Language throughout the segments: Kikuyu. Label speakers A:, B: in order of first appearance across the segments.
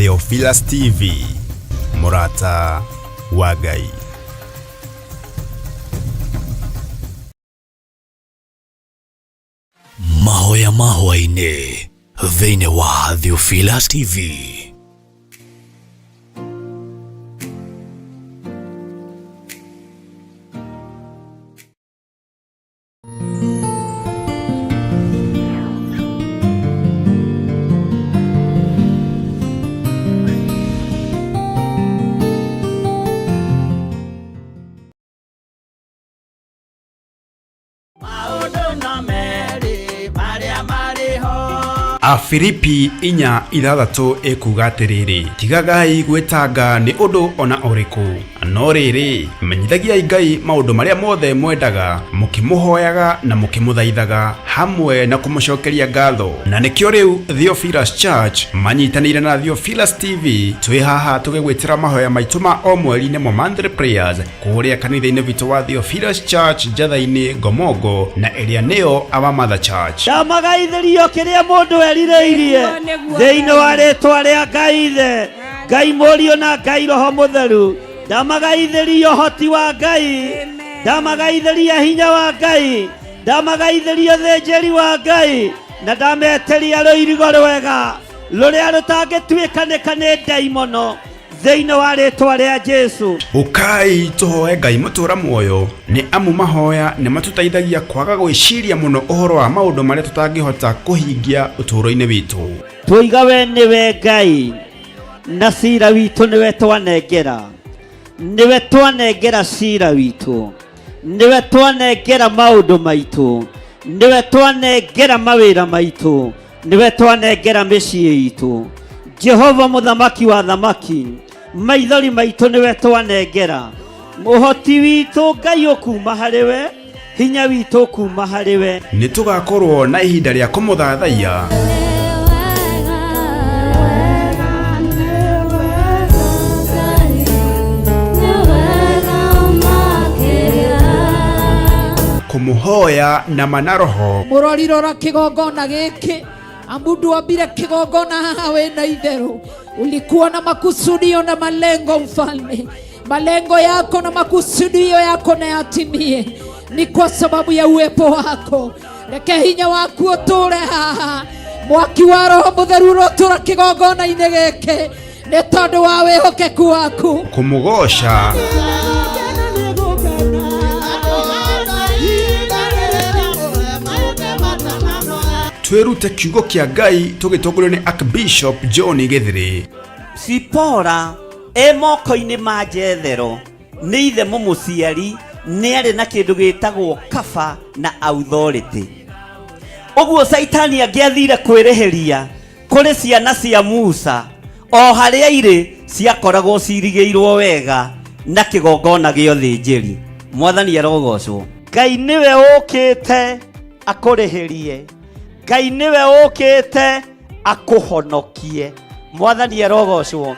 A: Theophilus TV, mũrata wa Ngai.
B: Mahoya ma hwaĩ-inĩ thĩinĩ wa Theophilus TV.
C: Maũndũ no merĩ marĩa marĩ ho.
A: Afilipi 4:6 ĩkuuga atĩrĩrĩ, tigagai gwĩtanga nĩ ũndũ o na ũrĩkũ, no rĩrĩ, menyithagiai Ngai maũndũ marĩa mothe mwendaga, mũkĩmũhoyaga na mũkĩmũthaithaga, hamwe na kũmũcokeria ngatho. Na nĩkĩo rĩu Theophilus Church manyitanĩire na Theophilus TV twĩ haha tũgĩgwĩtĩra mahoya maitũ ma o mweri nĩmo monthly prayers kũrĩa kanitha-inĩ witũ wa Theophilus Church Njatha-inĩ Ngomongo na ĩrĩa nĩyo Our Mother Church.
C: Ndamagaithĩrio kĩrĩa mũndũ erirĩirie
D: Nĩguo, nĩguo,
C: thĩinĩ wa
D: Ngai.
C: rĩtwa rĩa Ngai Ithe, Ngai Mũriũ na Ngai Roho Mũtheru. Ndamagaithĩria ũhoti wa Ngai,
D: Amen.
C: ndamagaithĩria hinya wa Ngai, ndamagaithĩria ũthĩnjĩri wa Ngai, na ndametĩria rũirigo rwega rũrĩa rũtangĩtuĩkanĩka nĩ ndaimono thĩinĩ wa rĩtwa rĩa Jesu.
A: Ũkai tũhoe Ngai mũtũra muoyo, nĩ amu mahoya nĩ matũteithagia kwaga gwĩciria mũno ũhoro wa maũndũ marĩa tũtangĩhota kũhingia ũtũũro-inĩ witũ.
C: Twoiga we nĩwe Ngai na cira witũ nĩwe twanengera, nĩwe twanengera cira witũ, nĩwe twanengera maũndũ maitũ, nĩwe twanengera mawĩra maitũ, nĩwe twanengera mĩciĩ itũ. Jehova mũthamaki wa thamaki, maithori maitũ nĩwe twanengera, ũhoti witũ Ngai ũkuma harĩ we, hinya witũ ũkuma harĩ we.
A: Nĩ tũgakorwo na ihinda rĩa kũmũthathaiya kũmũhoya na ma na roho
D: Mũrori, rora kĩgongona gĩkĩ, amu ndwambire kĩgongona haha wĩna itherũ. Ulikuwa na makusudio na malengo, mfalme. Malengo yako na makusudio yako na yatimie, ni kwa sababu ya uwepo wako. Reke hinya waku ũtũre haha, mwaki wa Roho Mũtheru ũrotũra kĩgongona-inĩ gĩkĩ nĩ tondũ wa wĩhokeku waku.
A: Kũmũgoca twĩrute kiugo kĩa Ngai tũgĩtongorio nĩ Archbishop John Gĩthĩrĩ.
C: Sipora e moko-inĩ ma Jethero nĩ ithe mũmũciari, nĩ arĩ na kĩndũ gĩtagwo kaba na authority. Ũguo Caitani angĩathire kwĩrĩhĩria kũrĩ ciana cia Musa, o harĩa irĩ ciakoragwo cirigĩirwo wega na kĩgongona gĩa ũthĩnjĩri. Mwathani arogocwo. Ngai nĩwe ũkĩte akũrĩhĩrie, Ngai nĩwe ũkĩte akũhonokie. Mwathani arogocwo.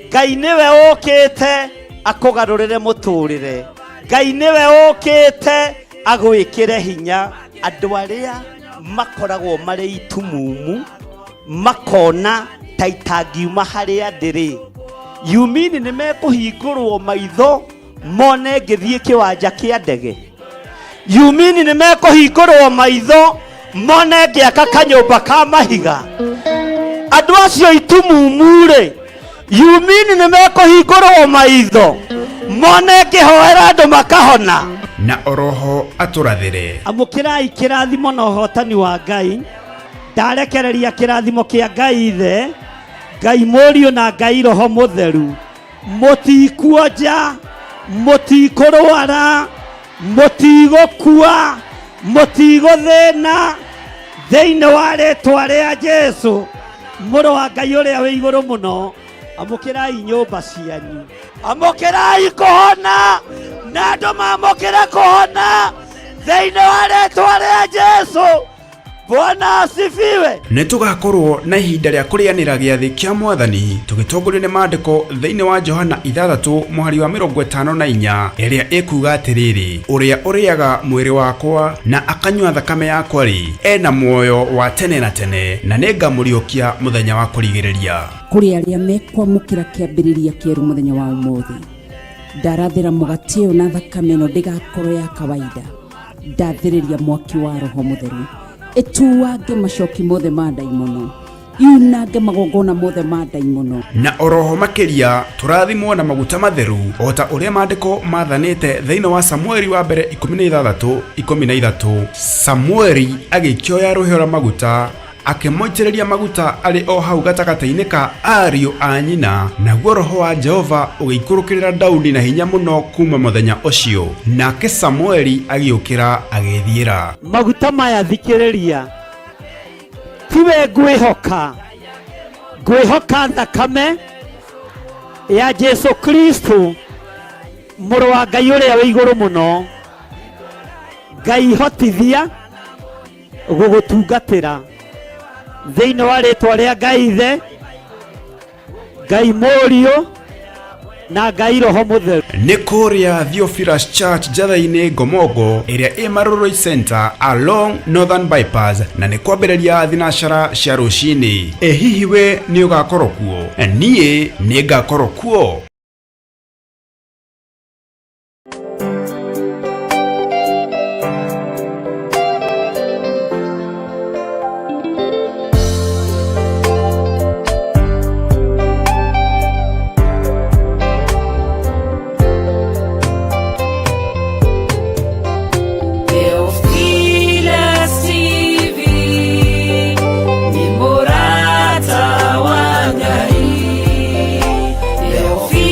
C: Ngai nĩwe ũkĩte akũgarũrĩre mũtũrĩre. Ngai nĩwe ũkĩte agwĩkĩre hinya. Andũ arĩa makoragwo marĩ itumumu makona ta itangiuma harĩa ndĩrĩ, yumini nĩ mekũhingũrwo maitho mone ngĩthiĩ kĩwanja kĩa ndege. Yumini nĩ mekũhingũrwo maitho mone ngĩaka kanyũmba ka mahiga. Andũ acio itumumu-rĩ, yumini nĩ mekũhingũrwo maitho mone ngĩhoera andũ makahona.
A: Na oroho atũrathĩre.
C: Amũkĩrai kĩrathimo na ũhotani wa Ngai. Ndarekereria kĩrathimo kĩa Ngai Ithe, Ngai Mũriũ na Ngai Roho Mũtheru. Mũtikuonja, mũtikũrwara, mũtigũkua, mũtigũthĩna, thĩinĩ wa rĩtwa rĩa Jesu mũrũ wa Ngai ũrĩa wĩ igũrũ mũno. Amũkĩrai nyũmba cianyu, amũkĩrai kũhona, na andũ mamũkĩre kũhona thĩinĩ wa rĩtwa rĩa Jesu. Bwana asifiwe.
A: Nĩ tũgakorwo na ihinda rĩa kũrĩanĩra gĩathĩ kĩa Mwathani tũgĩtongorio nĩ maandĩko thĩinĩ wa Johana 6 mũhari wa 54 ĩrĩa ĩkuga atĩrĩrĩ, ũrĩa ũrĩaga mwĩrĩ wakwa na akanyua thakame yakwa-rĩ, ena muoyo wa tene na tene, na nĩngamũriũkia mũthenya wa kũrigĩrĩria.
E: Kũrĩ arĩa mekwamũkĩra kĩambĩrĩria kĩerũ mũthenya wa ũmũthĩ. Ndarathĩra mũgate ũyũ na thakame ĩno ndĩgakorwo ya kawaida. Ndathĩrĩria mwaki wa Roho Mũtheru ĩtuange macoki mothe ma ndaimono, yunange magongona mothe ma ndaimono.
A: Na oroho makĩria tũrathimwo na maguta matheru o ta ũrĩa maandĩko mathanĩte thĩinĩ wa Samueli wa mbere 16:13. Samueli agĩkĩoya rũhĩa rwa maguta akĩmũitĩrĩria maguta arĩ o hau gatagatĩ-inĩ ka ariũ a nyina, naguo roho wa Jehova ũgĩikũrũkĩrĩra Daudi na hinya mũno kuma mũthenya ũcio. Nake Samueli agĩũkĩra agĩĩthiĩra.
C: Maguta maya thikĩrĩria, tiwe ngwĩhoka, ngwĩhoka thakame ya Jesu Kristo mũrũ wa Ngai ũrĩa wĩ igũrũ mũno. Ngai hotithia gũgũtungatĩra thĩinĩ wa rĩtwa rĩa Ngai Ithe, Ngai Mũriũ na Ngai Roho Mũtheru.
A: Nĩ kũrĩa Theophilus Church Njatha-inĩ Ngomongo ĩrĩa ĩ Marurui Center along Northern Bypass, na nĩ kwambĩrĩria thinacara cia rũcinĩ. Ĩ hihi we nĩ ũgakorwo kuo? Niĩ nĩ ngakorwo kuo.
F: Theophilus TV ni murata wa Ngai. Theophilus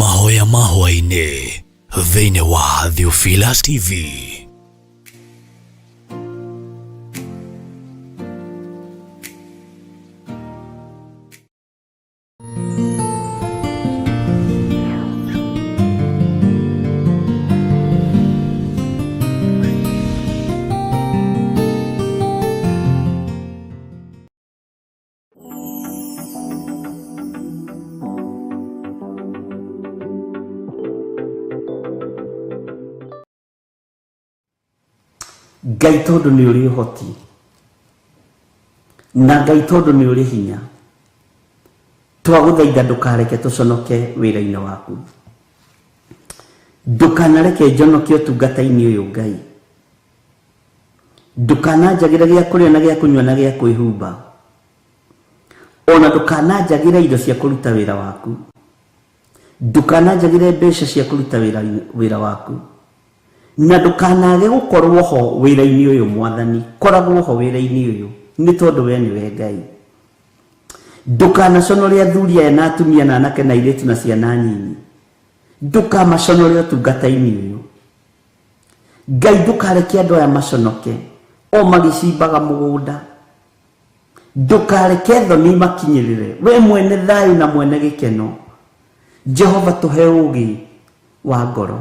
B: Mahoya ma hwaĩ-inĩ thĩinĩ wa Theophilus TV.
C: Ngai tondũ nĩ ũrĩ ũhoti na Ngai tondũ nĩ ũrĩ hinya, twagũthaitha ndũkareke tũconoke wĩra-inĩ waku, ndũkanareke njonoke ũtungata-inĩ ũyũ Ngai, ndũkananjagĩre gĩa kũrĩa na gĩa kũnyua na gĩa kwĩhumba, ona ndũkananjagĩre indo cia kũruta wĩra waku, ndũkananjagĩre mbeca cia kũruta wĩra waku, na ndũkanage gũkorwo ho wĩra-inĩ ũyũ Mwathani, koragwo ho wĩra-inĩ ũyũ nĩ tondũ we nĩwe Ngai. Ndũkanaconore athuri aya na atumia na anake na airĩtu na ciana nyinyi, ndũkamaconore ũtungata-inĩ ũyũ Ngai, ndũkareke andũ aya maconoke o magĩcimbaga mũgũnda, ndũkareke thoni imakinyĩrĩre, we mwene thayũ na mwene gĩkeno. Jehova, tũhe ũũgĩ wa ngoro,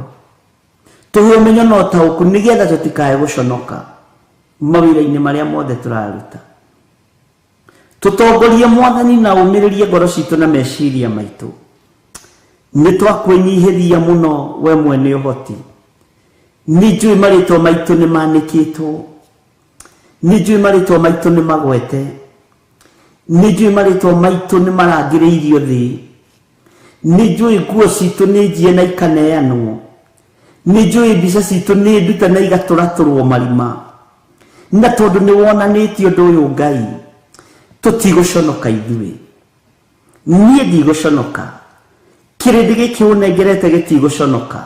C: tũhe ũmenyo na ũtaũku, nĩgetha tũtikae gũconoka mawĩra-inĩ marĩa mothe tũraruta. Tũtongorie Mwathani na ũmĩrĩrie ngoro citũ na meciria maitũ. Nĩ twakwĩnyihĩria mũno we mwene ũhoti. Nĩ njũĩ marĩtwa maitũ nĩ manĩkĩtwo, nĩ njũĩ marĩtwa maitũ nĩ magwete, nĩ njũĩ marĩtwa maitũ nĩ marangĩrĩirio thĩ, nĩ njũĩ nguo citũ nĩ njie na ikaneanwo, nĩ njũĩ mbica citũ nĩ ndute na igatũratũrwo marima. Na tondũ nĩ wonanĩtie ũndũ ũyũ Ngai, tũtigũconoka ithuĩ, niĩ ndigũconoka, kĩrĩndĩ gĩkĩ ũnengerete gĩtigũconoka,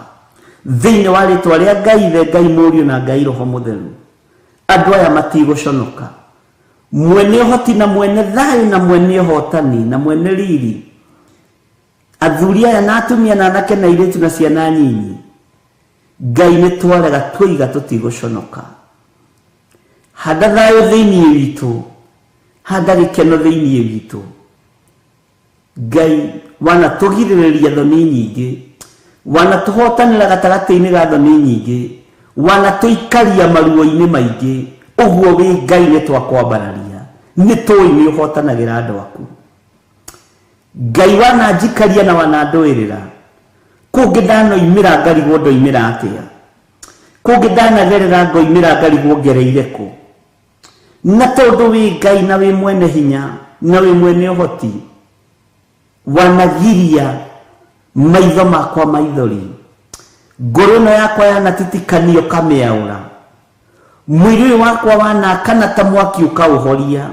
C: thĩinĩ wa rĩtwa rĩa Ngai Ithe, Ngai Mũriũ na Ngai Roho Mũtheru, andũ aya matigũconoka. Mwene ũhoti na mwene thayũ na mwene ũhotani na mwene riri, athuri aya na atumia na anake na airĩtu na ciana nyinyi, Ngai nĩ twarega twoiga tũtigũconoka. Handa thayũ thĩinĩ witũ, handa gĩkeno thĩinĩ witũ. Ngai wanatũgirĩrĩria thoni nyingĩ, wanatũhotanĩra gatagatĩ-inĩ ga thoni nyingĩ, wanatũikaria maruo-inĩ maingĩ, ũguo wĩ Ngai nĩ twakwambararia, nĩ tũĩ nĩ ũhotanagĩra andũ aku. Ngai wananjikaria na wanandũĩrĩra, kũngĩ ndanoimĩra ngarigwo ndoimĩra atĩa, kũngĩ ndanagerera ngoimĩra ngarigwo ngereire kũ. Na tondũ wĩ Ngai na wĩ mwene hinya na wĩ mwene ũhoti, wanagiria maitho makwa maithori, ngoro ĩno yakwa yanatitikanio ũkamĩaũra, mwĩrĩ ũyũ wakwa wanakana ta mwaki ũkaũhoria,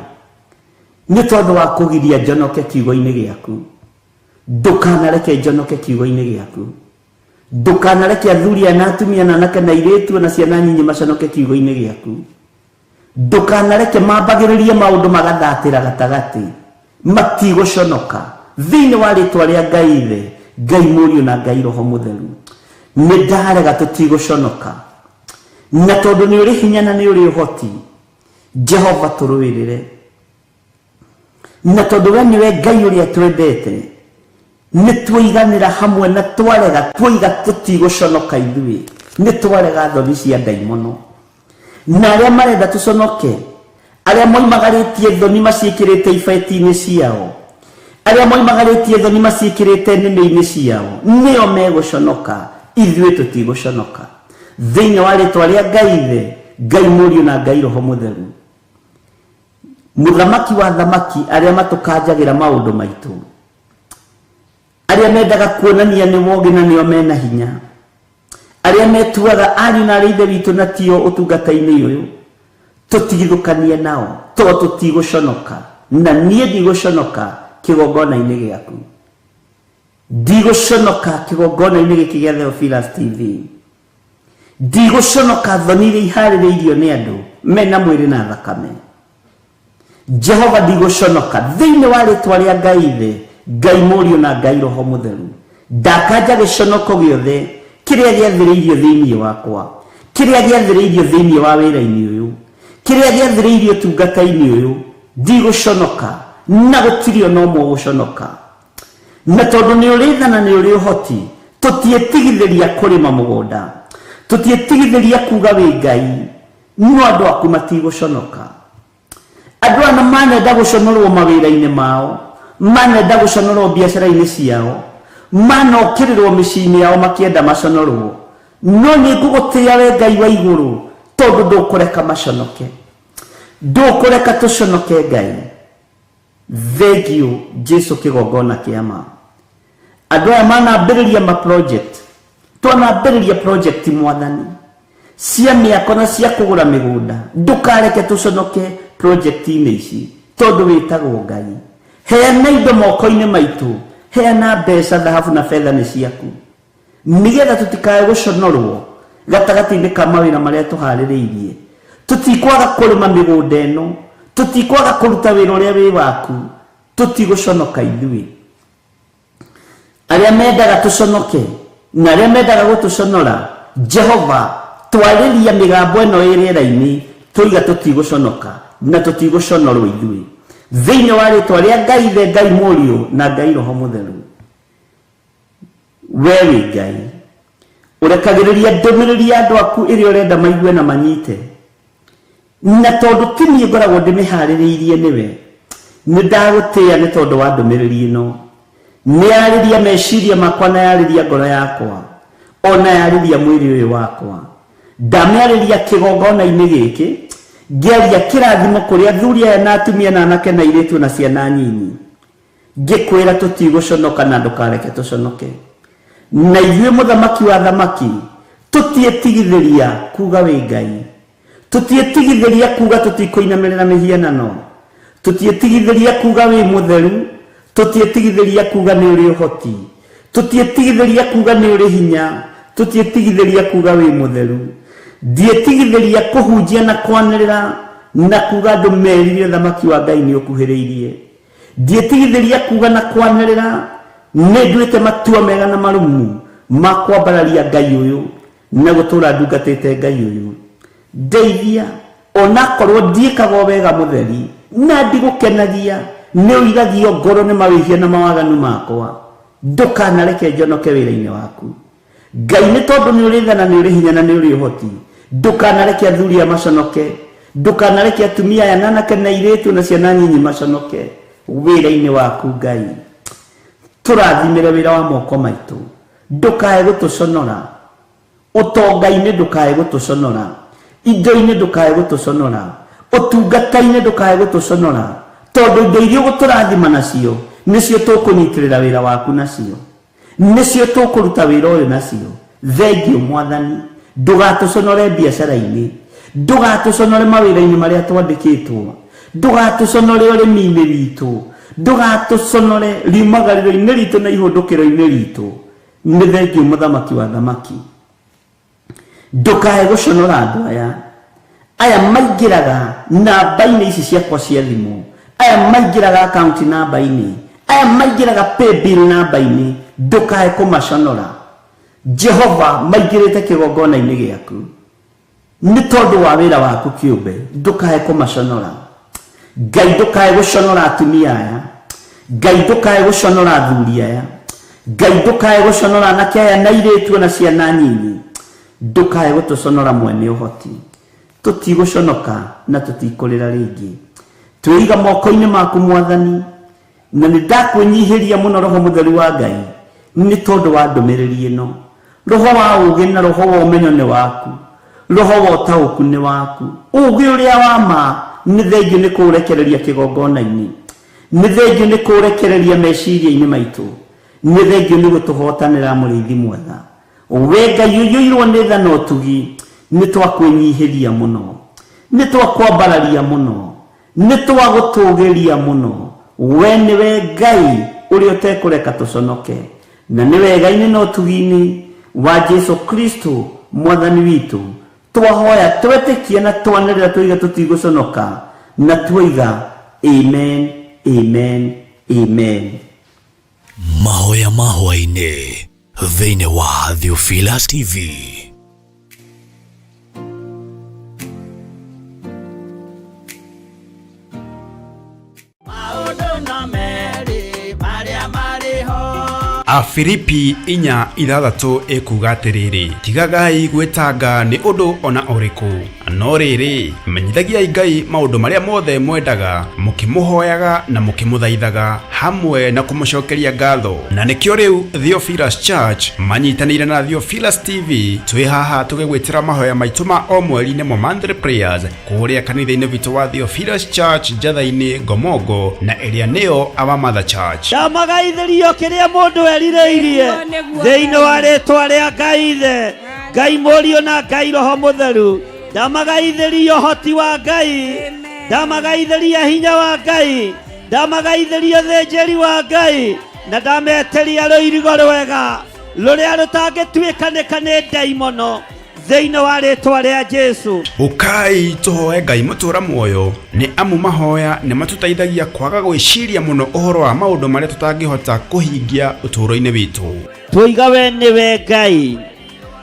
C: nĩ tondũ wa kũgiria njonoke kiugo-inĩ gĩaku. Ndũkanareke njonoke kiugo-inĩ gĩaku, ndũkanareke athuri aya na atumia na anake na airĩtu na ciana nyinyi maconoke kiugo-inĩ gĩaku, ndũkanareke mambagĩrĩrie maũndũ magathatĩra gatagatĩ, matigũconoka thĩinĩ wa rĩtwa rĩa Ngai Ithe, Ngai Mũriũ na Ngai Roho Mũtheru. Nĩ ndarega tũtigũconoka, na tondũ nĩ ũrĩ hinya na nĩ ũrĩ ũhoti, Jehova tũrũĩrĩre. Na tondũ we nĩwe Ngai ũrĩa twendete, nĩ twoiganĩra hamwe na twarega twoiga tũtigũconoka ithuĩ, nĩ twarega thoni cia ndaimono na arĩa marenda tũconoke, arĩa moimagarĩtie thoni maciĩkĩrĩte ibeti-inĩ ciao, arĩa moimagarĩtie thoni maciĩkĩrĩte nĩmĩ-inĩ ciao, nĩo megũconoka, ithuĩ tũtigũconoka. Thĩinĩ wa rĩtwa rĩa Ngai Ithe, Ngai Mũriũ na Ngai Roho Mũtheru, Mũthamaki wa thamaki, arĩa matũkanjagĩra maũndũ maitũ, arĩa mendaga kuonania nĩ wogĩ na nĩo mena hinya, arĩa metuaga ariũ na arĩ ithe witũ na tio ũtungata-inĩ ũyũ, tũtigithũkanie nao, to tũtigũconoka, na niĩ ndigũconoka kĩgongona-inĩ gĩaku, ndigũconoka kĩgongona-inĩ gĩkĩ gĩa Theophilus TV, ndigũconoka thoni iria iharĩrĩirio nĩ andũ mena mwĩrĩ na thakame. Jehova ndigũconoka thĩinĩ wa rĩtwa rĩa Ngai Ithe, Ngai Mũriũ na Ngai Roho Mũtheru, Ndakanja gĩconoko gĩothe kĩrĩa gĩathĩrĩirio thĩinĩ wakwa, kĩrĩa gĩathĩrĩirio thĩinĩ wa wĩra-inĩ ũyũ, kĩrĩa gĩathĩrĩirio ũtungata-inĩ ũyũ. Ndigũconoka, na gũtirĩ ona ũmwe ũgũconoka. Na tondũ nĩ ũrĩ tha na nĩ ũrĩ ũhoti, tũtiĩtigithĩria kũrĩma mũgũnda, tũtiĩtigithĩria kuga wĩ Ngai, no andũ aku matigũconoka. Andũ aya na manenda gũconorwo mawĩra-inĩ mao, manenda gũconorwo biacara-inĩ ciao, manokĩrĩrwo mĩciĩ-inĩ yao makĩenda maconorwo, no nĩ ngũgũtĩĩa we Ngai wa igũrũ, tondũ ndũkũreka maconoke. Ndũkũreka tũconoke Ngai. Thengiũ Jesu kĩgongona kĩa ma. Andũ aya manambĩrĩria ma project, twanambĩrĩria project Mwathani cia mĩako na cia kũgũra mĩgũnda, ndũkareke tũconoke project-inĩ ici, tondũ wĩtagwo Ngai. Heana indo moko-inĩ maitũ, heana mbeca, thahabu na betha nĩ ciaku, nĩgetha tũtikae gũconorwo gatagatĩ-inĩ ka mawĩra marĩa tũharĩrĩirie. Tũtikwaga kũrĩma mĩgũnda ĩno, tũtikwaga kũruta wĩra ũrĩa wĩ waku, tũtigũconoka ithuĩ. Arĩa mendaga tũconoke na arĩa mendaga gũtũconora, Jehova, twarĩria mĩgambo ĩno ĩ rĩera-inĩ, tũiga tũtigũconoka na tũtigũconorwo ithuĩ, thĩinĩ wa rĩtwa rĩa Ngai Ithe, Ngai Mũriũ na Ngai Roho Mũtheru. We wĩ Ngai ũrekagĩrĩria ndũmĩrĩri ya andũ aku ĩrĩa ũrenda maigue na manyite, na tondũ ti niĩ ngoragwo ndĩmĩharĩrĩirie nĩwe, nĩ ndagũtĩĩa nĩ tondũ wa ndũmĩrĩri ĩno. Nĩ yarĩria meciria makwa na yarĩria ngoro yakwa, ona yarĩria mwĩrĩ ũyũ wakwa. Ndamĩarĩria kĩgongona-inĩ gĩkĩ, ngĩaria kĩrathimo kũrĩ athuri aya na atumia na anake na airĩtu na ciana nyinyi. Ngĩkwĩra tũtigũconoka na ndũkareke tũconoke. Na ithuĩ mũthamaki wa athamaki tũtiĩtigithĩria kuga wĩ Ngai. Tũtiĩtigithĩria kuga tũtikũinamĩrĩra mĩhianano. Tũtiĩtigithĩria kuga wĩ mũtheru. Tũtiĩtigithĩria kuga nĩ ũrĩ ũhoti. Tũtiĩtigithĩria kuga nĩ ũrĩ hinya. Tũtiĩtigithĩria kuga wĩ mũtheru. Ndiĩtigithĩria kũhunjia na kwanĩrĩra na kuga andũ merire ũthamaki wa Ngai nĩ ũkuhĩrĩirie. Ndiĩtigithĩria kuga na kwanĩrĩra nĩ nduĩte matua mega na marũmu ma kwambararia Ngai ũyũ na gũtũra ndungatĩte Ngai ũyũ. Ndeithia onakorwo ndiĩkaga o wega mũtheri na ndigũkenagia, nĩ ũiragio ngoro nĩ mawĩhia na mawaganu makwa. Ndũkanareke njonoke wĩra-inĩ waku. Ngai, nĩ tondũ nĩ ũrĩ tha na nĩ ũrĩ hinya na nĩ ũrĩ ũhoti, ndũkanareke athuri aya maconoke, ndũkanareke atumia aya na anake na airĩtu na ciana nyinyi maconoke wĩra-inĩ waku. Ngai, tũrathimĩre wĩra wa moko maitũ, ndũkae gũtũconora ũtonga-inĩ, ndũkae gũtũconora indo-inĩ, ndũkae gũtũconora ũtungata-inĩ, ndũkae gũtũconora, tondũ indo iria ũgũtũrathima nacio nĩcio tũkũnyitĩrĩra wĩra waku nacio, nĩcio tũkũruta wĩra ũyũ nacio. Thengiũ Mwathani, ndũgatũconore biacara-inĩ, ndũgatũconore mawĩra-inĩ marĩa twandĩkĩtwo, ndũgatũconore ũrĩmi-inĩ witũ, ndũgatũconore riumagarĩro-inĩ ritũ na ihũndũkĩro-inĩ ritũ. Nĩ thengiũ mũthamaki wa thamaki, ndũkae gũconora andũ aya. Aya maingĩraga namba-inĩ ici ciakwa cia thimũ, aya maingĩraga akaunti namba-inĩ, aya maingĩraga paybill namba-inĩ, ndũkae kũmaconora Jehova. Maingĩrĩte kĩgongona-inĩ gĩaku nĩ tondũ wa wĩra waku kĩũmbe, ndũkae kũmaconora Ngai. Ndũkae gũconora atumia aya Ngai, ndũkae gũconora athuri aya Ngai, ndũkae gũconora anake aya na airĩtu na ciana nyinyi. Ndũkae gũtũconora mwene ũhoti. Tũtigũconoka na tũtikũrĩra rĩngĩ. Twĩiga moko-inĩ maku Mwathani, na nĩ ndakwĩnyihĩria mũno Roho Mũtheru wa Ngai nĩ tondũ wa ndũmĩrĩri ĩno. Roho wa ũũgĩ na roho wa ũmenyo nĩ waku, roho wa ũtaũku nĩ waku, ũũgĩ ũrĩa wa ma. Nĩ thengiũ nĩ kũũrekereria kĩgongona-inĩ, nĩ thengiũ nĩ kũũrekereria meciria-inĩ maitũ, nĩ thengiũ nĩ gũtũhotanĩra mũrĩithi mwega. We Ngai ũiyũirwo nĩ tha na ũtugi, nĩ twakwĩnyihĩria mũno, nĩ twakwambararia mũno, nĩ twagũtũgĩria mũno. We nĩwe Ngai ũrĩa ũtekũreka tũconoke, na nĩ wega-inĩ na ũtugi-inĩ wa Jesu Kristo Mwathani witũ twahoya, twetĩkia na twanĩrĩra twoiga tũtigũconoka, na tuoiga amen, amen, amen.
B: Mahoya ma hwaĩ-inĩ. Thĩinĩ wa Theophilus TV.
A: Afilipi 4:6 ĩkuuga atĩrĩrĩ, tigagai gwĩtanga nĩ ũndũ ona ũrĩkũ, no rĩrĩ, menyithagiai Ngai maũndũ marĩa mothe mwendaga, mũkĩmũhoyaga na mũkĩmũthaithaga, hamwe na kũmũcokeria ngatho. Na nĩkĩo rĩu Theophilus Church manyitanĩire na Theophilus TV twĩ haha tũgĩgwĩtĩra mahoya maitũ ma o mweri nĩmo monthly prayers kũrĩa kanitha-inĩ witũ wa Theophilus Church Njatha-inĩ Ngomongo na ĩrĩa nĩyo Our Mother Church.
C: Ndamagaithĩrio kĩrĩa mũndũ erirĩirie
D: Nĩguo, nĩguo,
C: thĩinĩ wa rĩtwa rĩa Ngai Ithe, Ngai Mũriũ na Ngai Roho Mũtheru. Ndamagaithĩrio ũhoti wa Ngai, ndamagaithĩria hinya wa Ngai, ndamagaithĩria ũthĩnjĩri wa Ngai, na ndametĩria rũirigo rwega rũrĩa rũtangĩtuĩkanĩka nĩ ndaimono thĩinĩ wa rĩtwa rĩa Jesu.
A: Ũkai tũhoe Ngai mũtũra muoyo, nĩ amu mahoya nĩ matũteithagia kwaga gwĩciria mũno ũhoro wa maũndũ marĩa tũtangĩhota kũhingia ũtũũro-inĩ witũ.
C: Twoiga we nĩwe Ngai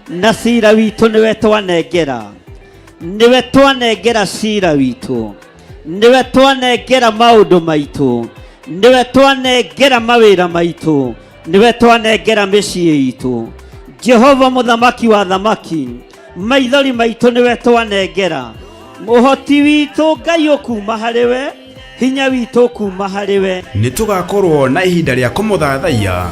C: na cira witũ nĩwe twanengera, nĩwe twanengera cira witũ, nĩwe twanengera maũndũ maitũ, nĩwe twanengera mawĩra maitũ, nĩwe twanengera mĩciĩ itũ. Jehova mũthamaki wa thamaki, maithori maitũ nĩwe twanengera, ũhoti witũ Ngai ũkuma harĩ we, hinya witũ ũkuma harĩ we.
A: Nĩ tũgakorwo na ihinda rĩa kũmũthathaiya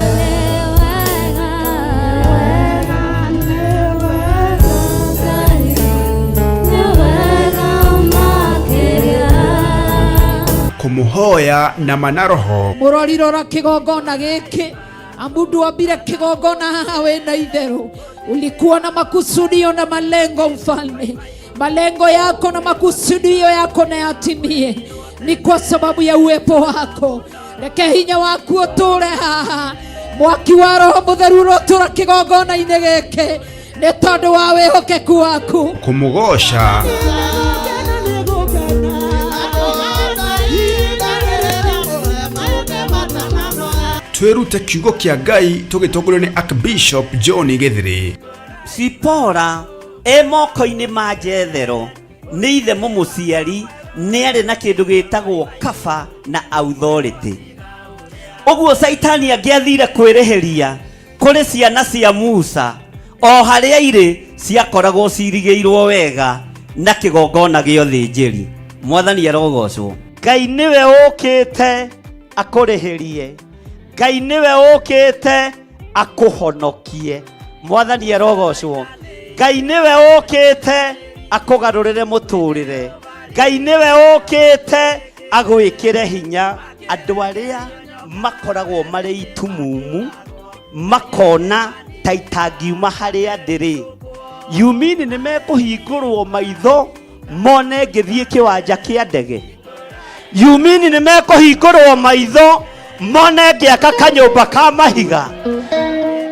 A: kũmũhoya na ma na roho
D: Mũrori rora kĩgongona gĩkĩ, amu ndwambire kĩgongona haha wĩna itherũ. Ulikuwa na makusudio na malengo mfalme, malengo yako na makusudio yako na yatimie, ni kwa sababu ya uwepo wako. Reke hinya waku ũtũre haha, mwaki wa Roho Mũtheru ũrotũra kĩgongona-inĩ gĩkĩ nĩ tondũ wa wĩhokeku waku.
A: Kũmũgoca twĩrute kiugo kĩa Ngai tũgĩtongorio nĩ Archbishop John Gĩthĩrĩ.
C: Sipora e moko-inĩ ma Jethero nĩ ithe mũmũciari, nĩ arĩ na kĩndũ gĩtagwo kaba na authority. Ũguo Caitani angĩathire kwĩrĩhĩria kũrĩ ciana cia Musa, o harĩa irĩ ciakoragwo cirigĩirwo wega na kĩgongona gĩa ũthĩnjĩri. Mwathani arogocwo. Ngai nĩwe ũkĩte akũrĩhĩrie, Ngai nĩwe ũkĩte akũhonokie. Mwathani arogocwo. Ngai nĩwe ũkĩte akũgarũrĩre mũtũrĩre, Ngai nĩwe ũkĩte agwĩkĩre hinya. Andũ arĩa makoragwo marĩ itumumu makona ta itangiuma harĩa ndĩrĩ, yumini nĩ mekũhingũrwo maitho mone ngĩthiĩ kĩwanja kĩa ndege. Yumini nĩ mekũhingũrwo maitho mone ngĩaka kanyũmba ka mahiga.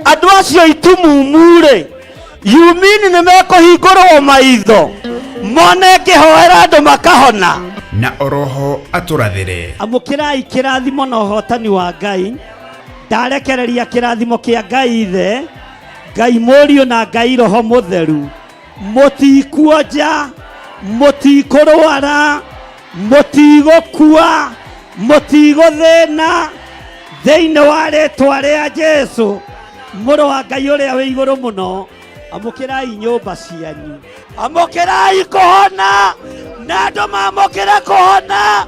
C: Andũ acio itumumu-rĩ, yumini nĩ mekũhingũrwo maitho mone ngĩhoera andũ makahona.
A: Na oroho atũrathĩre.
C: Amũkĩrai kĩrathimo na ũhotani wa Ngai. Ndarekereria kĩrathimo kĩa Ngai Ithe, Ngai Mũriũ na Ngai Roho Mũtheru. Mũtikuonja, mũtikũrwara, mũtigũkua, mũtigũthĩna thĩinĩ wa rĩtwa rĩa Jesu mũrũ wa Ngai ũrĩa wĩ igũrũ mũno. Amũkĩrai nyũmba cianyu, amũkĩrai kũhona, na andũ mamũkĩre kũhona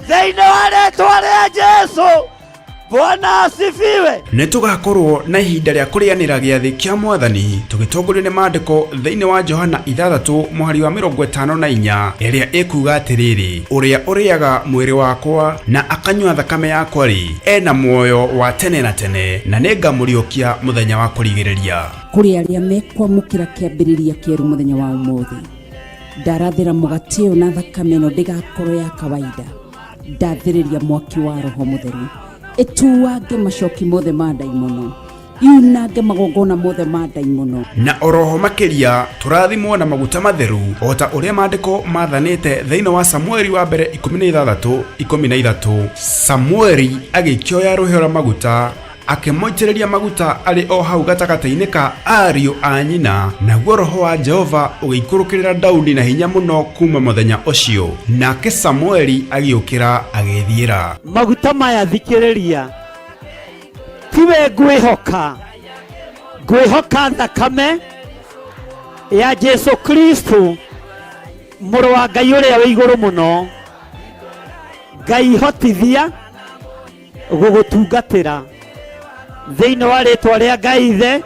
C: thĩinĩ wa rĩtwa rĩa Jesu. Bwana asifiwe.
A: Nĩ tũgakorwo na ihinda rĩa kũrĩanĩra gĩathĩ kĩa Mwathani tũgĩtongorio nĩ maandĩko thĩinĩ wa Johana 6 mũhari wa 54 ĩrĩa ĩkuga atĩrĩrĩ, ũrĩa ũrĩaga mwĩrĩ wakwa na akanyua thakame yakwa rĩ, ena muoyo wa tene na tene, na nĩngamũriũkia mũthenya wa kũrigĩrĩria.
E: Kũrĩ arĩa mekwamũkĩra kĩambĩrĩria kĩerũ mũthenya wa ũmũthĩ, ndarathĩra mũgate ũyũ na thakame ĩno ndĩgakorwo ya kawaida. Ndathĩrĩria mwaki wa Roho Mũtheru ĩtuange macoki mothe ma ndaimono, yunange magongona mothe ma ndaimono.
A: Na oroho makĩria tũrathimwo na maguta matheru o ta ũrĩa maandĩko mathanĩte thĩinĩ wa Samueli wa mbere 16:13. Samueli agĩkĩoya rũhĩa rwa maguta Akĩmũitĩrĩria maguta arĩ o hau gatagatĩ-inĩ ka ariũ a nyina, naguo roho wa Jehova ũgĩikũrũkĩrĩra Daudi na hinya mũno kuuma mũthenya ũcio. Nake Samueli agĩũkĩra agĩĩthiĩra.
C: Maguta maya thikĩrĩria, tiwe ngwĩhoka, ngwĩhoka thakame ya Jesu Kristo mũrũ wa Ngai ũrĩa wĩ igũrũ mũno. Ngai hotithia gũgũtungatĩra thĩinĩ wa rĩtwa rĩa Ngai Ithe,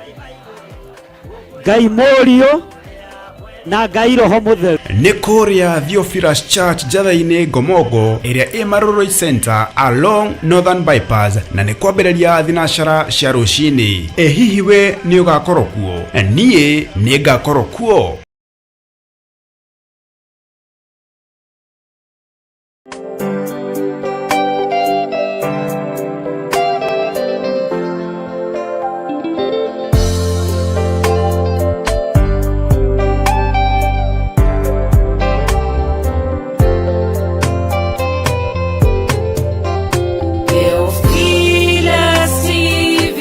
C: Ngai Mũriũ na Ngai Roho Mũtheru.
A: Nĩ kũrĩa Theophilus Church Njatha-inĩ Ngomongo ĩrĩa ĩ Marurui Center along Northern Bypass, na nĩ kwambĩrĩria thinacara cia rũcinĩ. Ĩ hihi we nĩ ũgakorwo kuo? Niĩ nĩ ngakorwo kuo.
D: Theophilus TV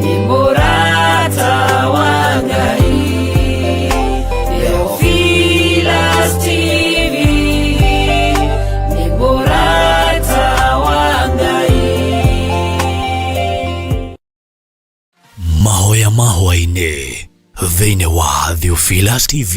D: ni mũrata wa Ngai. Theophilus TV ni mũrata wa Ngai.
B: Mahoya ma hwaĩ-inĩ thĩinĩ wa Theophilus TV.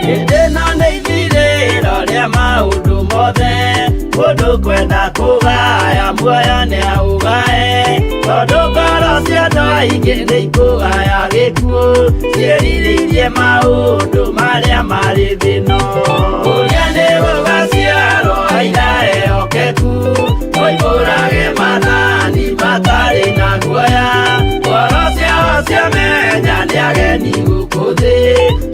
F: Hĩndĩ ĩno nĩ ithirĩro rĩa maũndũ mothe, mũndũ kwenda kũgaya muoyo nĩ aũgae, tondũ ngoro cia andũ aingĩ nĩ ikũgaya gĩkuũ, ciĩrirĩirie maũndũ marĩa marĩ thĩ ĩno. Ũrĩa nĩ gũgaciarwo aira ehokeku, moimbũrage maathani matarĩ na guoya, ngoro ciao ciamenya nĩ ageni gũkũ thĩ,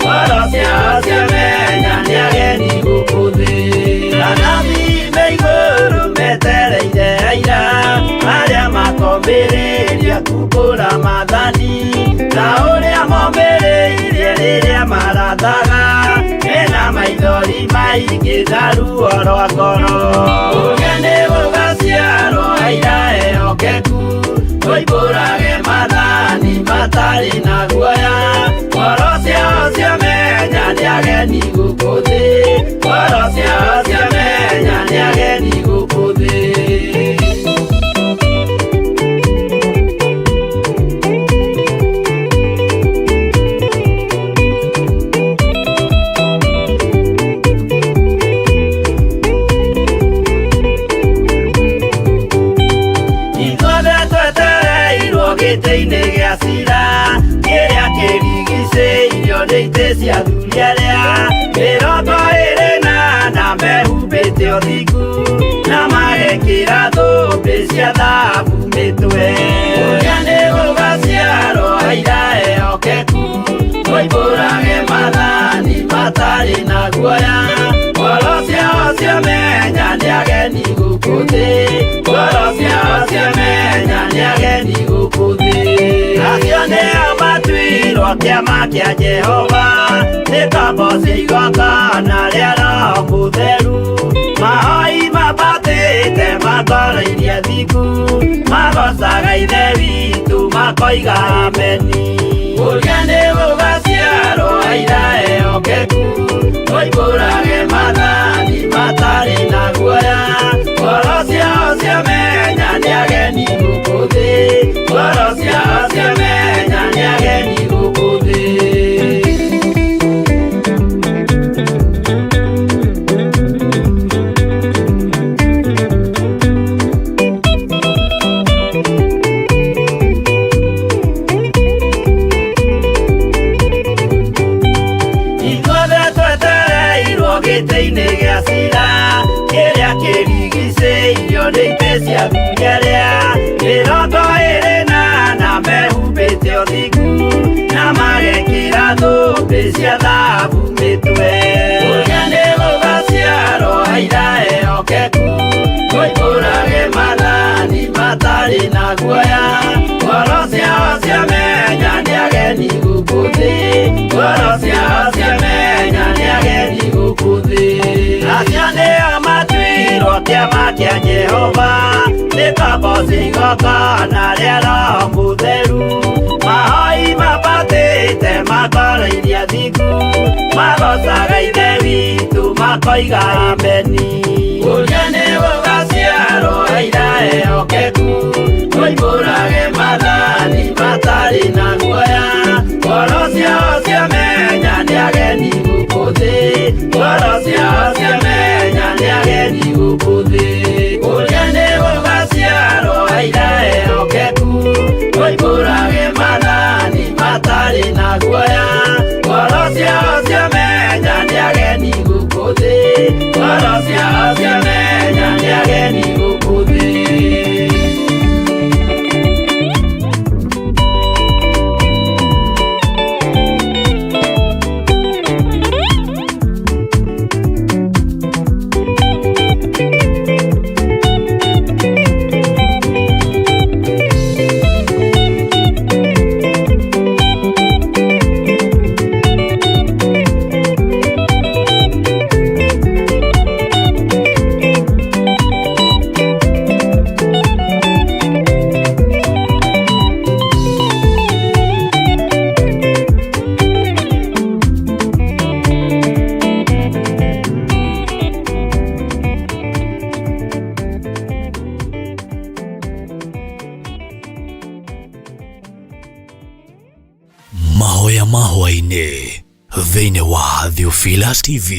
F: ngoro ciao ciamenya nĩ ageni gũkũ thĩ. Anabii me igũrũ metereire aira, arĩa makombĩrĩria kumbũra maathani, ta ũrĩa mombĩrĩirie rĩrĩa marathaga, mena maithori maingĩ na ruo rwa ngoro. Ũrĩa nĩ gũgaciarwo aira ehokeku, moimbũrage maathani matarĩ na guoya, ngoro ciao ciamenya nĩ ageni gũkũ thĩ, ngoro ciao ciamenya nĩ ageni gũkũ thĩ. Ithuothe twetereirwo gĩtĩ-inĩ gĩa cira, kĩrĩa kĩrigicĩirio nĩ itĩ cia athuri arĩa 24 mehumbĩte ũthingu na magekĩra thũmbĩ cia thahabu mĩtwe. Ũrĩa nĩ gũgaciarwo aira ehokeku, moimbũrage maathani matarĩ na guoya, ngoro ciao ciamenya nĩ ageni gũkũ thĩ, ngoro ciao ciamenya nĩ ageni gũkũ thĩ. Acio nĩo matuirwo kĩama kĩa Jehova, nĩ ngombo cia igongona rĩa Roho Mũtheru, mahoi mambatĩte matoroirie thingu, magocaga Ithe witũ makoiga ameni. Ũrĩa nĩ gũgaciarwo aira ehokeku, moimbũrage maathani matarĩ na guoya, ngoro ciao ciamenya nĩ ageni gũkũ thĩ, ngoro ciao ciamenya nĩ ageni gũkũ thĩ. Nĩ itĩ cia athuri arĩa 24 mehumbĩte ũthingu na magekĩra thũmbĩ cia thahabu mĩtwe. Kũrĩa nĩ gũgaciarwo aira ehokeku, moimbũrage maathani matarĩ na guoya. Ngoro ciao ciamenya nĩ ageni gũkũ thĩ, ngoro ciao ciamenya nĩ ageni gũkũ thĩ. Acio nĩo matuirwo kĩama kĩa Jehova, nĩ ngombo cia igongona rĩa Roho Mũtheru. Mahoi mabatĩte makoroirie athingu, magocaga Ithe witũ makoiga ameni. Kũrĩa nĩ gũgaciarwo aira ehokeku, moimbũrage maathani matarĩ na guoya. Ngoro ciao ciamenya nĩ ageni gũkũ thĩ, ngoro ciao ciamenya nĩ ageni gũkũ thĩ. Kũrĩa nĩ gũgaciarwo aira ehokeku, moimbũrage maathani matarĩ na guoya. Ngoro ciao ciamenya nĩ ageni gũkũ thĩ, ngoro ciao ciamenya nĩ ageni gũkũ thĩ.
B: Mahoya ma hwaĩ-inĩ thĩinĩ wa Theophilus TV.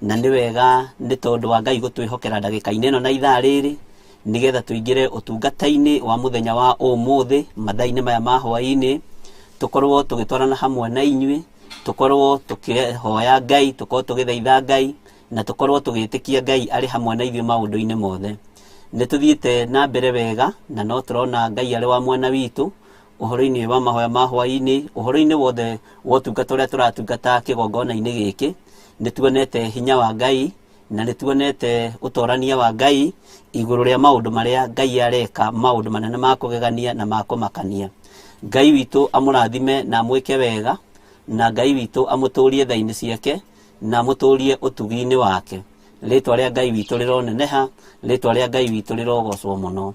C: Na nĩ wega nĩ tondũ wa Ngai gũtwĩhokera ndagĩka-inĩ ĩno na ithaa rĩrĩ, nĩgetha tũingĩre ũtungata-inĩ wa mũthenya wa ũmũthĩ mathaa-inĩ maya ma hwaĩ-inĩ, tũkorwo tũgĩtwarana hamwe na inyuĩ, tũkorwo tũkĩhoya Ngai, tũkorwo tũgĩthaitha Ngai, na tũkorwo tũgĩtĩkia Ngai arĩ hamwe na ithuĩ maũndũ-inĩ mothe. Nĩ tũthiĩte na mbere wega, na no tũrona Ngai arĩ wa mwena witũ, ũhoro-inĩ wa mahoya ma hwaĩ-inĩ, ũhoro-inĩ wothe wa ũtungata ũrĩa tũratungata kĩgongona-inĩ gĩkĩ, nĩ tuonete hinya wa Ngai, na nĩ tuonete ũtorania wa Ngai igũrũ rĩa maũndũ marĩa Ngai areka, maũndũ manene ma kũgegania na ma kũmakania. Ngai witũ amũrathime na amwĩke wega, na Ngai witũ amũtũrie tha-inĩ ciake, na amũtũrie ũtugi-inĩ wake. Rĩtwa rĩa Ngai witũ rĩroneneha, rĩtwa rĩa Ngai witũ rĩrogocwo mũno.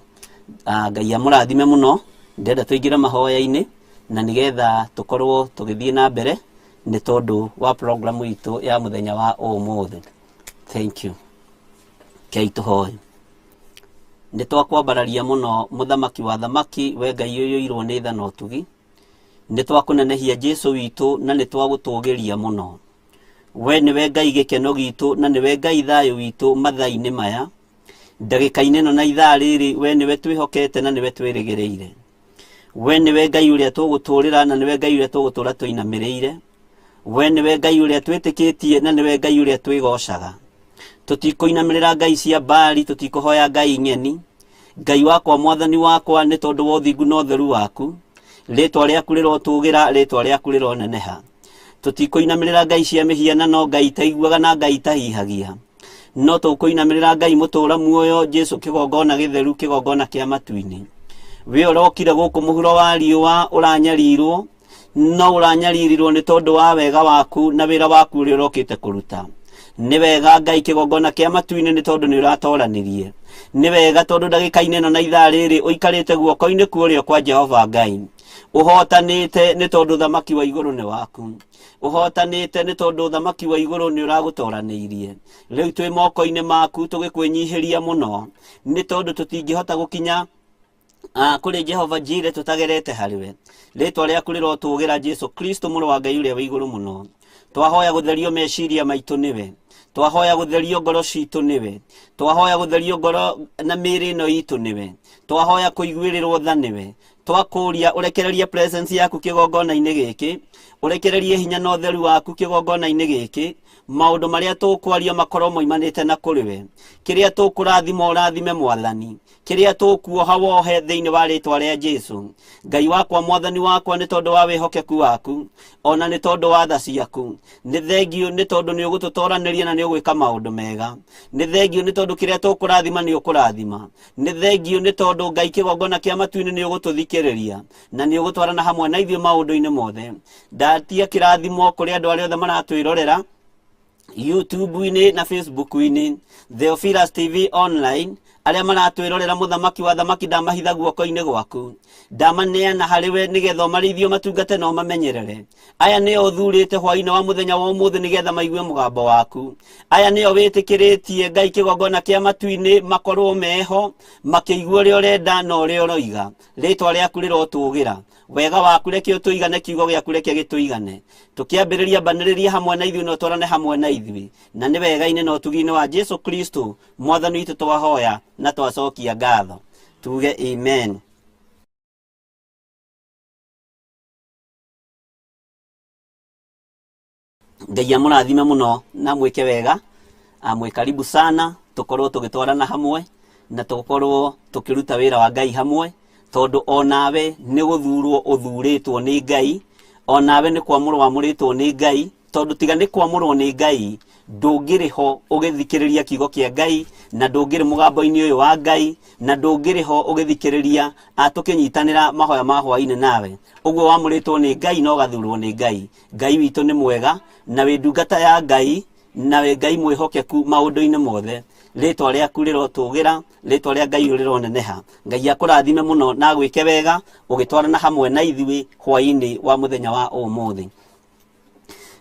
C: Ngai amũrathime mũno. Ndĩrenda tũingĩre mahoya-inĩ na nĩgetha tũkorwo tũgĩthiĩ na mbere nĩ tondũ wa program itũ ya mũthenya wa ũmũthĩ. Thank you. Kei tũhoe. Nĩ twakwambararia mũno mũthamaki wa thamaki, we Ngai ũiyũirwo nĩ tha na ũtugi. Nĩ twakũnenehia Jesu witũ na nĩ twagũtũgĩria mũno. We nĩwe Ngai gĩkeno gitũ na nĩwe Ngai thayũ witũ mathaa-inĩ maya. Ndagĩka-inĩ ĩno na ithaa rĩrĩ, we nĩwe twĩhokete na nĩwe twĩrĩgĩrĩire. We nĩwe Ngai ũrĩa tũgũtũũrĩra na nĩwe Ngai ũrĩa tũgũtũũra tũinamĩrĩire. We nĩwe Ngai ũrĩa twĩtĩkĩtie na nĩwe Ngai ũrĩa twĩgocaga. Tũtikũinamĩrĩra ngai cia Baali, tũtikũhoya ngai ng'eni. Ngai wakwa, mwathani wakwa, nĩ tondũ wa ũthingu na ũtheru waku, rĩtwa rĩaku rĩrotũgĩra, rĩtwa rĩaku rĩroneneha. Tũtikũinamĩrĩra ngai cia mĩhianano, ngai itaiguaga na ngai itahihagia. No tũkũinamĩrĩra Ngai mũtũũra muoyo, Jesu kĩgongona gĩtheru, kĩgongona kĩa matu-inĩ. We ũrokire gũkũ mũhuro wa riũa, ũranyarirwo, no ũranyaririrwo nĩ tondũ wa wega waku na wĩra waku ũrĩa ũrokĩte kũruta. Nĩ wega Ngai kĩgongona kĩa matu-inĩ nĩ tondũ nĩ ũratoranirie. Nĩ wega tondũ ndagĩka-inĩ ĩno na ithaa rĩrĩ ũikarĩte guoko-inĩ kwa ũrĩo kwa Jehova Ngai. Ũhotanĩte nĩ tondũ ũthamaki wa igũrũ nĩ waku. Ũhotanĩte nĩ tondũ ũthamaki wa igũrũ nĩ ũragũtoranĩirie. Rĩu twĩ moko-inĩ maku tũgĩkwĩnyihĩria mũno, nĩ tondũ tũtingĩhota gũkinya kũrĩ Jehova Jire tũtagerete harĩ we. Rĩtwa rĩaku rĩrotũgĩra Jesu Kristo mũrũ wa Ngai ũrĩa wĩ igũrũ mũno. Twahoya gũtherio meciria maitũ nĩwe, twahoya gũtherio ngoro citũ nĩwe, twahoya gũtherio ngoro na mĩĩrĩ ĩno itũ nĩwe, twahoya kũiguĩrĩrwo tha nĩwe. Twakũria ũrekererie presence yaku kĩgongona-inĩ gĩkĩ, ũrekererie hinya na ũtheru waku kĩgongona-inĩ gĩkĩ, maũndũ marĩa tũkwaria makorwo moimanĩte na kũrĩ we. Kĩrĩa tũkũrathima ũrathime Mwathani, kĩrĩa tũkuoha wohe thĩinĩ wa rĩtwa rĩa Jesu. Ngai wakwa, Mwathani wakwa, nĩ tondũ wa wĩhokeku waku ona nĩ tondũ wa tha ciaku, nĩ thengiũ nĩ tondũ nĩ ũgũtũtoranĩria na nĩ ũgwĩka maũndũ mega. Nĩ thengiũ nĩ tondũ kĩrĩa tũkũrathima nĩ ũkũrathima. Nĩ thengiũ nĩ tondũ Ngai kĩgongona kĩa matu-inĩ nĩ ũgũtũthikĩrĩria na nĩ ũgũtwarana hamwe na ithuĩ maũndũ-inĩ mothe. Ndatia kĩrathimo kũrĩ andũ arĩa othe maratwĩrorera YouTube-inĩ na Facebook-inĩ, Theophilus TV online, arĩa maratwĩrorera. Mũthamaki wa thamaki, ndamahitha guoko-inĩ gwaku, ndamaneana harĩ we nĩgetha ũmarĩithie, ũmatungate na ũmamenyerere. Aya nĩo ũthurĩte hwaĩ-inĩ wa mũthenya wa ũmũthĩ nĩgetha maigue mũgambo waku. Aya nĩo wĩtĩkĩrĩtie Ngai kĩgongona kĩa matu-inĩ makorwo meho makĩigua ũrĩa ũrenda na ũrĩa ũroiga. Rĩtwa rĩaku rĩrotũgĩra. Wega waku reke ũtũigane, kiugo gĩaku reke gĩtũigane. Tũkĩambĩrĩria, mbanĩrĩria hamwe na ithuĩ na ũtwarane hamwe na ithuĩ, na nĩ wega-inĩ na ũtugi-inĩ wa Jesu Kristo Mwathani witũ twahoya na twacokia ngatho, tuge amen. Ngai amũrathime mũno na mwĩke wega. Mwĩ karibu sana, tũkorwo tũgĩtwarana hamwe na tũkorwo tũkĩruta wĩra wa Ngai hamwe, tondũ onawe nĩ gũthurwo ũthurĩtwo nĩ Ngai, onawe nĩ kwamũrwo wamũrĩtwo nĩ Ngai, tondũ tiga nĩ kwamũrwo nĩ Ngai ndũngĩrĩ ho ũgĩthikĩrĩria kiugo kĩa Ngai, na ndũngĩrĩ mũgambo-inĩ ũyũ wa Ngai, na ndũngĩrĩ ho ũgĩthikĩrĩria tũkĩnyitanĩra mahoya ma hwaĩ-inĩ nawe. Ũguo wamũrĩtwo nĩ Ngai na ũgathurwo nĩ Ngai. Ngai witũ nĩ mwega, na wĩ ndungata ya Ngai, na wĩ Ngai mwĩhokeku maũndũ-inĩ mothe. Rĩtwa rĩaku rĩrotũgĩra, rĩtwa rĩa Ngai rĩroneneha. Ngai akũrathime mũno na agwĩke wega ũgĩtwarana hamwe na ithuĩ hwaĩ-inĩ wa mũthenya wa ũmũthĩ.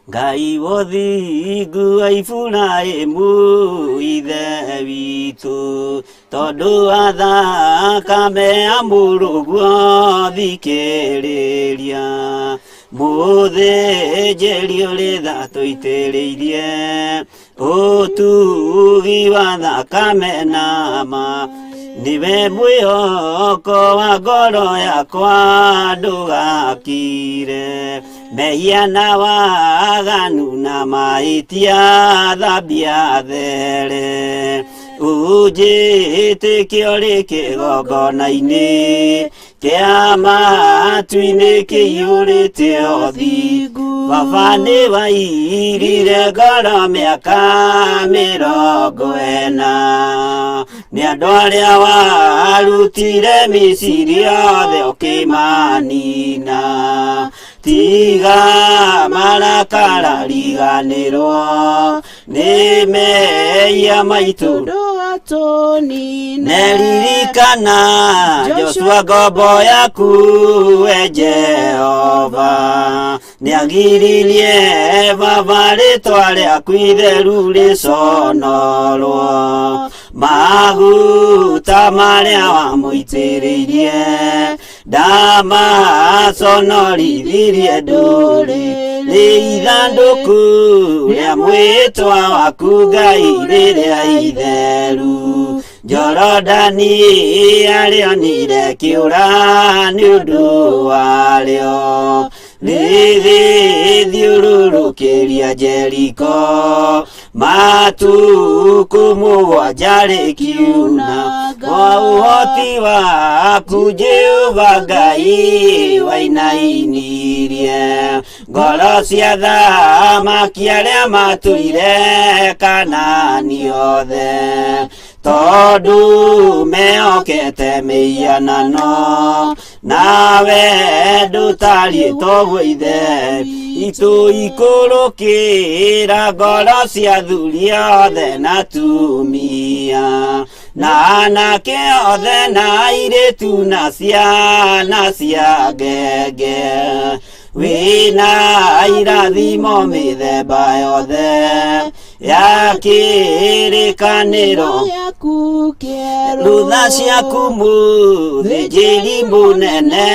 C: Ngai wothingu wa Iburahĩmu ithe witũ, tondũ wa thakame ya mũrũguo thikĩrĩria, mũthĩnjĩri ũrĩ tha tũitĩrĩirie ũtugi wa thakame na ma, nĩwe mwĩhoko wa ngoro yakwa, ndũgakire. Mehia na waganu na mahĩtia thambia there, ũnjĩtĩkio rĩ kĩgongona-inĩ kĩa matu-inĩ kĩiyũrĩte ũthingu. Baba nĩ wairire ngoro mĩaka 40, nĩ andũ arĩa warutire Misiri othe ũkĩmanina. Tiga marakara, riganĩrwo nĩ mehia maitũ, neririkana Joshua ngombo yaku, we Jehova nĩagiririe Baba rĩtwa rĩaku itheru rĩconorwo. Maguta marĩa wamũitĩrĩirie ndamaconorithirie ndũrĩrĩ. Ithandũku rĩa mwĩtwa waku Ngai rĩrĩa itheru, Jorodani arĩonire kĩũra nĩ ũndũ warĩo, rĩgĩthiũrũrũkĩria Jeriko matukũ 7 rĩkiuna. Kwa ũhoti waku Jehova Ngai wainainirie ngoro cia thamaki arĩa matũire Kanani othe, tondũ mehokete mĩhianano, nawe ndũtariĩ toguo ithe itũ. Ikũrũkĩra ngoro cia athuri othe na atumia.
F: Na anake othe na airĩtu na ciana cia ngenge. Wĩna irathimo mĩthemba yothe ya kĩrĩkanĩro rutha ciaku mũthĩnjĩri mũnene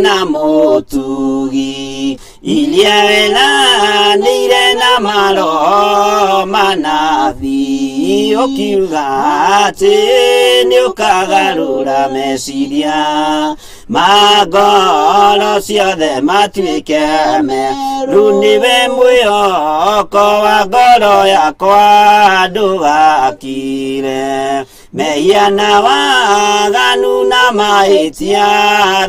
F: na mũtugi iria weranĩire na maroho manabii ũkiuga atĩ nĩũkagarũra meciria ma ngoro ciothe matuĩke meru nĩwe mwĩhoko wa ngoro yakwa ndũgakire mehia na waganu na mahĩtia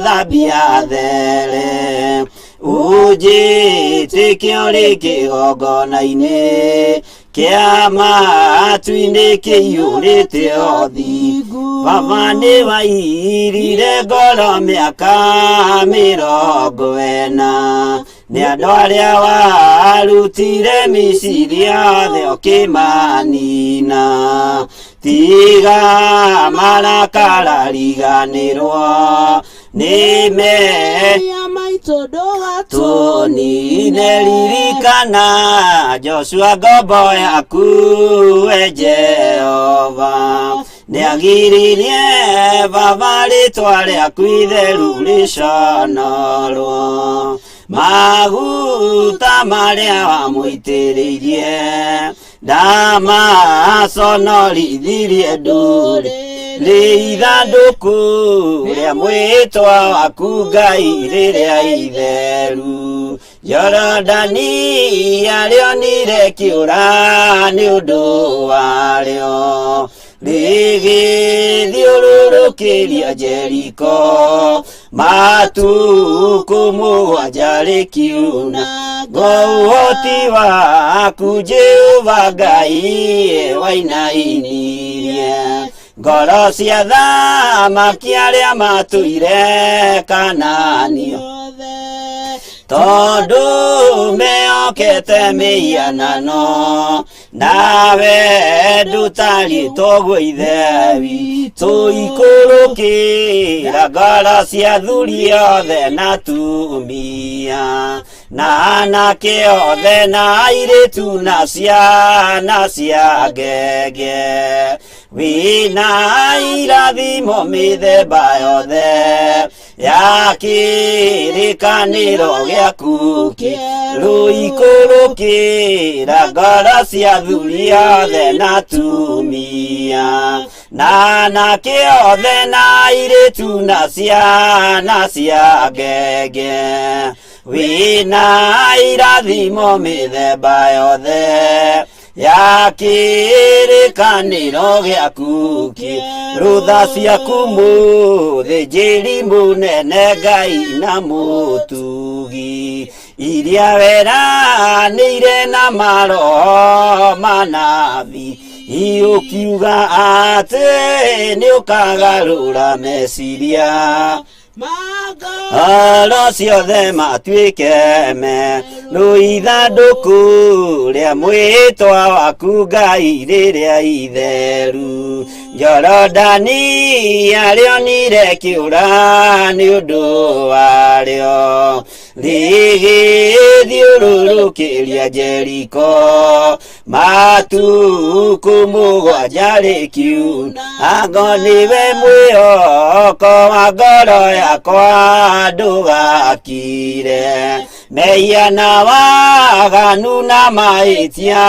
F: thambia there ũnjĩtĩke ũrĩ kĩgongona-inĩ kĩa matu-inĩ kĩiyũrĩte ũthingu. Baba nĩ wairire ngoro mĩaka 40 nĩ andũ arĩa warutire Misiri othe ũkĩmanina. Tiga marakara riganĩrwo nĩ mehia
G: maitũ ndũgatũnine.
F: Tũnine ririkana Joshua ngombo yaku we Jehova nĩagiririe baba rĩtwa rĩaku itheru rĩconorwo maguta marĩa wamũitĩrĩirie ndamaconorithirie ndũrĩ rĩ ithandũkũ rĩa mwĩtwa waku Ngai rĩrĩa itheru Jorodani arĩonire kĩũra nĩ ũndũ warĩo rĩgĩthiũrũrũkĩria Jeriko matukũ mũgwanja rĩkiuna ngo ũhoti waku Jehova Ngai wainainirie ngoro cia thamaki arĩa matũire Kanaani tondũ mehokete mĩhianano nawe ndũtariĩ toguo ithe witũ ikũrũkĩra ngoro cia athuri othe na atumia na anake othe na airĩtu na ciana cia ngenge wĩna irathimo mĩthemba yothe ya kĩrĩkanĩro gĩaku kĩerũ ikũrũkĩra ngoro cia athuri othe na atumia na anake othe na airĩtu na ciana cia ngenge wĩna irathimo mĩthemba yothe ya kĩrĩkanĩro gĩaku kĩerũ ciaku mũthĩnjĩri mũnene Ngai na mũtugi iria weranĩire na maroho manabii ũkiuga atĩ nĩũkagarũra meciria ngoro ciothe matuĩke meru ithandũkũ rĩa mwĩtwa waku Ngai rĩrĩa itheru Jorodani arĩonire kĩũra nĩ ũndũ warĩo rĩgĩthiũrũrũkĩria Jeriko matukũ mũgwanja rĩkiuna ango nĩwe mwĩhoko wa ngoro yakwa ndũgakire mehia na waganu na mahĩtia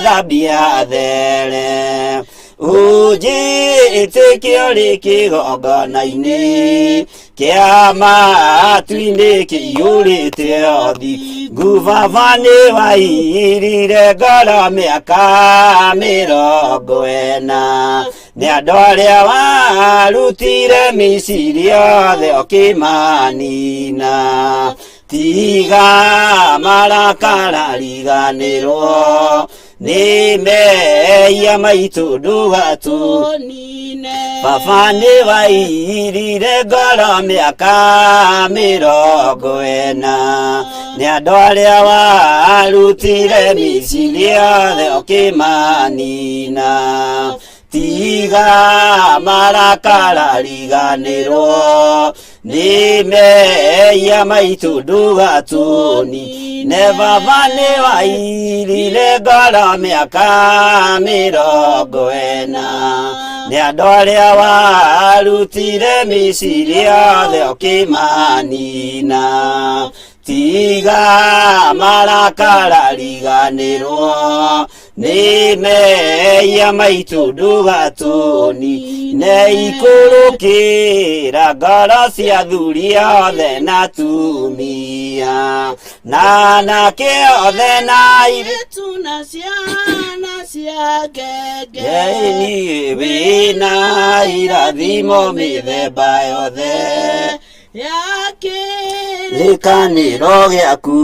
F: thambia there ũnjĩtĩke ũrĩ kĩgongona-inĩ kĩa matu-inĩ kĩiyũrĩte ũthingu. Baba nĩ wairire ngoro mĩaka 40 nĩ andũ arĩa warutire Misiri othe ũkĩmanina. Tiga marakara riganĩrwo nĩ mehia maitũ ndũgatũnine. Baba nĩ wairire ngoro mĩaka 40 nĩ andũ arĩa warutire Misiri othe ũkĩmanina. Tiga marakara riganĩrwo nĩ mehia maitũ ndũgatũni ne baba nĩ wairire ngoro mĩaka 40 nĩ andũ arĩa warutire Misiri othe ũkĩmanina. Tiga marakara riganĩrwo nĩ mehia maitũ ndũgatũni ne ikũrũkĩra ngoro cia athuri othe na atumia na anake othe na airĩtu
G: na ciana cia ngenge.
F: Niĩ wĩna irathimo mĩthemba yothe Rĩkanĩro gĩaku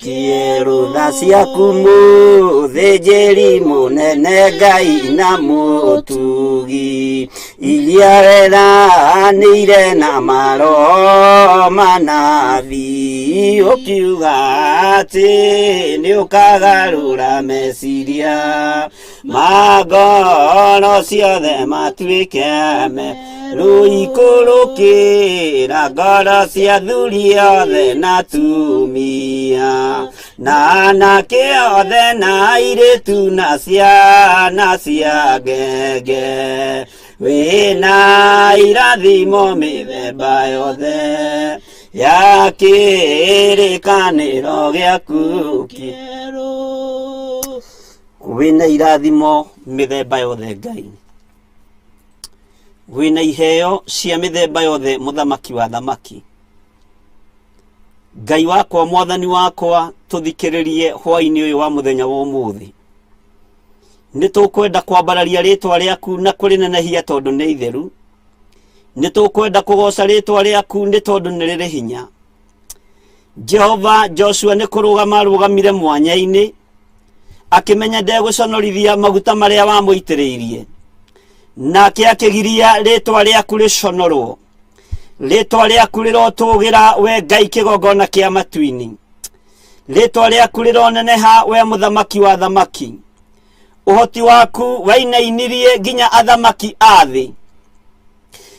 F: kĩerũ tha ciaku mũthĩnjĩri mũnene Ngai na mũtugi iria weranĩire na maroho manabii ũkiuga atĩ nĩũkagarũra meciria ma ngoro ciothe matuĩke merũ ikũrũkĩra ngoro cia athuri othe na atumia na anake othe na airĩtu na ciana cia ngenge wĩna irathimo mĩthemba yothe ya kĩrĩkanĩro gĩaku kĩerũ wĩna irathimo mĩthemba yothe Ngai wĩna iheo cia mĩthemba yothe mũthamaki wa thamaki Ngai wakwa mwathani wakwa tũthikĩrĩrie hwainĩ ũyũ wa mũthenya wa ũmũthĩ nĩ tũkwenda kwambararia rĩtwa rĩaku na kũrĩnenehia tondũ nĩ itheru nĩ tũkwenda kũgoca rĩtwa rĩaku nĩ tondũ nĩ rĩrĩ hinya Jehova Joshua nĩ kũrũgama arũgamire mwanya-inĩ akĩmenya ndegũconorithia maguta marĩa wamũitĩrĩirie nake akĩgiria rĩtwa rĩaku rĩconorwo rĩtwa rĩaku rĩrotũgĩra we Ngai kĩgongona kĩa matu-inĩ rĩtwa rĩaku rĩroneneha we mũthamaki wa thamaki ũhoti waku wainainirie nginya athamaki a thĩ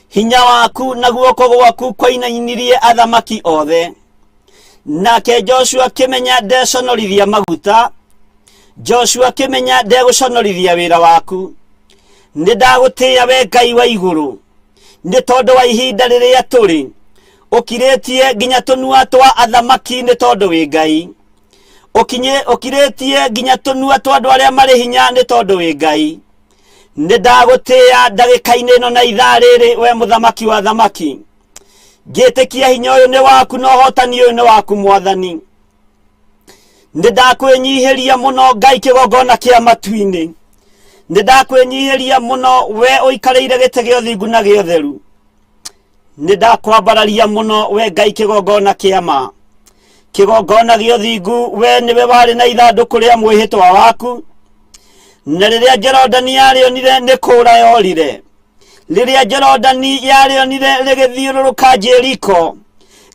F: hinya waku na guoko gwaku kwainainirie athamaki othe nake Joshua akĩmenya ndeconorithia maguta Joshua akĩmenya ndegũconorithia wĩra waku nĩ ndagũtĩĩa we Ngai wa igũrũ nĩ tondũ wa ihinda rĩrĩa tũrĩ ũkirĩtie nginya tũnua twa athamaki nĩ tondũ wĩ Ngai ũkirĩtie nginya tũnua twa andũ arĩa marĩ hinya nĩ tondũ wĩ Ngai nĩ ndagũtĩĩa ndagĩka-inĩ ĩno na ithaa rĩrĩ we mũthamaki wa thamaki ngĩtĩkia hinya ũyũ nĩ waku na ũhotani ũyũ nĩ waku mwathani nĩ ndakwĩnyihĩria mũno Ngai kĩgongona kĩa matu-inĩ nĩ ndakwĩnyihĩria mũno we ũikarĩire gĩtĩ gĩa ũthingu na gĩa ũtheru nĩ ndakwambararia mũno we Ngai kĩgongona kĩa ma kĩgongona gĩa ũthingu we nĩwe warĩ na ithandũkũ rĩa mwĩhĩtwa waku na rĩrĩa Jorodani yarĩonire nĩ kũũra yorire rĩrĩa Jorodani yarĩonire rĩgĩthiũrũrũka Jeriko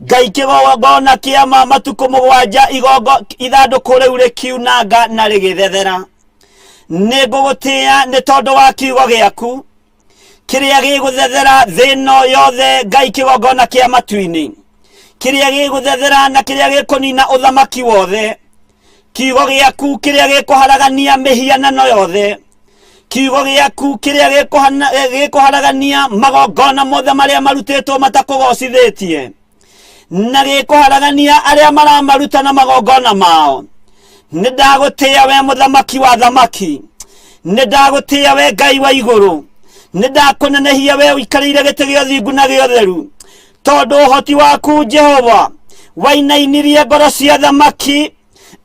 F: Ngai kĩgongona kĩa ma matukũ 7 ithandũkũ rĩu rĩkiunanga na rĩgĩthethera nĩ ngũgũtĩĩa nĩ tondũ wa kiugo gĩaku kĩrĩa gĩgũthethera thĩ ĩno yothe Ngai kĩgongona kĩa matu-inĩ kĩrĩa gĩgũthethera na kĩrĩa gĩkũnina ũthamaki wothe kiugo gĩaku kĩrĩa gĩkũharagania mĩhianano yothe kiugo gĩaku kĩrĩa gĩkũharagania magongona mothe marĩa marutĩtwo matakũgocithĩtie na gĩkũharagania arĩa maramaruta na magongona mao nĩ ndagũtĩĩa we mũthamaki wa thamaki nĩ ndagũtĩĩa we Ngai wa igũrũ nĩ ndakũnenehia we ũikarĩire gĩtĩ gĩa ũthingu na gĩa ũtheru tondũ ũhoti waku Jehova wainainirie ngoro cia thamaki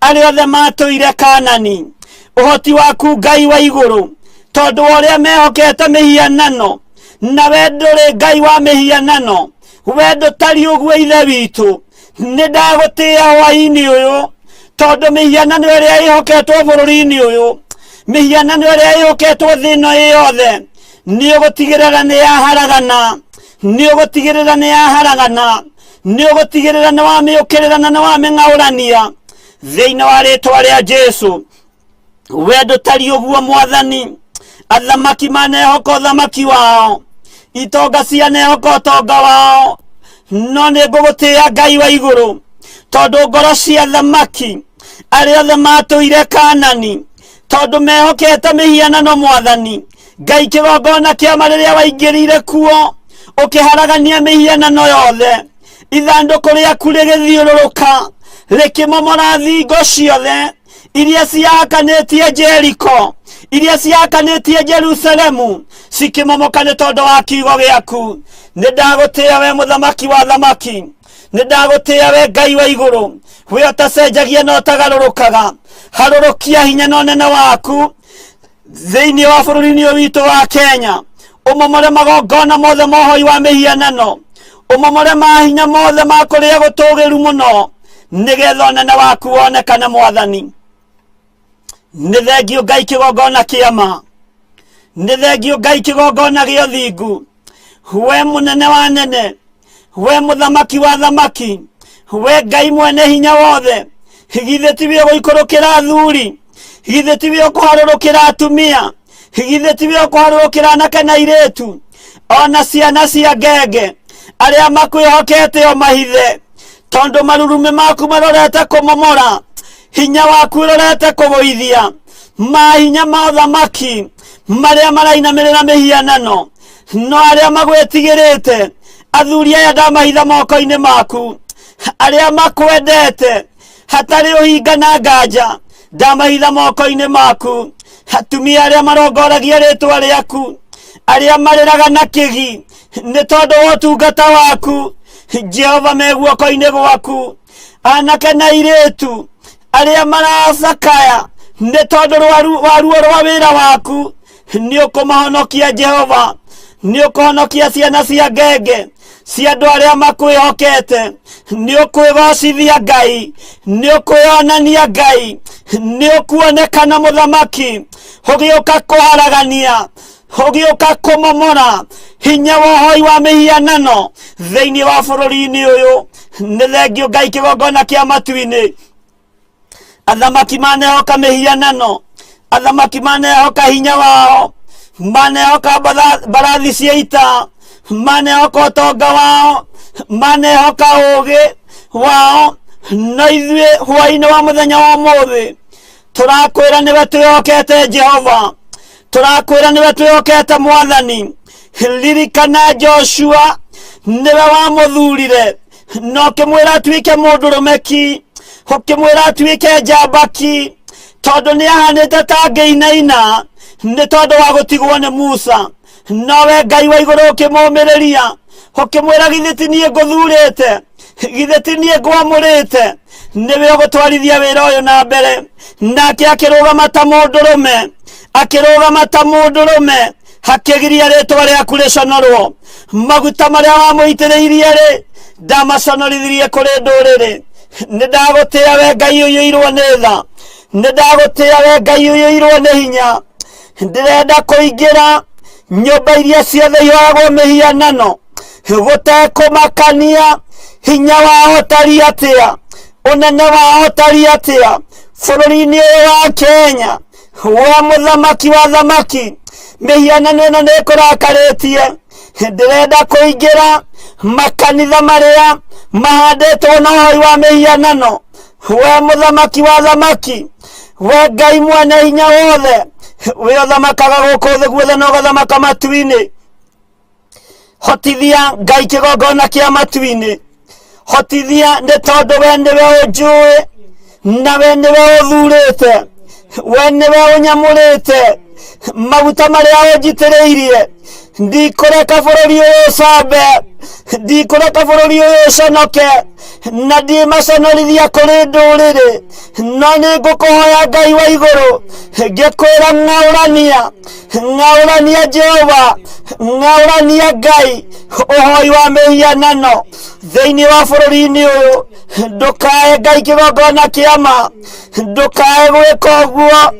F: arĩa othe matũire Kanani ũhoti waku Ngai wa igũrũ tondũ wa ũrĩa mehokete mĩhianano na we ndũrĩ Ngai wa mĩhianano we ndũtariĩ ũguo Ithe witũ nĩ ndagũtĩĩa hwaĩ-inĩ ũyũ tondũ mĩhianano ĩrĩa ĩhoketwo bũrũri-inĩ ũyũ mĩhianano ĩrĩa ĩhoketwo thĩ ĩno ĩ yothe nĩ ũgũtigĩrĩra nĩ yaharagana nĩ ũgũtigĩrĩra nĩ yaharagana nĩ ũgũtigĩrĩra nĩ wamĩũkĩrĩra na nĩ wamĩng'aũrania thĩinĩ wa rĩtwa rĩa Jesu we ndũtariĩ ũguo mwathani Athamaki manehoka ũthamaki wao, itonga cianehoka ũtonga wao, no nĩ ngũgũtĩĩa Ngai wa igũrũ, tondũ ngoro cia athamaki arĩa othe matũire Kanani, tondũ mehokete mĩhianano Mwathani Ngai, kĩgongona kĩama rĩrĩa waingĩrire kuo ũkĩharagania mĩhianano yothe, ithandũkũ rĩaku rĩgĩthiũrũrũka rĩkĩmomora thingo ciothe iria ciahakanĩtie Jeriko, iria ciahakanĩtie Jerusalemu, cikĩmomoka nĩ tondũ wa kiugo gĩaku. Nĩ ndagũtĩĩa we mũthamaki wa thamaki, nĩ ndagũtĩĩa we Ngai wa igũrũ, we ũtacenjagia na ũtagarũrũkaga. Harũrũkia hinya na ũnene waku thĩinĩ wa bũrũri-inĩ ũyũ witũ wa Kenya, ũmomore magongona mothe ma ũhoi wa mĩhianano, ũmomore mahinya mothe ma kũrĩa gũtũgĩru mũno, nĩgetha ũnene waku wonekane Mwathani. Nĩ thengio Ngai kĩgongona kĩa ma, nĩ thengio Ngai kĩgongona gĩa ũthingu, we mũnene wa nene, we mũthamaki wa thamaki, we Ngai mwene hinya wothe. Githĩ tiwe ũgũikũrũkĩra athuri? Githĩ tiwe ũkũharũrũkĩra atumia? Githĩ tiwe ũkũharũrũkĩra anake na airĩtu, ona ciana cia ngenge, arĩa makwĩhokete o mahithe? Tondũ marurumĩ maku marorete kũmomora, hinya waku ũrorete kũgũithia mahinya ma ũthamaki marĩa marainamĩrĩra mĩhianano. No arĩa magwĩtigĩrĩte, athuri aya ndamahitha moko-inĩ maku, arĩa makwendete hatarĩ ũhinga na nganja ndamahitha moko-inĩ maku, atumia arĩa marongoragia rĩtwa rĩaku, arĩa marĩraga na kĩgi nĩ tondũ wa ũtungata waku, Jehova, me guoko-inĩ gwaku. Anake na airĩtu arĩa maracakaya nĩ tondũ wa ruo rwa wĩra waku, nĩ ũkũmahonokia Jehova, nĩ ũkũhonokia ciana cia ngenge cia andũ arĩa makwĩhokete. Nĩ ũkwĩgocithia Ngai, nĩ ũkwĩonania Ngai, nĩ ũkuonekana mũthamaki ũgĩũka kũharagania, ũgĩũka kũmomora hinya wa ũhoi wa mĩhianano thĩinĩ wa bũrũri-inĩ ũyũ. Nĩ thengio Ngai kĩgongona kĩa matu-inĩ. Athamaki manehoka mĩhianano, athamaki manehoka hinya wao, manehoka mbarathi cia ita, manehoka ũtonga wao, manehoka ũũgĩ wao, no ithuĩ hwaĩ-inĩ wa mũthenya wa ũmũthĩ tũrakwĩra nĩwe twĩhokete Jehova, tũrakwĩra nĩwe twĩhokete Mwathani. Ririkana Joshua, nĩwe wamũthurire na ũkĩmwĩra atuĩke mũndũrũme ki, ũkĩmwĩra atuĩke njamba ki, tondũ nĩ ahanĩte ta ngĩinaina nĩ tondũ wa gũtigwo nĩ Musa. Nowe Ngai wa igũrũ ũkĩmũmĩrĩria, ũkĩmwĩra githĩ ti niĩ ngũthurĩte, githĩ ti niĩ ngwamũrĩte, nĩwe ũgũtwarithia wĩra ũyũ na mbere. Nake akĩrũgama ta mũndũrũme, akĩrũgama ta mũndũrũme, hakĩgiria rĩtwa rĩaku rĩconorwo. Maguta marĩa wamũitĩrĩirie rĩ, ndamaconorithirie kũrĩ ndũrĩrĩ. Nĩ ndagũtĩĩa we Ngai ũiyũirwo nĩ tha, nĩ ndagũtĩĩa we Ngai ũiyũirwo nĩ hinya. Ndĩrenda kũingĩra nyũmba iria ciothe ihoyagwo mĩhianano gũtekũmakania hinya wao ũtariĩ atĩa, ũnene wao ũtariĩ atĩa bũrũri-inĩ ũyũ wa Kenya. We mũthamaki wa thamaki, mĩhianano ĩno nĩ ĩkũrakarĩtie. Ndĩrenda kũingĩra makanitha marĩa mahandĩtwo na ũhoi wa mĩhianano. We mũthamaki wa thamaki, we Ngai mwene hinya wothe, we ũthamakaga gũkũ thĩ guothe na ũgathamaka matu-inĩ, hotithia Ngai kĩgongona kĩa matu-inĩ. Hotithia nĩ tondũ we nĩwe ũnjũĩ na we nĩwe ũthurĩte, we nĩwe ũnyamũrĩte. Maguta marĩa ũnjitĩrĩirie, ndikũreka bũrũri ũyũ ũcambe, ndikũreka bũrũri ũyũ ũconoke, na ndimaconorithia kũrĩ ndũrĩrĩ. No nĩ ngũkũhoya Ngai wa igũrũ, ngĩkwĩra ng'aũrania, ng'aũrania Jehova, ng'aũrania Ngai ũhoi wa mĩhianano thĩinĩ wa bũrũri-inĩ ũyũ. Ndũkae Ngai kĩgongona kĩa ma, ndũkae gwĩka ũguo,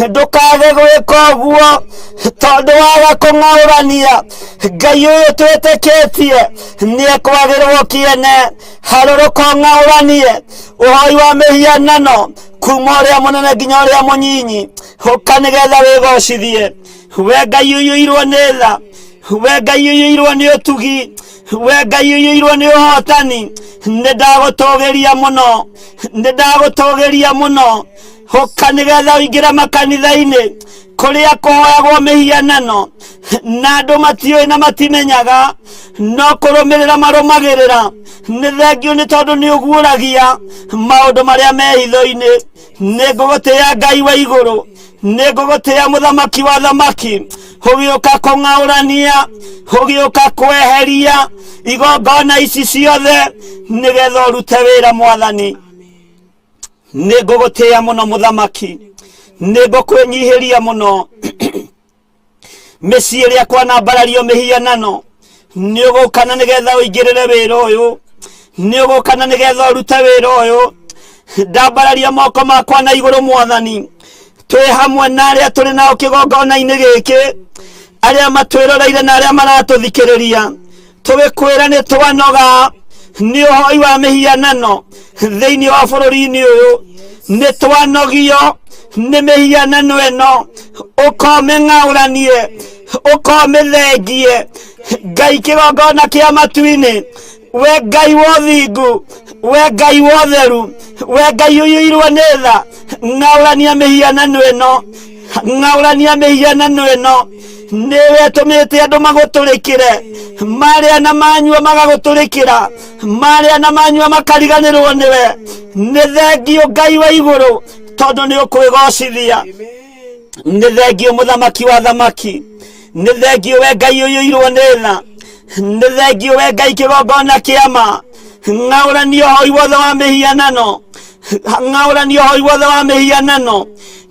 F: ndũkage gwĩka ũguo, tondũ waga kũng'aũrania Ngai ũyũ twĩtĩkĩtie nĩ ekwagĩrwo kĩene. Harũrũka ũng'aũranie ũhoi wa mĩhianano kuma ũrĩa mũnene nginya ũrĩa mũnyinyi, ũka nĩgetha wĩgocithie. We Ngai ũiyũirwo nĩ tha, we Ngai ũiyũirwo nĩ ũtugi, we Ngai ũiyũirwo nĩ ũhotani, nĩ ndagũtũgĩria mũno, nĩ ndagũtũgĩria mũno. Ũka nĩgetha ũingĩre makanitha-inĩ kũrĩa kũhoyagwo mĩhianano na andũ matiũĩ na matimenyaga, no kũrũmĩrĩra marũmagĩrĩra. Nĩ thengiũ nĩ tondũ nĩ ũguũragia maũndũ marĩa me hitho-inĩ. Nĩ ngũgũtĩĩa Ngai wa igũrũ, nĩ ngũgũtĩĩa mũthamaki wa thamaki, ũgĩũka kũng'aũrania, ũgĩũka kweheria igongona ici ciothe nĩgetha ũrute wĩra mwathani. Nĩ ngũgũtĩĩa mũno mũthamaki, nĩ ngũkwĩnyihĩria mũno. Mĩciĩ ĩrĩa kwanambarario mĩhianano, nĩ ũgũka na nĩgetha ũingĩrĩre wĩra ũyũ, nĩ ũgũka na nĩgetha ũrute wĩra ũyũ. Ndambararia moko makwa na igũrũ mwathani, twĩ hamwe na arĩa tũrĩ nao kĩgongona-inĩ gĩkĩ, arĩa matwĩroreire na arĩa maratũthikĩrĩria, tũgĩkwĩra nĩ twanoga nĩ ũhoi wa mĩhianano thĩinĩ wa bũrũri-inĩ ũyũ, nĩ twanogio nĩ mĩhianano ĩno, ũkomĩng'aũranie, ũkomĩthengie. Ngai kĩgongona kĩa matu-inĩ, we Ngai wa ũthingu, we Ngai wa ũtheru, we Ngai ũiyũirwo nĩ tha, ng'aũrania mĩhianano ĩno, ng'aũrania mĩhianano ĩno. Nĩwe ĩtũmĩte andũ magũtũrĩkĩre, marĩa na manyua magagũtũrĩkĩra, marĩa na manyua makariganĩrwo nĩwe. Nĩ thengiũ Ngai wa igũrũ, tondũ nĩ ũkwĩgocithia. Nĩ thengiũ mũthamaki wa thamaki, nĩ thengiũ we Ngai ũiyũirwo nĩ tha, nĩ thengiũ we Ngai kĩgongona kĩa ma. Ng'aũrania ũhoi wothe wa mĩhianano, ng'aũrania ũhoi wothe wa mĩhianano.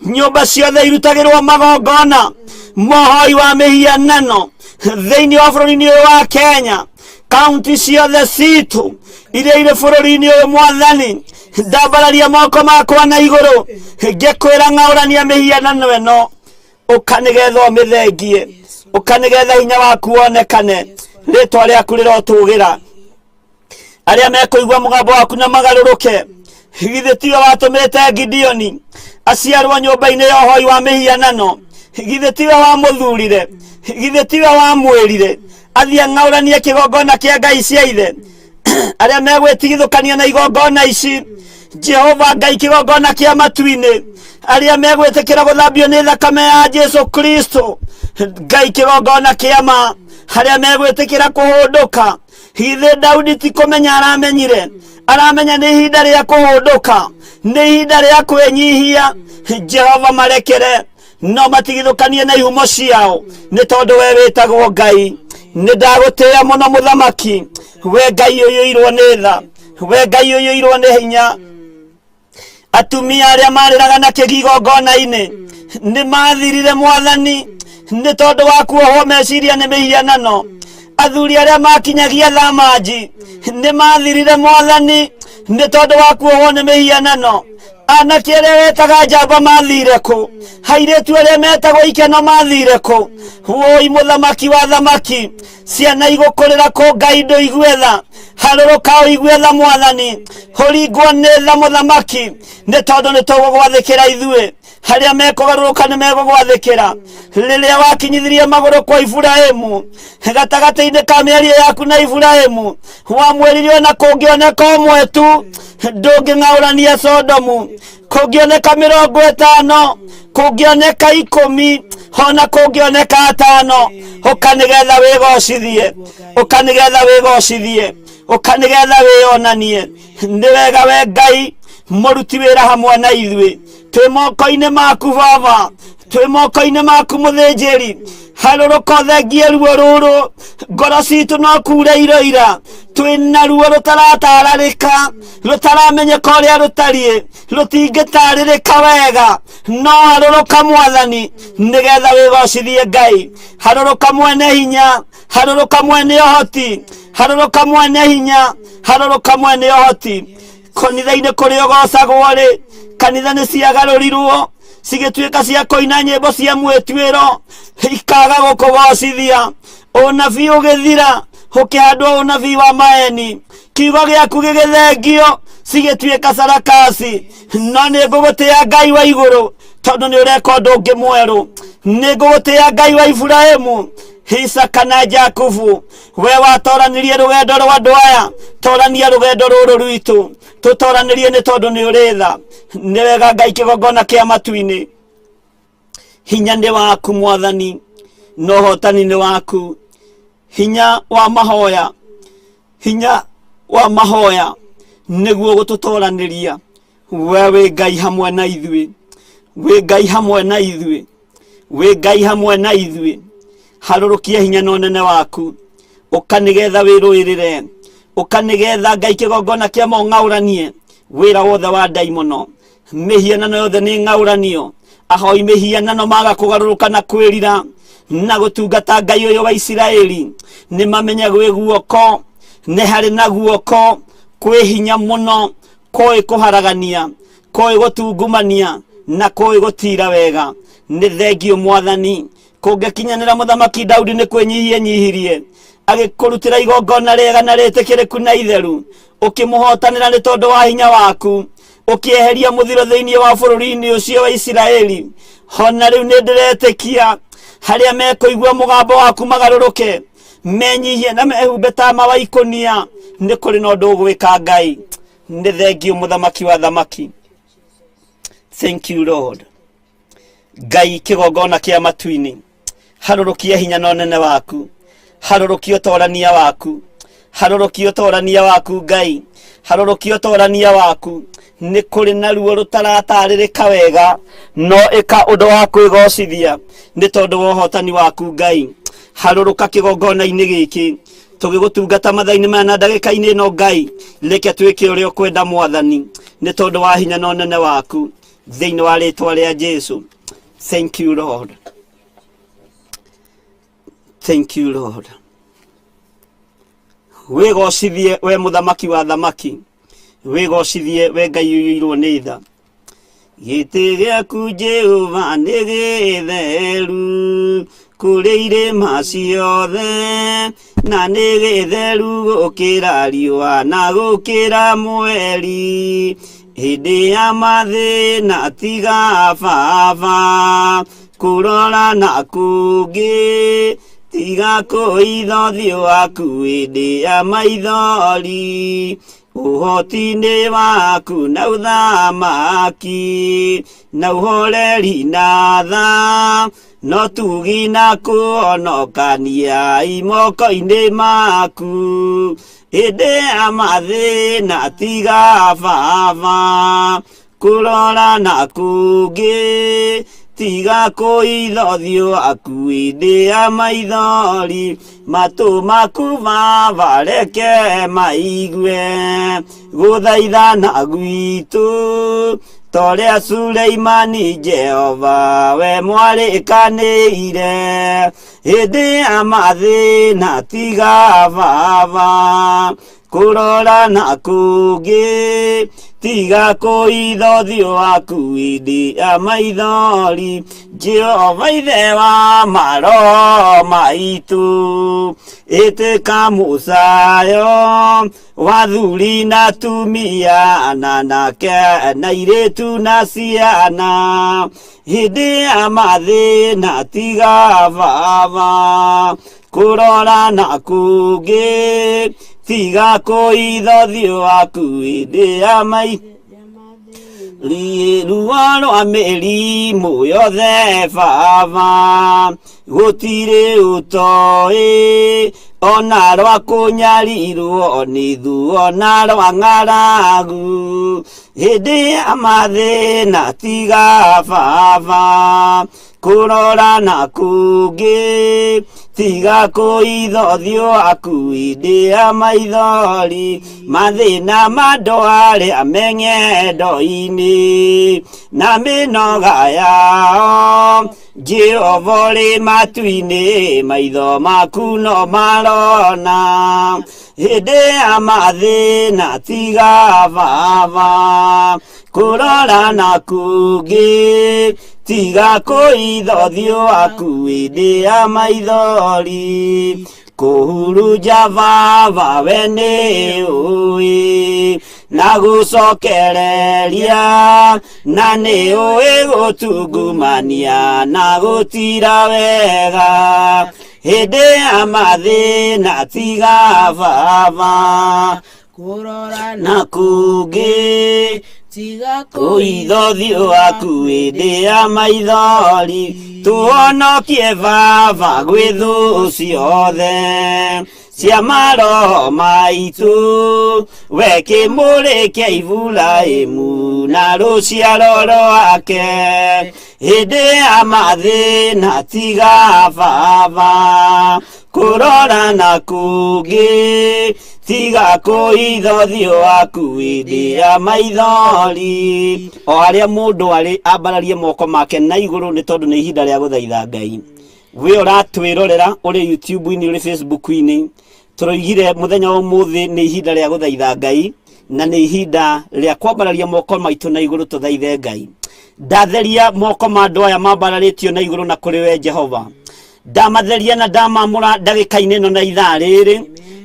F: Nyũmba ciothe irutagĩrwo magongona mohoi wa mĩhianano thĩinĩ wa bũrũri-inĩ ũyũ wa Kenya, kaunti ciothe citũ iria irĩ bũrũri-inĩ ũyũ mwathani, ndambararia moko makwa na igũrũ ngĩkwĩra ng'aũrania mĩhianano ĩno, ũka nĩgetha ũmĩthengie, ũka nĩgetha hinya waku wonekane, rĩtwa rĩaku rĩrotũgĩra. Arĩa mekũigua mũgambo waku na magarũrũke, githĩ tiwe watũmĩte Gideoni aciarwo nyũmba-inĩ ya ũhoi wa mĩhianano? Githĩ tiwe wamũthurire? Githĩ tiwe wamwĩrire athiĩ ang'aũranie kĩgongona kĩa ngai cia ithe? Arĩa megwĩtigithũkania na igongona ici, Jehova Ngai kĩgongona kĩa matu-inĩ, arĩa megwĩtĩkĩra gũthambio nĩ thakame ya Jesu Kristo, Ngai kĩgongona kĩa ma, arĩa megwĩtĩkĩra kũhũndũka. Githĩ Daudi ti kũmenya aramenyire? Aramenya nĩ ihinda rĩa kũhũndũka, nĩ ihinda rĩa kwĩnyihia. Jehova marekere, no matigithũkanie na ihumo ciao, nĩ tondũ we wĩtagwo Ngai. Nĩ ndagũtĩĩa mũno mũthamaki, we Ngai ũiyũirwo nĩ tha, we Ngai ũiyũirwo nĩ hinya. Atumia arĩa marĩraga na kĩgongona-inĩ nĩ mathirire mwathani, nĩ tondũ wa kuohwo meciria nĩ mĩhianano. Athuri arĩa makinyagia thamanji nĩ mathirire mwathani, nĩ tondũ wa kuohwo nĩ mĩhianano. Anake arĩa wetaga njamba mathire kũ? Airĩtu arĩa metagwo ikeno mathire kũ? Woi mũthamaki wa thamaki, ciana igũkũrĩra kũ? Ngai ndũigue tha, harũrũka ũigue tha mwathani, ũringwo nĩ tha mũthamaki, nĩ tondũ nĩ tũgũgwathĩkĩra ithuĩ. Arĩa mekũgarũrũka nĩ megũgwathĩkĩra. Rĩrĩa wakinyithirie magũrũ kwa Iburahĩmu, gatagatĩ-inĩ ka mĩario yaku na Iburahĩmu, wamwĩrire ona kũngĩoneka ũmwe tu, ndũngĩng'aũrania Sodomu. Kũngĩoneka 50, kũngĩoneka 10, ona kũngĩoneka 5, ũka nĩgetha wĩgocithie, ũka nĩgetha wĩgocithie, ũka nĩgetha wĩyonanie. Nĩ wega we Ngai mũruti wĩra hamwe na ithuĩ, twĩ moko-inĩ maku Baba, twĩ moko-inĩ maku mũthĩnjĩri. Harũrũka ũthengie ruo rũrũ, ngoro citũ no kura iroira, twĩ na ruo rũtaratararĩka, rũtaramenyeka ũrĩa rũtariĩ, rũtingĩtarĩrĩka wega, no harũrũka mwathani nĩgetha wĩgocithie Ngai. Harũrũka mwene hinya, harũrũka mwene ũhoti, harũrũka mwene hinya, harũrũka mwene ũhoti. Kanitha-inĩ kũrĩa ũgocagwo rĩ, kanitha nĩ ciagarũrirwo cigĩtuĩka cia kũina nyĩmbo cia mwĩtuĩro, ikaga gũkũgocithia. Ũnabii ũgĩthira, ũkĩhandwo ũnabii wa maeni, kiugo gĩaku gĩgĩthengio, cigĩtuĩka sarakasi. No nĩ ngũgũtĩĩa Ngai wa igũrũ, Tondũ nĩ ũreka ũndũ ũngĩ mwerũ. Nĩ ngũgũtĩĩa Ngai wa Iburahimu, Isaka na Jakubu. We watoranirie rũgendo rwa andũ aya, torania rũgendo rũrũ rwitũ, tũtoranĩrie nĩ tondũ nĩ ũrĩ tha. Nĩ wega Ngai kĩgongona kĩa matu-inĩ. Hinya nĩ waku Mwathani, na ũhotani nĩ waku. Hinya wa mahoya, hinya wa mahoya nĩguo gũtũtoranĩria. We wĩ Ngai hamwe na ithuĩ, wĩ Ngai hamwe na ithuĩ, wĩ Ngai hamwe na ithuĩ. Harũrũkia hinya na ũnene waku, ũka nĩgetha wĩrũĩrĩre, ũka nĩgetha Ngai kĩgongona kĩa mong'aũranie wĩra wothe wa ndaimono. Mĩhianano yothe nĩ ng'aũranio. Ahoi mĩhianano maga kũgarũrũka na kwĩrira na gũtungata Ngai ũyũ wa Isiraeli, nĩ mamenye gwĩ guoko, nĩ harĩ na guoko kwĩ hinya mũno, kũĩ kũharagania, kũĩ gũtungumania na kũĩ gũtira wega. Nĩ thengio Mwathani. Kũngĩkinyanĩra mũthamaki Daudi nĩ kwĩnyihia nyihirie, agĩkũrutĩra igongona rĩega na rĩtĩkĩrĩku na itheru, ũkĩmũhotanĩra nĩ tondũ wa hinya waku, ũkĩeheria mũthiro thĩinĩ wa bũrũri-inĩ ũcio wa Isiraeli. Hona rĩu nĩ ndĩretĩkia harĩa mekũigua mũgambo waku magarũrũke, menyihie na mehumbe tama wa ikũnia, nĩ kũrĩ na ũndũ ũgwĩka Ngai. Nĩ thengio mũthamaki wa thamaki. Thank you Lord. Ngai kĩgongona kĩa matu-inĩ, harũrũkia hinya na ũnene waku, harũrũkia ũtorania waku, harũrũkia ũtorania waku Ngai, harũrũkia ũtorania waku. Nĩ kũrĩ na ruo rũtaratarĩrĩka wega, no ĩka ũndũ wa kwĩgocithia nĩ tondũ wa ũhotani waku Ngai. Harũrũka kĩgongona-inĩ gĩkĩ tũgĩgũtungata mathaa-inĩ maya na ndagĩka-inĩ ĩno Ngai, reke twĩke ũrĩa ũkwenda Mwathani, nĩ tondũ wa hinya na ũnene waku, thĩinĩ wa rĩtwa rĩa Jesu. Thank you Lord. Thank you Lord. Wĩgocithie we mũthamaki wa thamaki, wĩgocithie we Ngai ũiyũirwo nĩ tha. Gĩtĩ gĩaku Jehova nĩ gĩtheru kũrĩ irĩma ciothe, na nĩ gĩtheru gũkĩra riũa na gũkĩra mweri. Hĩndĩ ya mathĩna tiga baba kũrora na kũngĩ, tiga kũitha ũthiũ waku hĩndĩ ya maithori. Ũhoti-inĩ waku na ũthamaki na ũhoreri na tha, no tugi na kũhonokania imoko-inĩ maku. Hĩndĩ ya mathĩna tiga baba kũrora na kũngĩ, tiga kũitha ũthiũ waku hĩndĩ ya maithori. Matũ maku baba reke maigue gũthaithana gwitũ, torĩa Suleimani Jehova we mwarĩkanĩire. Hĩndĩ ya mathĩna tiga baba kũrora na kũngĩ, tiga kũitha ũthiũ waku hĩndĩ ya maithori. Jehova ithe wa maroho maitũ, ĩtĩka mũcayo wa thuri na atumia na anake na airĩtu na ciana. Hĩndĩ ya mathĩna tiga baba kũrora na kũngĩ, tiga kũitha ũthiũ waku hĩndĩ ya mai ruo rwa mĩrimũ yothe baba gũtirĩ ũtoĩ, ona rwa kũnyarirwo nĩ thuo na rwa ng'aragu. Hĩndĩ ya mathĩna tiga baba kũrora na kũngĩ, tiga kũitha ũthiũ waku hĩndĩ ya maithori. Mathĩna ma andũ arĩa me ng'endo-inĩ na mĩnoga yao, Jehova ũrĩ matu-inĩ, maitho maku no marona. Hĩndĩ ya mathĩna tiga baba kũrora na kũngĩ, tiga kũitha ũthiũ waku hĩndĩ ya maithori. Kũhurunja baba we nĩ ũĩ, Na gũcokereria na nĩ ũĩ gũtungumania na gũtira wega hĩndĩ ya mathĩna tiga baba
G: kũrora
F: na kũngĩ
G: tiga
F: kũitho thiũ waku hĩndĩ ya maithori tũhonokie baba gwĩ thũ ciothe cia maroho maitũ we kĩmũrĩ kĩa Iburahĩmu na rũciaro rwake hĩndĩ ya mathĩna tiga baba kũrora na kũngĩ tiga kũitho thiũ waku hĩndĩ ya maithori. O harĩa mũndũ arĩ ambararie moko make na igũrũ nĩ tondũ nĩ ihinda rĩa gũthaitha Ngai. We ũratwĩrorera ũrĩ YouTube-inĩ, ũrĩ Facebook-inĩ, tũroigire mũthenya wa ũmũthĩ nĩ ihinda rĩa gũthaitha Ngai na nĩ ihinda rĩa kwambararia moko maitũ na igũrũ tũthaithe Ngai. Ndatheria moko ma andũ aya mambararĩtio na igũrũ na kũrĩ we Jehova, ndamatheria na ndamamũra ndagĩka-inĩ ĩno na ithaa rĩrĩ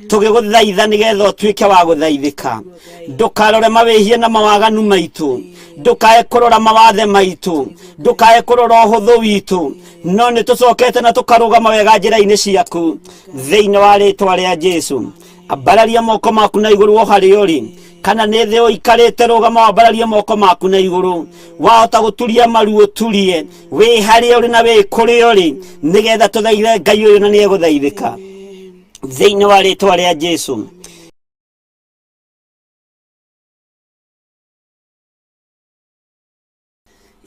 F: tũgĩgũthaitha nĩgetha ũtuĩke wa gũthaithĩka. Ndũkarore mawĩhia na mawaganu maitũ, ndũkae kũrora mawathe maitũ, ndũkae kũrora ũhũthũ witũ, no nĩ tũcokete na tũkarũgama wega njĩra-inĩ ciaku thĩinĩ wa rĩtwa rĩa Jesu. Ambararia moko maku na igũrũ o harĩa ũrĩ, kana nĩ thĩ ũikarĩte, rũgama wambararie moko maku na igũrũ. Wahota gũturia maru ũturie wĩ harĩa ũrĩ na wĩ kũrĩa ũrĩ, nĩgetha tũthaithe Ngai ũyũ na nĩ egũthaithĩka thĩinĩ wa rĩtwa rĩa Jesu.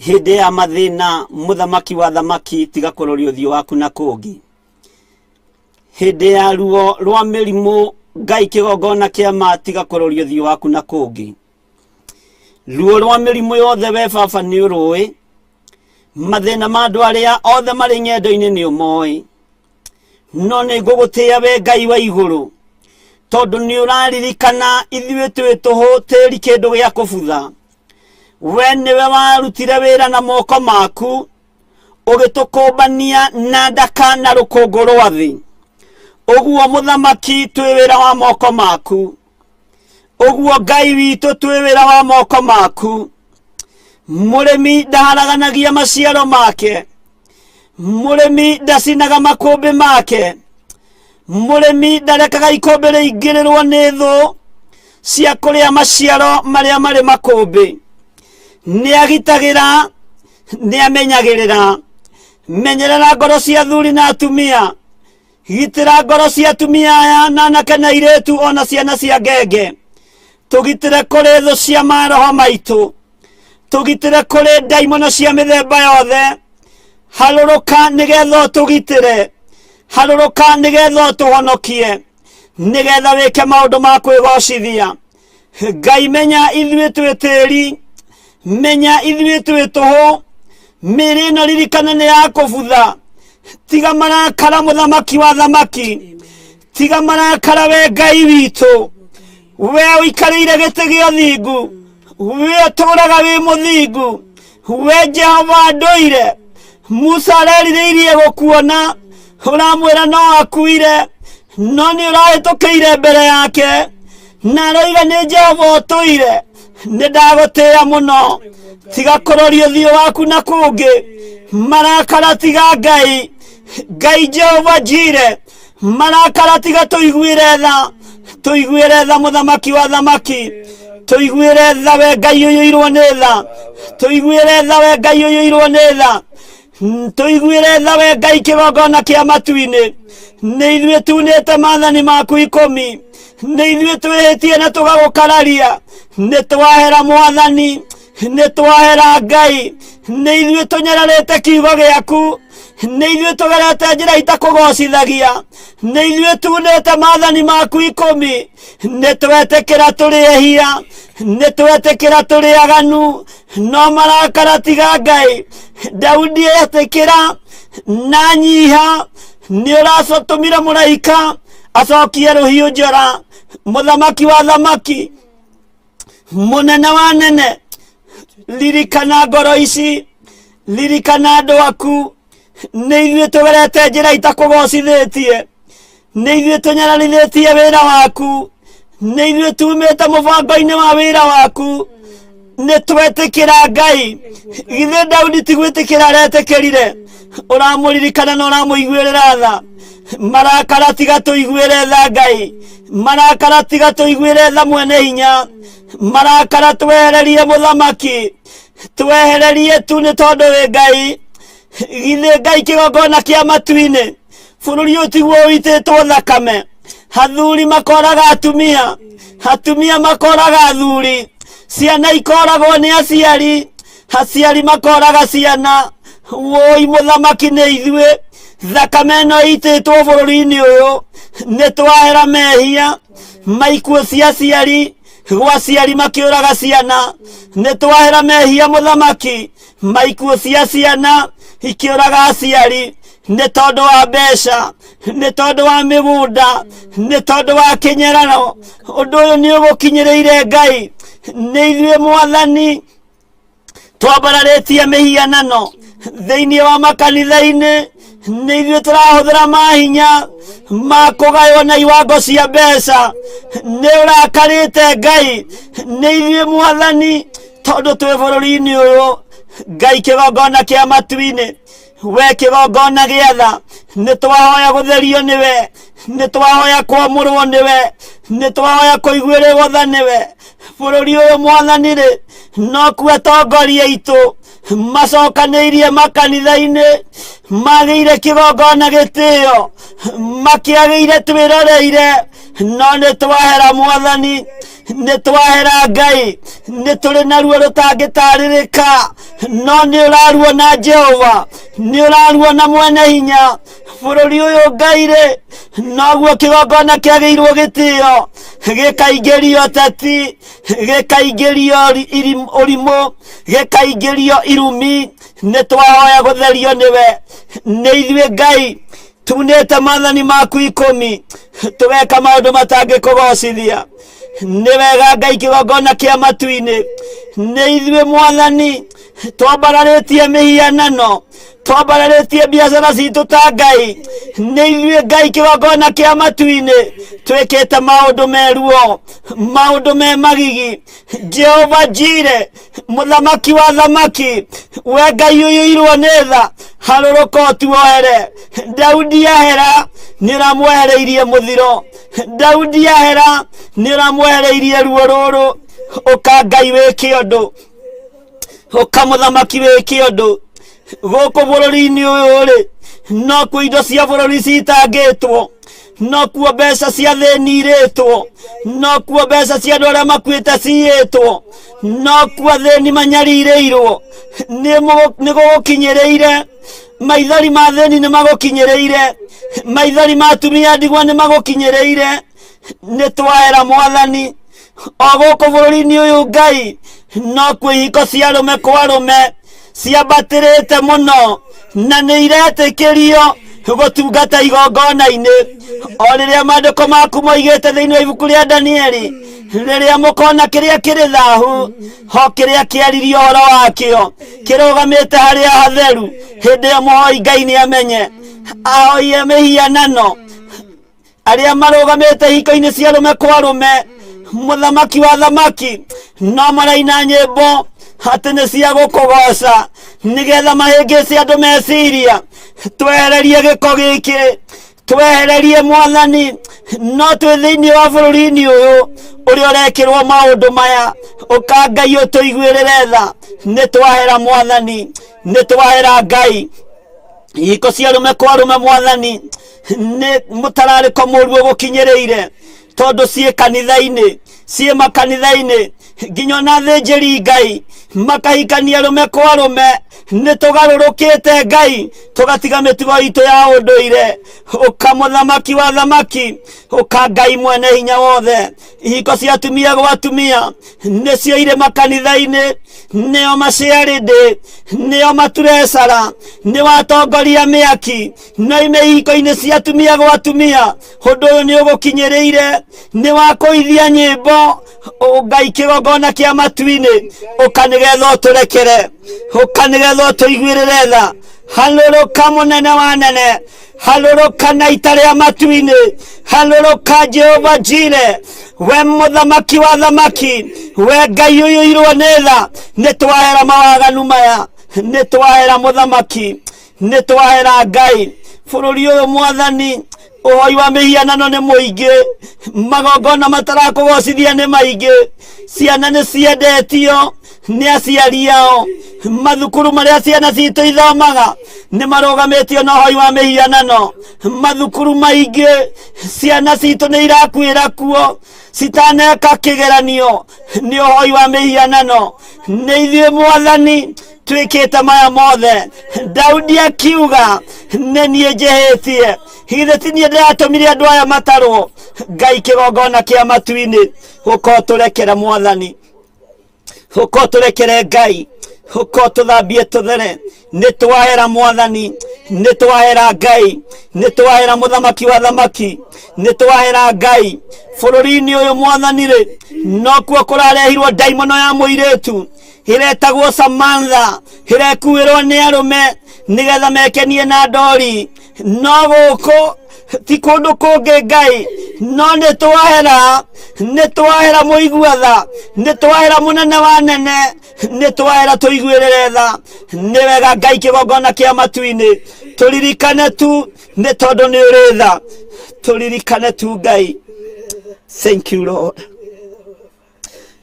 F: Hĩndĩ ya mathĩna, mũthamaki wa thamaki, tiga kũroria ũthiũ waku na kũngĩ. Hĩndĩ ya ruo rwa mĩrimũ, Ngai kĩgongona kĩa ma, tiga kũroria ũthiũ waku na kũngĩ. Ruo rwa mĩrimũ yothe we baba nĩ ũrũĩ, mathĩna ma andũ arĩa othe marĩ ng'endo-inĩ nĩ ũmoĩ, no nĩ ngũgũtĩĩa we Ngai wa igũrũ, tondũ nĩ ũraririkana ithuĩ twĩ tũhũ tĩri kĩndũ gĩa kũbutha. We nĩwe warutire wĩra na moko maku, ũgĩtũkũmbania na ndaka na rũkũngũ rwa thĩ. Ũguo mũthamaki twĩ wĩra wa moko maku, ũguo Ngai witũ twĩ wĩra wa moko maku. Mũrĩmi ndaharaganagia maciaro make, mũrĩmi ndacinaga makũmbĩ make, mũrĩmi ndarekaga ikũmbĩ rĩingĩrĩrwo nĩ thũ cia kũrĩa maciaro marĩa marĩ makũmbĩ. Nĩ agitagĩra, nĩ amenyagĩrĩra. Menyerera ngoro cia athuri na atumia, gitĩra ngoro cia atumia aya na anake na airĩtu ona ciana cia ngenge. Tũgitĩre kũrĩ thũ cia maroho maitũ, tũgitĩre kũrĩ ndaimono cia mĩthemba yothe. Harũrũka nĩgetha ũtũgitĩre, harũrũka nĩgetha ũtũhonokie, nĩgetha wĩke maũndũ ma kwĩgocithia. Ngai, menya ithuĩ twĩ tĩri, menya ithuĩ twĩ tũhũ, mĩĩrĩ ĩno ririkana nĩ ya kũbutha. Tiga marakara mũthamaki wa thamaki, tiga marakara we Ngai witũ, we ũikarĩire gĩtĩ gĩa ũthingu, we ũtũũraga wĩ mũthingu, we Jehova ndũire. Musa arerirĩirie gũkuona, ũramwĩra no akuire, no nĩ ũrahĩtũkĩire mbere yake na aroiga nĩ Jehova ũtũire. Nĩ ndagũtĩĩa mũno, tiga kũroria ũthiũ waku na kũngĩ. Marakara tiga Ngai, Ngai Jehova Jire, marakara tiga, tũiguĩre tha, tũiguĩre tha mũthamaki wa thamaki, tũiguĩre tha we Ngai ũiyũirwo nĩ tha, tũiguĩre tha we Ngai ũiyũirwo nĩ tha, tũiguĩre tha we Ngai kĩgongona kĩa matu-inĩ. Nĩ ithuĩ tunĩte maathani maku ikũmi, nĩ ithuĩ twĩhĩtie na tũgagũkararia. Nĩ twahera mwathani, nĩ twahera Ngai, nĩ ithuĩ tũnyararĩte kiugo gĩaku, nĩ ithuĩ tũgerete njĩra itakũgocithagia, nĩ ithuĩ tunĩte maathani maku ikũmi. Nĩ twetĩkĩra tũrĩ ehia, nĩ twetĩkĩra tũrĩ aganu, no marakara tiga Ngai. Daudi etĩkĩra na nyiha, nĩ ũracotũmire mũraika acokie rũhiũ njora. Mũthamaki wa thamaki, mũnene wa nene, ririkana ngoro ici, ririkana andũ aku. Nĩ ithuĩ tũgerete njĩra itakũgocithĩtie, nĩ ithuĩ tũnyararithĩtie wĩra waku, Nĩ ithuĩ tumĩte mũbango-inĩ wa wĩra waku. Nĩ twetĩkĩra Ngai. Githĩ Daudi ti gwĩtĩkĩra aretĩkĩrire? Ũramũririkana na ũramũiguĩrĩra tha. Marakara tiga tũiguĩre tha Ngai. Marakara tiga tũiguĩre tha mwene hinya. Marakara twehererie mũthamaki. Twehererie tu nĩ tondũ wĩ Ngai. Githĩ Ngai kĩgongona kĩa matu-inĩ bũrũri ũyũ tiguo ũitĩtwo thakame. Athuri makoraga atumia, atumia makoraga athuri, ciana ikoragwo nĩ aciari, aciari makoraga ciana. Woi mũthamaki nĩ ithuĩ. Thakame ĩno ĩitĩtwo bũrũri-inĩ ũyũ nĩ twahera mehia maikuũ cia aciari gwa aciari makĩũraga ciana. Nĩ twahera mehia mũthamaki maikuũ cia ciana ikĩũraga aciari nĩ tondũ wa mbeca, nĩ tondũ wa mĩgũnda, nĩ tondũ wa kĩnyerano. Ũndũ ũyũ nĩ ũgũkinyĩrĩire Ngai. Nĩ ithuĩ mwathani twambararĩtie mĩhianano thĩinĩ wa makanitha-inĩ. Nĩ ithuĩ tũrahũthĩra mahinya ma kũgaywo na iwango cia mbeca. Nĩ ũrakarĩte Ngai. Nĩ ithuĩ mwathani tondũ twĩ bũrũri-inĩ ũyũ. Ngai kĩgongona kĩa matu-inĩ, we kĩgongona gĩa tha, nĩ twahoya gũtherio nĩwe, nĩ twahoya kwamũrwo nĩwe, nĩ twahoya kũiguĩrĩrwo tha nĩwe. Bũrũri ũyũ mwathani rĩ, no kuo atongoria aitũ macokanĩirie makanitha-inĩ, magĩire kĩgongona gĩtĩo, makĩagĩire twĩroreire. No nĩ twahera mwathani, nĩ twahera Ngai, nĩ tũrĩ na ruo rũtangĩtarĩrĩka, no nĩ ũraruona Jehova, nĩ ũraruona mwene hinya. Bũrũri ũyũ Ngai rĩ, noguo kĩgongona kĩagĩirwo gĩtĩo, gĩkaingĩrio teti, gĩkaingĩrio ũrimũ, gĩkaingĩrio irumi. Nĩ twahoya gũtherio nĩwe. Nĩ ithuĩ Ngai tunĩte maathani maku 10, tũgeka maũndũ matangĩkũgocithia. Nĩ wega Ngai kĩgongona kĩa matu-inĩ. Nĩ ithuĩ mwathani twambararĩtie mĩhianano, twambararĩtie biacara citũ ta Ngai. Nĩ ithuĩ Ngai kĩgongona kĩa matu-inĩ twĩkĩte maũndũ meruo, maũndũ me magigi. Jehova Jire, mũthamaki wa thamaki, we Ngai ũiyũirwo nĩ tha, harũrũka ũtuohere. Daudi ahera nĩ ũramwehereirie mũthiro. Daudi ahera nĩ ũramwehereirie ruo rũrũ. Ũka Ngai wĩke ũndũ, ũka mũthamaki wĩke ũndũ. Gũkũ bũrũri-inĩ ũyũ rĩ, no kuo indo cia bũrũri citangĩtwo, no kuo mbeca cia thĩni irĩtwo, no kuo mbeca cia andũ arĩa makuĩte ciyĩtwo, no kuo athĩni manyarirĩirwo. Nĩ gũgũkinyĩrĩire maithori ma thĩni, nĩ magũkinyĩrĩire maithori ma atumia ndigwa, nĩ magũkinyĩrĩire. Nĩ twahera mwathani. O gũkũ bũrũri-inĩ ũyũ Ngai, no kuo ihiko cia arũme kwa arũme ciambatĩrĩte mũno na nĩ iretĩkĩrio gũtungata igongona-inĩ, o rĩrĩa maandĩko maku moigĩte thĩinĩ wa ibuku rĩa Danieli, rĩrĩa mũkona kĩrĩa kĩrĩ thahu ho kĩrĩa kĩaririo ũhoro wakĩo kĩrũgamĩte harĩa hatheru, hĩndĩ ĩyo mũhoi Ngai nĩ amenye ahoie mĩhianano arĩa marũgamĩte hiko-inĩ cia arũme kwa arũme. Mũthamaki wa thamaki, no maraina nyĩmbo atĩ nĩ cia gũkũgoca nĩgetha mahĩngĩce andũ meciria. Twehererie gĩko gĩkĩ, twehererie mwathani. No twĩ thĩinĩ wa bũrũri-inĩ ũyũ ũrĩa ũrekĩrwo maũndũ maya, ũka Ngai ũtũiguĩrĩre tha. Nĩ twahera mwathani, nĩ twahera Ngai. Ihiko cia arũme kwa arũme mwathani nĩ mũtararĩko mũru ũgũkinyĩrĩire, tondũ ciĩ kanitha-inĩ, ciĩ makanitha-inĩ, nginya ona athĩnjĩri Ngai makahikania arũme kwa arũme. Nĩ tũgarũrũkĩte Ngai, tũgatiga mĩtugo itũ ya ũndũire. Ũka mũthamaki wa thamaki, ũka Ngai mwene hinya wothe. Ihiko cia atumia gwa atumia nĩcio irĩ makanitha-inĩ, nĩo maciarĩndĩ, nĩo maturecara, nĩ watongoria mĩaki no ime ihiko-inĩ cia atumia gwa atumia. Ũndũ ũyũ nĩ ũgũkinyĩrĩire, nĩ wakũithia nyĩmbo. Ngai kĩgongona kĩa matu-inĩ, ũka nĩgetha ũtũrekere, ũka nĩgetha ũtũiguĩrĩre tha. Halũrũka mũnene wa nene, halũrũka na ita rĩa matu-inĩ, halũrũka Jehova Jire, we mũthamaki wa thamaki, we Ngai ũiyũirwo nĩ tha. Nĩ twahera mawaganu maya, nĩ twahera mũthamaki, nĩ twahera Ngai. Bũrũri ũyũ mwathani, ũhoi wa mĩhianano nĩ mũingĩ, magongona matarakũgocithia nĩ maingĩ, ciana nĩ ciendetio nĩ aciari ao, mathukuru marĩa ciana citũ ithomaga nĩ marũgamĩtio na ũhoi wa mĩhianano, mathukuru maingĩ ciana citũ nĩ irakuĩra kuo citaneka kĩgeranio nĩ ũhoi wa mĩhianano. Nĩ ithuĩ mwathani twĩkĩte maya mothe. Daudi akiuga nĩ niĩ njĩhĩtie, githĩ ti niĩ ndĩratũmire andũ aya matarwo? Ngai kĩgongona kĩa matu-inĩ, ũka ũtũrekere mwathani, ũka ũtũrekere Ngai, ũka ũtũthambie tũthere. Nĩ twahera mwathani, nĩ twahera Ngai, nĩ twahera mũthamaki wa thamaki, nĩ twahera Ngai. Bũrũri-inĩ ũyũ mwathani rĩ, nokuo kũrarehirwo ndaimono ya mũirĩtu ĩretagwo Samantha, ĩrekuĩrwo nĩ arũme nĩgetha mekenie na ndori. No gũkũ ti kũndũ kũngĩ Ngai, no nĩ twahera, nĩ twahera mũigua tha, nĩ twahera mũnene wa nene, nĩ twahera tũiguĩrĩre tha. Nĩ wega Ngai kĩgongona kĩa matu-inĩ, tũririkane tu nĩ tondũ nĩ ũrĩ tha, tũririkane tu Ngai. Thank you Lord.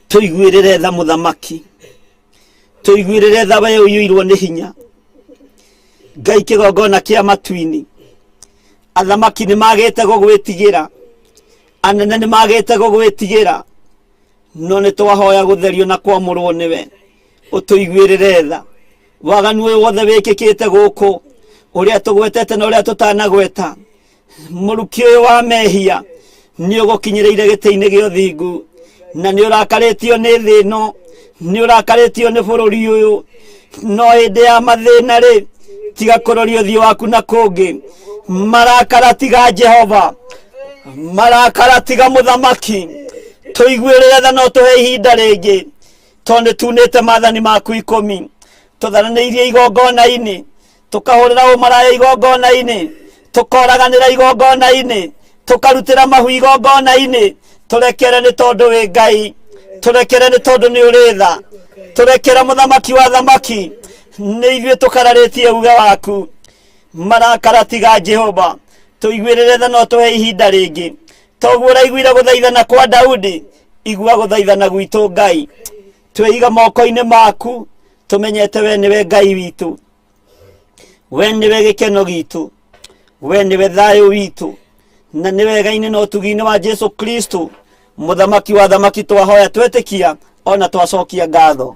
F: Tũiguĩrĩre tha mũthamaki, tũiguĩrĩre tha we ũiyũirwo nĩ hinya. Ngai kĩgongona kĩa matu-inĩ, athamaki nĩ magĩte gũgwĩtigĩra, anene nĩ magĩte gũgwĩtigĩra, no nĩ twahoya gũtherio na kwamũrwo nĩwe. Ũtũiguĩrĩre tha. Waganu ũyũ wothe wĩkĩkĩte gũkũ, ũrĩa tũgwetete na ũrĩa tũtanagweta, mũruki ũyũ wa mehia nĩ ũgũkinyĩrĩire gĩtĩ-inĩ gĩa ũthingu, na nĩ ũrakarĩtio nĩ thĩ ĩno, nĩ ũrakarĩtio nĩ bũrũri ũyũ. No hĩndĩ ya mathĩna rĩ, tiga kũroria ũthiũ waku na kũngĩ. Marakara tiga Jehova, marakara tiga mũthamaki. Tũiguĩrĩre tha, no tũhe ihinda rĩngĩ, tondũ nĩ tunĩte maathani maku 10, tũtharanĩirie igongona-inĩ, tũkahũrĩra ũmaraya igongona-inĩ, tũkoraganĩra igongona-inĩ, tũkarutĩra mahu igongona-inĩ. Tũrekere nĩ tondũ wĩ Ngai, tũrekere nĩ tondũ nĩ ũrĩ tha, tũrekere mũthamaki wa thamaki. Nĩ ithuĩ tũkararĩtie uge waku. Marakara tiga Jehova, tũiguĩrĩre tha, no tũhe ihinda rĩngĩ. Toguo ũraiguire gũthaithana kwa Daudi, igua gũthaithana gwitũ Ngai. Twĩiga moko-inĩ maku, tũmenyete we nĩwe Ngai witũ, we nĩwe gĩkeno gitũ, we nĩwe thayũ witũ, na nĩ wega-inĩ na ũtugi-inĩ wa Jesu Kristo mũthamaki wa thamaki twahoya twetĩkia ona twacokia ngatho,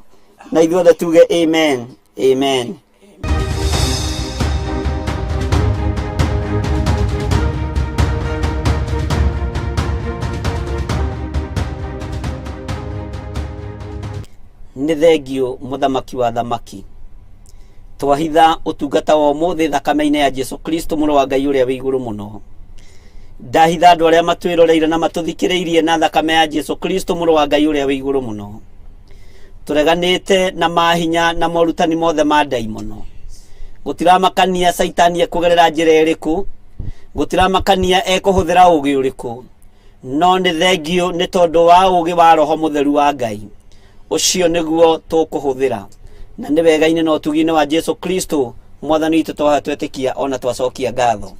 F: na ithuothe tuge amen, amen. Nĩ thengiũ mũthamaki wa thamaki. Twahitha ũtungata wa ũmũthĩ thakame-inĩ ya Jesu Kristo mũrũ wa Ngai ũrĩa wĩ igũrũ mũno. Ndahitha andũ arĩa matwĩroreire na matũthikĩrĩirie na thakame ya Jesu Kristo mũrũ wa Ngai ũrĩa wĩ igũrũ mũno. Tũreganĩte na mahinya na morutani mothe ma ndaimono. Gũtiramakania Caitani ekũgerera njĩra ĩrĩkũ, gũtiramakania ekũhũthĩra ũũgĩ ũrĩkũ, no nĩ thengiũ nĩ tondũ wa ũũgĩ wa Roho Mũtheru wa Ngai. Ũcio nĩguo tũkũhũthĩra, na nĩ wega-inĩ na ũtugi-inĩ wa Jesu Kristo mwathani witũ twahoya twetĩkia ona twacokia ngatho,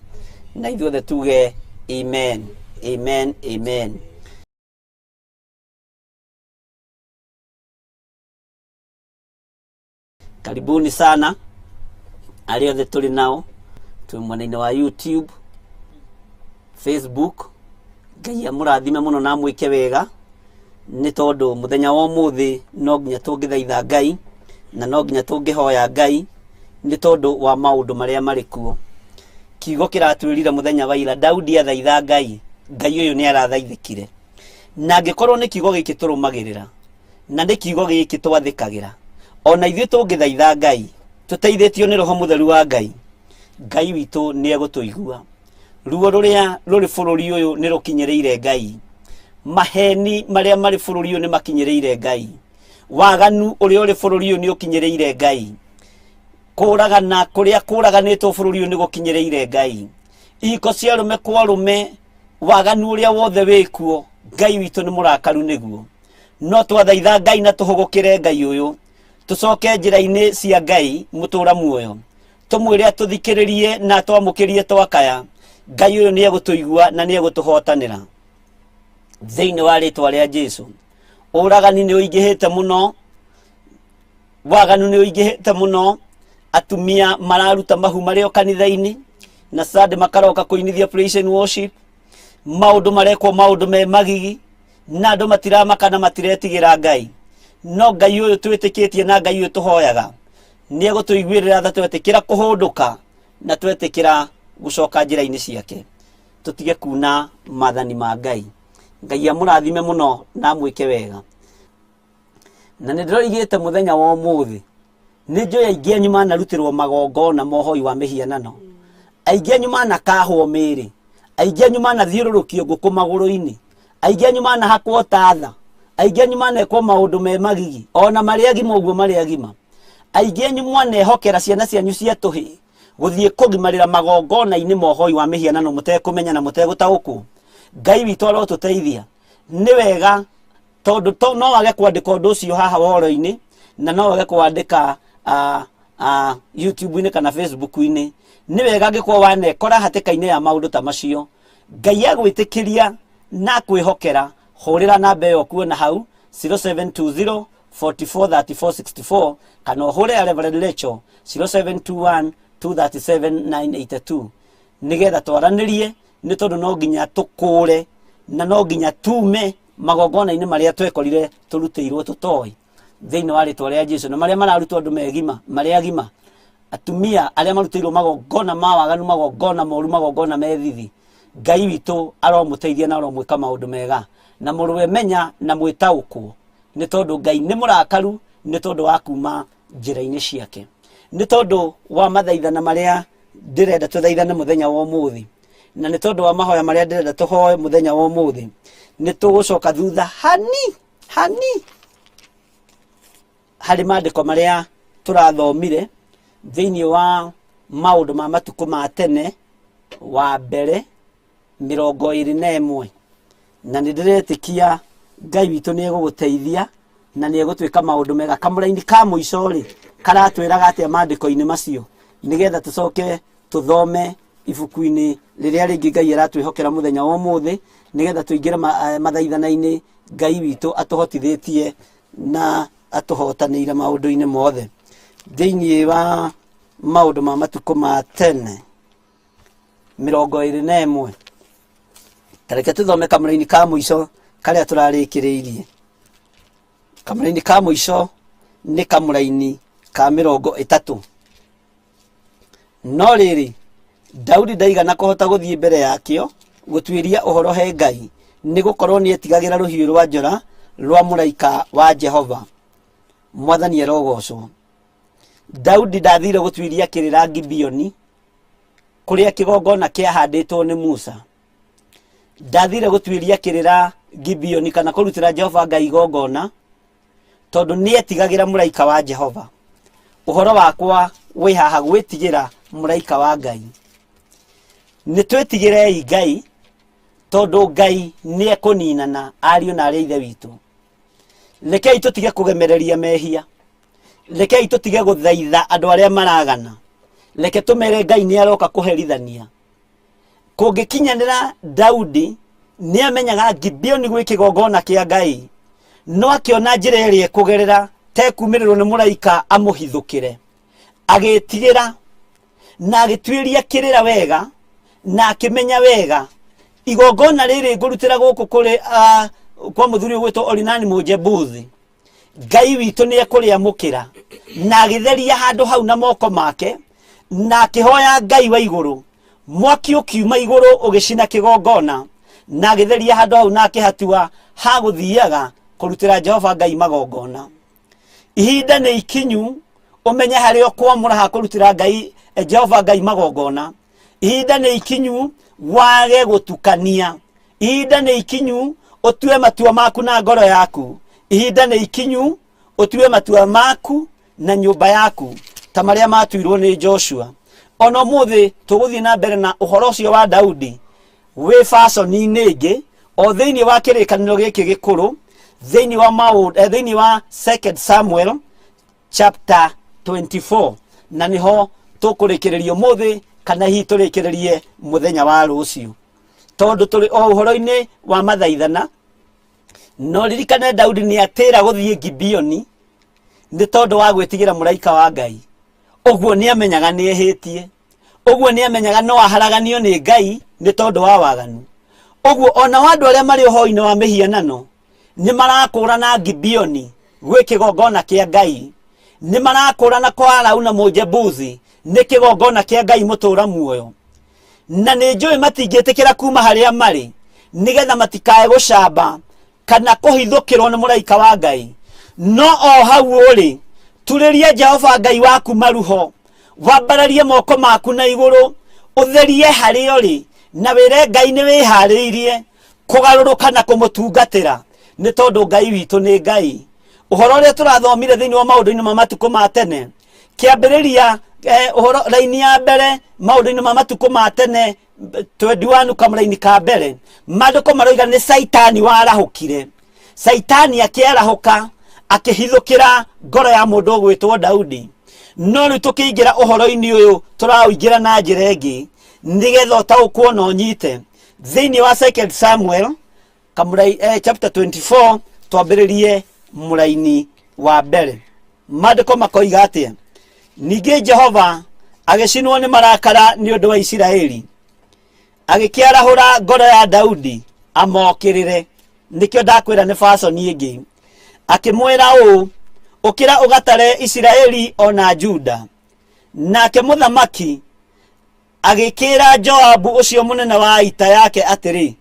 F: na ithuothe tuge amen, amen, amen. Karibuni sana arĩa othe tũrĩ nao, twĩ mwena-inĩ wa YouTube, Facebook. Ngai amũrathime mũno na amwĩke wega, nĩ tondũ mũthenya wa ũmũthĩ no nginya tũngĩthaitha Ngai na no nginya tũngĩhoya Ngai nĩ tondũ wa maũndũ marĩa marĩ kuo. Kiugo kĩratwĩrire mũthenya wa ira, Daudi athaitha Ngai, Ngai ũyũ nĩ arathaithĩkire. Na angĩkorwo nĩ kiugo gĩkĩ tũrũmagĩrĩra na nĩ kiugo gĩkĩ twathĩkagĩra, ona ithuĩ tũngĩthaitha Ngai tũteithĩtio nĩ Roho Mũtheru wa Ngai, Ngai witũ nĩ egũtũigua. Ruo rũrĩa rũrĩ bũrũri ũyũ nĩ rũkinyĩrĩire Ngai. Maheni marĩa marĩ bũrũri ũyũ nĩ makinyĩrĩire Ngai. Waganu ũrĩa ũrĩ bũrũri ũyũ nĩ ũkinyĩrĩire Ngai. Kũragana kũrĩa kũraganĩtwo bũrũri ũyũ nĩ gũkinyĩrĩire Ngai. Ihiko cia arũme kwa arũme, waganu ũrĩa wothe wĩkuo, Ngai witũ nĩ mũrakaru nĩguo. No twathaitha Ngai na tũhũgũkĩre Ngai ũyũ, tũcoke njĩra-inĩ cia Ngai mũtũra muoyo, tũmwĩre atũthikĩrĩrie na atwamũkĩrie twakaya. Ngai ũyũ nĩ egũtũigua na nĩ egũtũhotanĩra thĩinĩ wa rĩtwa rĩa Jesu. Ũragani nĩ ũingĩhĩte mũno, waganu nĩ ũingĩhĩte mũno, atumia mararuta mahu marĩ o kanitha-inĩ na Sunday makaroka kũinithia praise and worship, maũndũ marekwo maũndũ me magigi na andũ matiramaka na matiretigĩra Ngai. No Ngai ũyũ twĩtĩkĩtie na Ngai ũyũ tũhoyaga nĩ egũtũiguĩrĩra tha twetĩkĩra kũhũndũka na twetĩkĩra gũcoka njĩra-inĩ ciake, tũtige kuna mathani ma Ngai. Ngai amũrathime mũno na amwĩke wega. Na nĩ ndĩroigĩte mũthenya wa ũmũthĩ nĩ njũĩ aingĩ anyu manarutĩrwo magongona ma ũhoi wa mĩhianano, aingĩ anyu manakahwo mĩĩrĩ, aingĩ anyu manathiũrũrũkio ngũkũ magũrũ-inĩ, aingĩ anyu manahakwo tatha, aingĩ anyu manekwo maũndũ me magigi ona marĩ agima ũguo marĩ agima, aingĩ anyu mwanehokera ciana cianyu cia tũhĩ gũthiĩ kũgimarĩra magongona-inĩ ma ũhoi wa mĩhianano mũtekũmenya na mũtegũtaũkwo. Ngai witũ arotũteithia. Nĩ wega tondũ to, no wage kwandĩka ũndũ ũcio haha woro-inĩ na no wage kwandĩka YouTube-inĩ kana Facebook-inĩ. Nĩ wega angĩkorwo wanekora hatĩka-inĩ ya maũndũ ta macio, Ngai agwĩtĩkĩria na akwĩhokera, hũrĩra namba ĩyo ũkuona hau 0720 44 34 64 kana ũhũre ya Reverend Rachel 0721 237 982 nĩgetha twaranĩrie, nĩ tondũ no nginya tũkũre na no nginya tume magongona-inĩ marĩa twekorire tũrutĩirwo tũtoĩ thĩinĩ wa rĩtwa rĩa Jesu, na marĩa mararutwo andũ megima marĩa agima, atumia arĩa marutĩirwo magongona ma waganu, magongona moru, magongona me thithi. Ngai witũ aromũteithia na aromwĩka maũndũ mega, na mũrũwe menya na mwĩtaũkwo, nĩ tondũ Ngai nĩ mũrakaru nĩ tondũ wa kuma njĩra-inĩ ciake, nĩ tondũ wa mathaithana marĩa ndĩrenda tũthaithane mũthenya wa ũmũthĩ, na nĩ tondũ wa mahoya marĩa ndĩrenda tũhoe mũthenya wa ũmũthĩ. Nĩ tũgũcoka thutha hani hani harĩ maandĩko marĩa tũrathomire thĩinĩ wa maũndũ ma matukũ ma tene wa mbere 21, na nĩ ndĩretĩkia Ngai witũ nĩ egũgũteithia na nĩ egũtwĩka maũndũ mega. Kamũraini ka mũico rĩ karatwĩraga atĩa maandĩko-inĩ macio, nĩgetha tũcoke tũthome ibuku-inĩ rĩrĩa rĩngĩ Ngai aratwĩhokera mũthenya wa ũmũthĩ, nĩgetha tũingĩre mathaithana-inĩ Ngai witũ atũhotithĩtie na atũhotanĩire maũndũ-inĩ mothe. Thĩinĩ wa maũndũ ma matukũ ma tene 21, tareke tũthome kamũraini ka mũico karĩa tũrarĩkĩrĩirie. Kamũraini ka mũico nĩ kamũraini ka 30. No rĩrĩ, Daudi ndaigana kũhota gũthiĩ mbere yakĩo gũtuĩria ũhoro he Ngai, nĩ gũkorwo nĩetigagĩra rũhiũ rwa njora rwa mũraika wa Jehova. Mwathani arogocwo. Daudi ndathire gũtuĩria kĩrĩra Gibeoni kũrĩa kĩgongona kĩahandĩtwo nĩ Musa. Ndathire gũtuĩria kĩrĩra Gibeoni kana kũrutĩra Jehova Ngai igongona, tondũ nĩetigagĩra mũraika wa Jehova. Ũhoro wakwa wĩ haha gwĩtigĩra mũraika wa Ngai. Nĩ twĩtigĩrei Ngai, tondũ Ngai nĩekũninana ariũ na arĩ ithe witũ. Rekei tũtige kũgemereria mehia, rekei tũtige gũthaitha andũ arĩa maragana, reke tũmere Ngai nĩ aroka kũherithania. Kũngĩkinyanĩra Daudi nĩamenyaga Gibeoni gwĩ kĩgongona kĩa Ngai, no akĩona njĩra ĩrĩa ĩkũgerera tekumĩrĩrwo nĩ mũraika amũhithũkĩre, agĩtigĩra na agĩtuĩria kĩrĩra wega na akĩmenya wega igongona rĩrĩ ngũrutĩra gũkũ kũrĩ kwa mũthuri ũgwĩtwo Orinani Mũjebuthi, Ngai witũ nĩ ekũrĩamũkĩra. Na agĩtheria handũ hau na moko make na akĩhoya Ngai wa igũrũ. Mwaki ũkiuma igũrũ ũgĩcina kĩgongona, na agĩtheria handũ hau na akĩhatua ha gũthiaga kũrutĩra Jehova Ngai magongona. Ihinda nĩ ikinyu ũmenye harĩa ũkwamũra ha kũrutĩra Ngai, Jehova Ngai magongona. Ihinda nĩ ikinyu wage gũtukania. Ihinda nĩ ikinyu ũtue matua maku na ngoro yaku. Ihinda nĩ ikinyu ũtue matua maku na nyũmba yaku. Ta marĩa matuirwo nĩ Joshua. Ona ũmũthĩ tũgũthiĩ na mbere na ũhoro ũcio wa Daudi wĩ baconi-inĩ ĩngĩ o thĩinĩ wa kĩrĩkanĩro gĩkĩ gĩkũrũ, thĩinĩ wa maũndũ, thĩinĩ wa Second Samuel chapter 24, na nĩho tũkũrĩkĩrĩria ũmũthĩ kana hihi tũrĩkĩrĩrie mũthenya wa rũciũ, tondũ tũrĩ o ũhoro-inĩ wa mathaithana. No ririkane Daudi nĩ atĩra gũthiĩ Gibeoni nĩ tondũ wa gwĩtigĩra mũraika wa Ngai. Ũguo nĩ amenyaga nĩ ehĩtie, ũguo nĩ amenyaga no aharaganio nĩ Ngai nĩ tondũ wa waganu. Ũguo ona andũ arĩa marĩ ũhoro-inĩ wa mĩhianano nĩ marakũrana Gibeoni gwĩ kĩgongona kĩa Ngai, nĩ marakũrana kwa Arauna Mũjebusi nĩ kĩgongona kĩa Ngai mũtũra muoyo. Na nĩ njũĩ matingĩtĩkĩra kuma harĩa marĩ nĩgetha matikae gũcamba kana kũhithũkĩrwo nĩ mũraika wa Ngai. No o hau ũrĩ, turĩria Jehova Ngai waku maruho, wambararie moko maku na igũrũ, ũtherie harĩa ũrĩ, na wĩre Ngai nĩ wĩharĩirie kũgarũrũka na kũmũtungatĩra, nĩ tondũ Ngai witũ nĩ Ngai. Ũhoro ũrĩa tũrathomire thĩinĩ wa maũndũ-inĩ ma matukũ ma tene, kĩambĩrĩria, ũhoro raini ya mbere maũndũ-inĩ ma matukũ ma tene 21 kamũraini ka mbere, maandĩko maroiga nĩ Caitani warahũkire. Caitani akĩarahũka akĩhithũkĩra ngoro ya mũndũ ũgwĩtwo Daudi. No rĩu tũkĩingĩra ũhoro-inĩ ũyũ tũraũingĩra na njĩra ĩngĩ nĩgetha ũtaũkwo na ũnyite. Thĩinĩ wa Second Samuel kamũrai, chapter 24, twambĩrĩrie mũraini wa mbere. Maandĩko makoiga atĩa? Ningĩ Jehova agĩcinwo nĩ marakara nĩ ũndũ wa Isiraeli, agĩkĩarahũra ngoro ya Daudi amokĩrĩre. Nĩkĩo ndakwĩra nĩ baconi ĩngĩ. Akĩmwĩra ũũ, ũkĩra ũgatare Isiraeli o na Juda. Nake mũthamaki agĩkĩra Joabu ũcio mũnene wa ita yake atĩrĩ,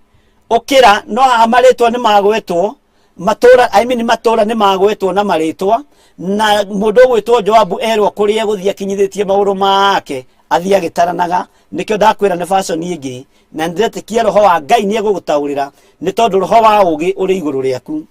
F: ũkĩra. No haha marĩtwa nĩ magwetwo, matũra, I mean, matũra nĩ magwetwo na marĩtwa, na mũndũ ũgwĩtwo Joabu erwo kũrĩa egũthiĩ akinyithĩtie magũrũ make athiĩ agĩtaranaga. Nĩkĩo ndakwĩra nĩ baconi ĩngĩ, na nĩndĩretĩkia roho wa Ngai nĩ egũgũtaũrĩra, nĩ tondũ roho wa ũũgĩ ũrĩ igũrũ rĩaku.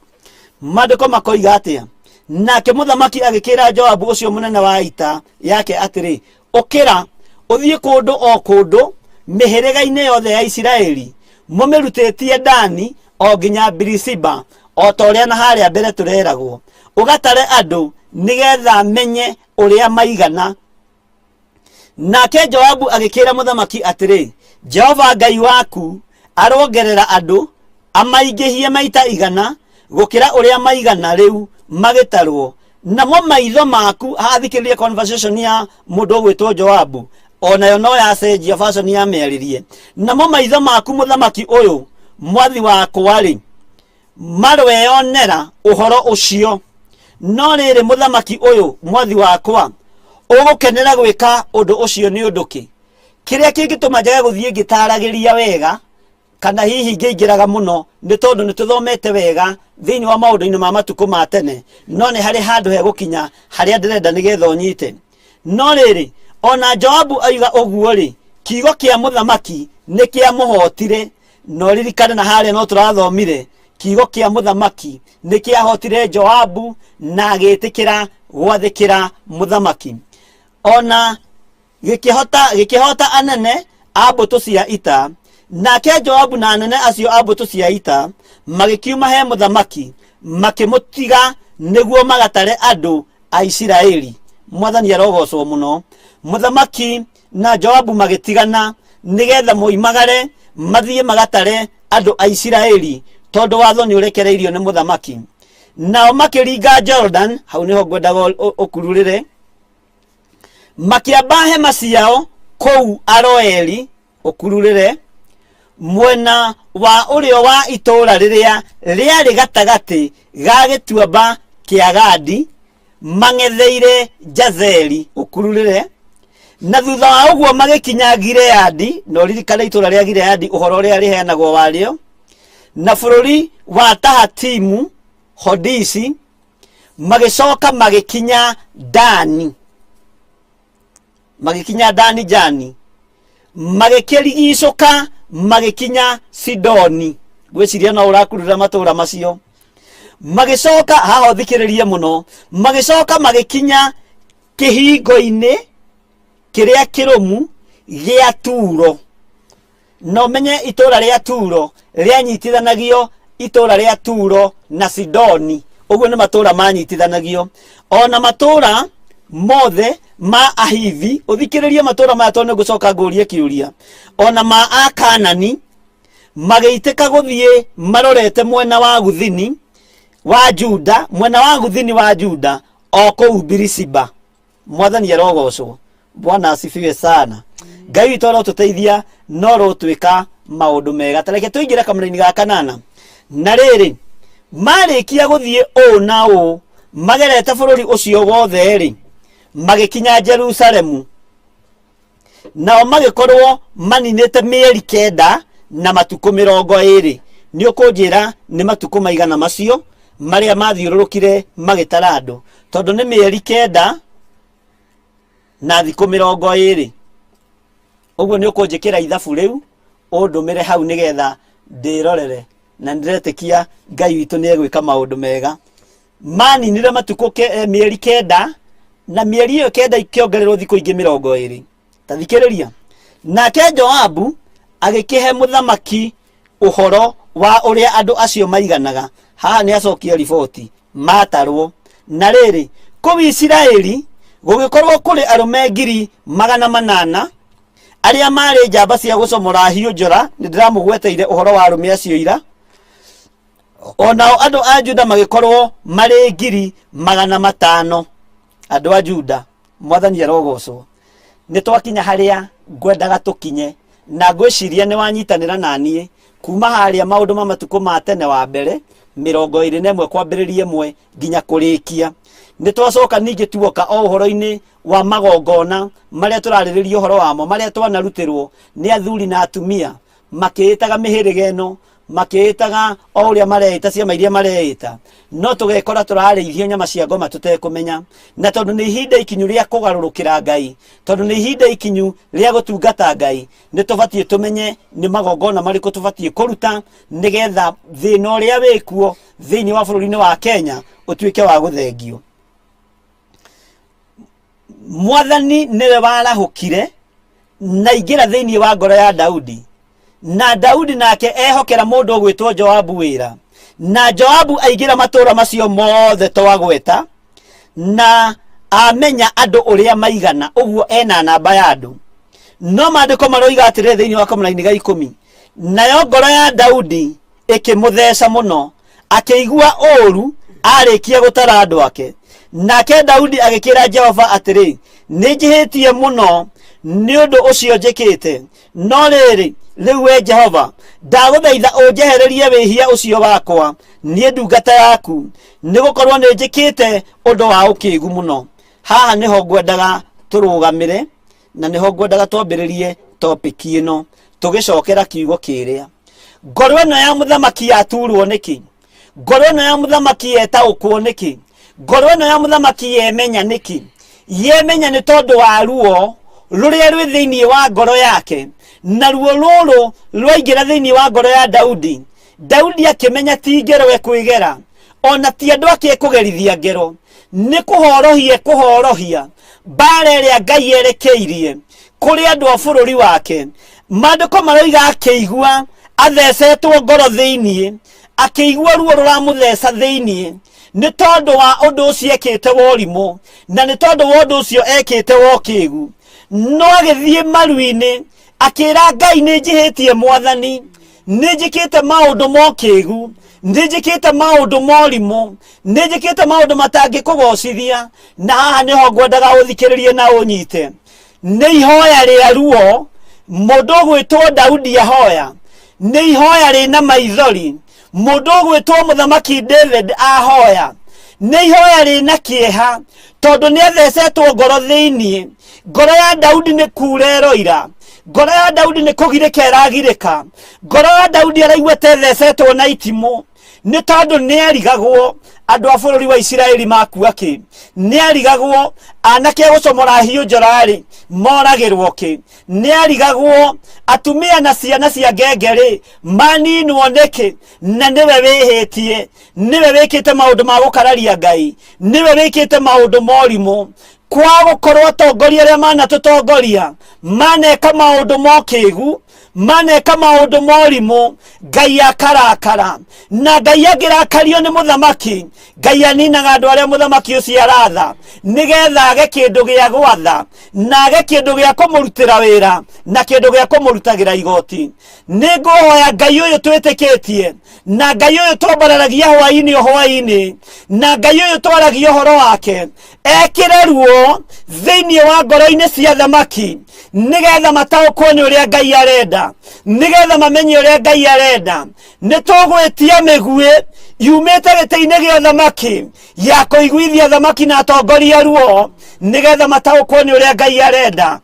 F: Maandĩko makoiga atĩa? Nake mũthamaki agĩkĩra Joabu ũcio mũnene wa ita yake atĩrĩ, ũkĩra ũthiĩ kũndũ o kũndũ mĩhĩrĩga-inĩ yothe ya Isiraeli, mũmĩrutĩtie Dani o nginya Birisiba, o ta ũrĩa na harĩa mbere tũreragwo, ũgatare andũ nĩgetha menye ũrĩa maigana. Nake Joabu agĩkĩra mũthamaki atĩrĩ, Jehova Ngai waku arongerera andũ amaingĩhie maita 100 gũkĩra ũrĩa maigana rĩu magĩtarwo. Namo maitho maku, hathikĩrĩrie conversation ya mũndũ ũgwĩtwo Joabu, onayo no yacenjia fashion ya mĩarĩrie. Namo maitho maku mũthamaki ũyũ mwathi wakwa rĩ, marweyonera ũhoro ũcio. No rĩrĩ, mũthamaki ũyũ mwathi wakwa, ũgũkenera gwĩka ũndũ ũcio nĩ ũndũ kĩ? Kĩrĩa kĩngĩtũma njage gũthiĩ ngĩtaragĩria wega kana hihi ngĩingĩraga mũno nĩ tondũ nĩ tũthomete wega thĩinĩ wa maũndũ-inĩ ma matukũ ma tene, no nĩ harĩ handũ hegũkinya harĩa ndĩrenda nĩgetha ũnyite. No rĩrĩ, ona Joabu aiga ũguo rĩ, kiugo kĩa mũthamaki nĩ kĩamũhotire. No ririkane na harĩa no tũrathomire, kiugo kĩa mũthamaki nĩ kĩahotire Joabu na agĩtĩkĩra gwathĩkĩra mũthamaki. Ona gĩkĩhota anene a mbũtũ cia ita. Nake Joabu na anene acio a mbũtũ cia ita magĩkiuma he mũthamaki, makĩmũtiga nĩguo magatare andũ a Isiraeli. Mwathani arogocwo mũno. Mũthamaki na Joabu magĩtigana nĩgetha moimagare mathiĩ magatare andũ a Isiraeli, tondũ watho nĩ ũrekereirio nĩ mũthamaki. Nao makĩringa Jordan, hau nĩho ngwendaga ũkururĩre, makĩamba hema ciao kũu Aroeri, ũkururĩre, mwena wa ũrĩo wa itũũra rĩrĩa rĩarĩ gatagatĩ ga gĩtuamba kĩa Gadi, mang'etheire Jazeri, ũkururĩre. Na thutha wa ũguo magĩkinya Gileadi, na ũririkane itũũra rĩa Gileadi, ũhoro ũrĩa rĩheanagwo warĩo, na bũrũri wa Tahatimu Hodisi, magĩcoka magĩkinya Dani, magĩkinya Dani Jani, magĩkĩrigicũka magĩkinya Sidoni. Ngwĩciria no ũrakurura matũũra macio. Magĩcoka haha, ũthikĩrĩrie mũno, magĩcoka magĩkinya Kĩhingo-inĩ kĩrĩa kĩrũmu gĩa Turo. Na ũmenye itũũra rĩa Turo rĩanyitithanagio itũũra rĩa Turo na Sidoni, ũguo nĩ matũũra manyitithanagio. Ona matũũra mothe ma Ahivi, ũthikĩrĩrie matũũra maya tondũ nĩngũcoka ngũrie kĩũria, ona ma Akanani magĩitĩka gũthiĩ marorete mwena wa guthini wa Juda, mwena wa guthini wa Juda o kũu Birisiba. Mwathani arogocwo. Bwana asifiwe sana. Ngai witũ arotũteithia no rũtwĩka maũndũ mega. Ta reke tũingĩre kamũra-inĩ ga kanana. Na rĩrĩ, marĩkia gũthiĩ ũũ na ũũ magerete bũrũri ũcio wothe-rĩ, magĩkinya Jerusalemu. Nao magĩkorwo maninĩte mĩeri 9 na matukũ 20. Nĩ ũkũnjĩra nĩ matukũ maigana macio marĩa mathiũrũrũkire magĩtara andũ, tondũ nĩ mĩeri 9 na thikũ 20. Ũguo nĩ ũkũnjĩkĩra ithabu rĩu ũndũmĩre hau nĩgetha ndĩrorere, na nĩndĩretĩkia Ngai witũ nĩ egwĩka maũndũ mega. Maninire matukũ mĩeri 9, na mĩeri ĩyo 9 ikĩongererwo thikũ ingĩ 20. Ta thikĩrĩria. Nake Joabu agĩkĩhe mũthamaki ũhoro wa ũrĩa andũ acio maiganaga. Haha nĩ acokia riboti matarwo. Na rĩrĩ, kũu Isiraeli gũgĩkorwo kũrĩ arũme 800,000 arĩa marĩ njamba cia gũcomora hiũ njora. Nĩ ndĩramũgweteire ũhoro wa arũme acio ira. O nao andũ a Juda magĩkorwo marĩ 500,000. Andũ a Juda, Mwathani arogocwo. Nĩ twakinya harĩa ngwendaga tũkinye, na ngwĩciria nĩ wanyitanĩra na niĩ kuma harĩa maũndũ ma matukũ ma tene wa mbere 21 kwambĩrĩria 1 nginya kũrĩkia. Nĩ twacoka ningĩ tuoka o ũhoro-inĩ wa magongona marĩa tũrarĩrĩria ũhoro wamo, marĩa twanarutĩrwo nĩ athuri na atumia makĩĩtaga mĩhĩrĩga ĩno, makĩĩtaga o ũrĩa mareĩta, ciama iria mareĩta, no tũgekora tũrarĩithio nyama cia ngoma tũtekũmenya. Na tondũ nĩ ihinda ikinyu rĩa kũgarũrũkĩra Ngai, tondũ nĩ ihinda ikinyu rĩa gũtungata Ngai, nĩ tũbatiĩ tũmenye nĩ magongona marĩkũ tũbatiĩ kũruta nĩgetha thĩna ũrĩa wĩkuo thĩinĩ wa bũrũri-inĩ wa Kenya ũtuĩke wa gũthengio. Mwathani nĩwe warahũkire na ingĩra thĩinĩ wa ngoro ya Daudi, na Daudi nake ehokera mũndũ ũgwĩtwo Joabu wĩra, na Joabu aingĩra matũũra macio mothe twagweta, na amenya andũ ũrĩa maigana, ũguo ena namba ya andũ. No maandĩko maroiga atĩrĩrĩ thĩinĩ wa kamũraini ga 10, nayo ngoro ya Daudi ĩkĩmũtheca mũno, akĩigua ũũru arĩkia gũtara andũ ake. Nake Daudi agĩkĩra Jehova atĩrĩ, nĩ njĩhĩtie mũno nĩ ũndũ ũcio njĩkĩte, no rĩrĩ, rĩu we Jehova, ndagũthaitha ũnjehererie wĩhia ũcio wakwa, niĩ ndungata yaku, nĩ gũkorwo nĩ njĩkĩte ũndũ wa ũkĩgu mũno. Haha nĩho ngwendaga tũrũgamĩre, na nĩho ngwendaga twambĩrĩrie topic ĩno tũgĩcokera kiugo kĩrĩa. Ngoro ĩno ya mũthamaki yaturwo nĩkĩ? Ngoro ĩno ya mũthamaki yetaũkwo nĩkĩ? Ngoro ĩno ya mũthamaki yemenya nĩkĩ? Yemenya nĩ tondũ wa ruo rũrĩa rwĩ thĩinĩ wa ngoro yake, na ruo rũrũ rwaingĩra thĩinĩ wa ngoro ya Daudi. Daudi akĩmenya ti ngero ekwĩgera, ona ti andũ ake ekũgerithia ngero, nĩ kũhorohia ekũhorohia mbara ĩrĩa Ngai erekeirie kũrĩ andũ a bũrũri wake. Maandĩko maroiga akĩigua athecetwo ngoro thĩinĩ, akĩigua ruo rũramũtheca thĩinĩ, nĩ tondũ wa ũndũ ũcio ekĩte wa ũrimũ, na nĩ tondũ wa ũndũ ũcio ekĩte wa ũkĩgu. No agĩthiĩ maru-inĩ akĩra Ngai, nĩ njĩhĩtie Mwathani, nĩ njĩkĩte maũndũ ma ũkĩgu, nĩ njĩkĩte maũndũ ma ũrimũ, nĩ njĩkĩte maũndũ matangĩkũgocithia. Na haha nĩho ngwendaga ũthikĩrĩrie na ũnyite. Nĩ ihoya rĩa ruo mũndũ ũgwĩtwo Daudi ahoya, nĩ ihoya rĩna maithori mũndũ ũgwĩtwo mũthamaki David ahoya, nĩ ihoya rĩna kĩeha tondũ nĩ athecetwo ngoro thĩinĩ. Ngoro ya Daudi nĩ kura ĩroira, ngoro ya Daudi nĩ kũgirĩka ĩragirĩka, ngoro ya Daudi araigua ta ĩthecetwo na itimũ, nĩ tondũ nĩ arigagwo andũ a bũrũri wa Isiraeli makua kĩ, nĩ arigagwo anake a gũcomora hiũ njora-rĩ moragĩrwo kĩ, nĩ arigagwo atumia na ciana cia ngenge-rĩ maninwo nĩkĩ, na nĩwe wĩhĩtie, nĩwe wĩkĩte maũndũ ma gũkararia Ngai, nĩwe wĩkĩte maũndũ ma ũrimũ. Kwa gũkorwo atongoria arĩa manatũtongoria maneka maũndũ mokĩgu, maneka maũndũ morimũ, Ngai akarakara. Na Ngai angĩrakario nĩ mũthamaki, Ngai aninaga andũ arĩa mũthamaki ũcio aratha, nĩgetha age kĩndũ gĩa gwatha, na age kĩndũ gĩa kũmũrutĩra wĩra, na kĩndũ gĩa kũmũrutagĩra igoti. Nĩ ngũhoya Ngai ũyũ twĩtĩkĩtie, na Ngai ũyũ twambararagia hwaĩ-inĩ o hwaĩ-inĩ, na Ngai ũyũ twaragia ũhoro wake, ekĩre ruo thĩinĩ wa ngoro-inĩ cia thamaki, nĩgetha mataũkwo nĩ ũrĩa Ngai arenda, nĩgetha mamenye ũrĩa Ngai arenda. Nĩ tũgwĩtia mĩguĩ yumĩte gĩtĩ-inĩ gĩa ũthamaki ya kũiguithia thamaki na atongoria ruo, nĩgetha mataũkwo nĩ ũrĩa Ngai arenda,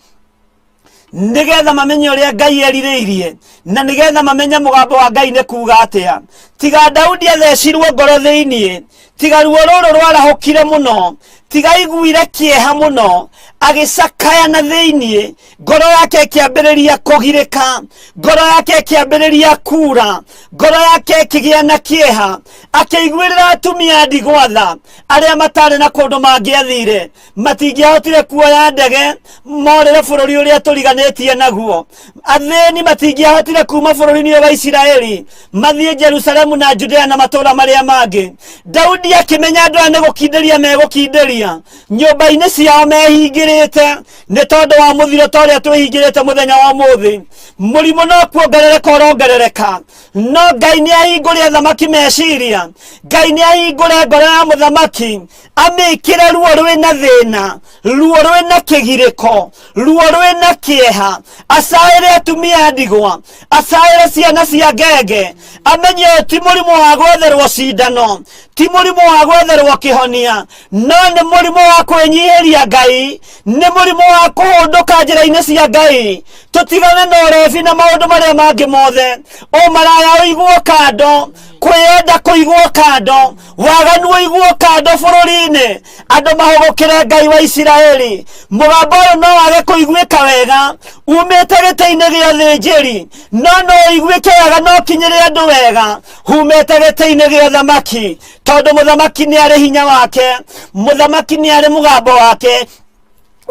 F: nĩgetha mamenye ũrĩa Ngai erirĩirie, na nĩgetha mamenye mũgambo wa Ngai nĩ kuga atĩa. Tiga Daudi athecirwo ngoro thĩinĩ, tiga ruo rũrũ rwarahũkire mũno, tiga aiguire kĩeha mũno, agĩcakaya na thĩinĩ, ngoro yake ĩkĩambĩrĩria kũgirĩka, ngoro yake ĩkĩambĩrĩria kura, ngoro yake ĩkĩgĩa na kĩeha, akĩiguĩrĩra atumia a ndigwa tha, arĩa matarĩ na kũndũ mangĩathire, matingĩahotire kuoya ndege morĩre bũrũri ũrĩa tũriganĩtie naguo. Athĩni matingĩahotire kuma bũrũri-inĩ ũyũ wa Isiraeli mathiĩ Jerusalemu na Judea na matũũra marĩa mangĩ. Daudi akĩmenya andũ aya nĩ gũkindĩria megũkindĩria nyũmba-inĩ ciao mehingĩrĩte nĩ tondũ wa mũthiro ta ũrĩa twĩhingĩrĩte mũthenya wa ũmũthĩ. Mũrimũ no kuongerereka ũrongerereka, no Ngai nĩ ahingũre athamaki meciria. Ngai nĩ ahingũre ngoro ya mũthamaki, amĩkĩre ruo rwĩna thĩna, ruo rwĩna kĩgirĩko, ruo rwĩna kĩeha, acaĩre atumia a ndigwa, acaĩre ciana cia ngenge, amenye ũyũ ti mũrimũ wa gwetherwo cindano, ti mũrimũ wa gwetherwo kĩhonia, no nĩ mũrimũ wa kwĩnyihĩria Ngai, nĩ mũrimũ wa kũhũndũka njĩra-inĩ cia Ngai. Tũtigane na ũrebi na maũndũ marĩa mangĩ mothe, ũmaraya ũigwo kando, kwĩyenda kũigwo kando, waganu ũigwo kando bũrũri-inĩ, andũ mahũgũkĩre Ngai wa Isiraeli. Mũgambo ũyũ no wage kũiguĩka wega umĩte gĩtĩ-inĩ gĩa ũthĩnjĩri, no no ũiguĩke wega na ũkinyĩre andũ wega humĩte gĩtĩ-inĩ gĩa ũthamaki, tondũ mũthamaki nĩ arĩ hinya wake, mũthamaki nĩ arĩ mũgambo wake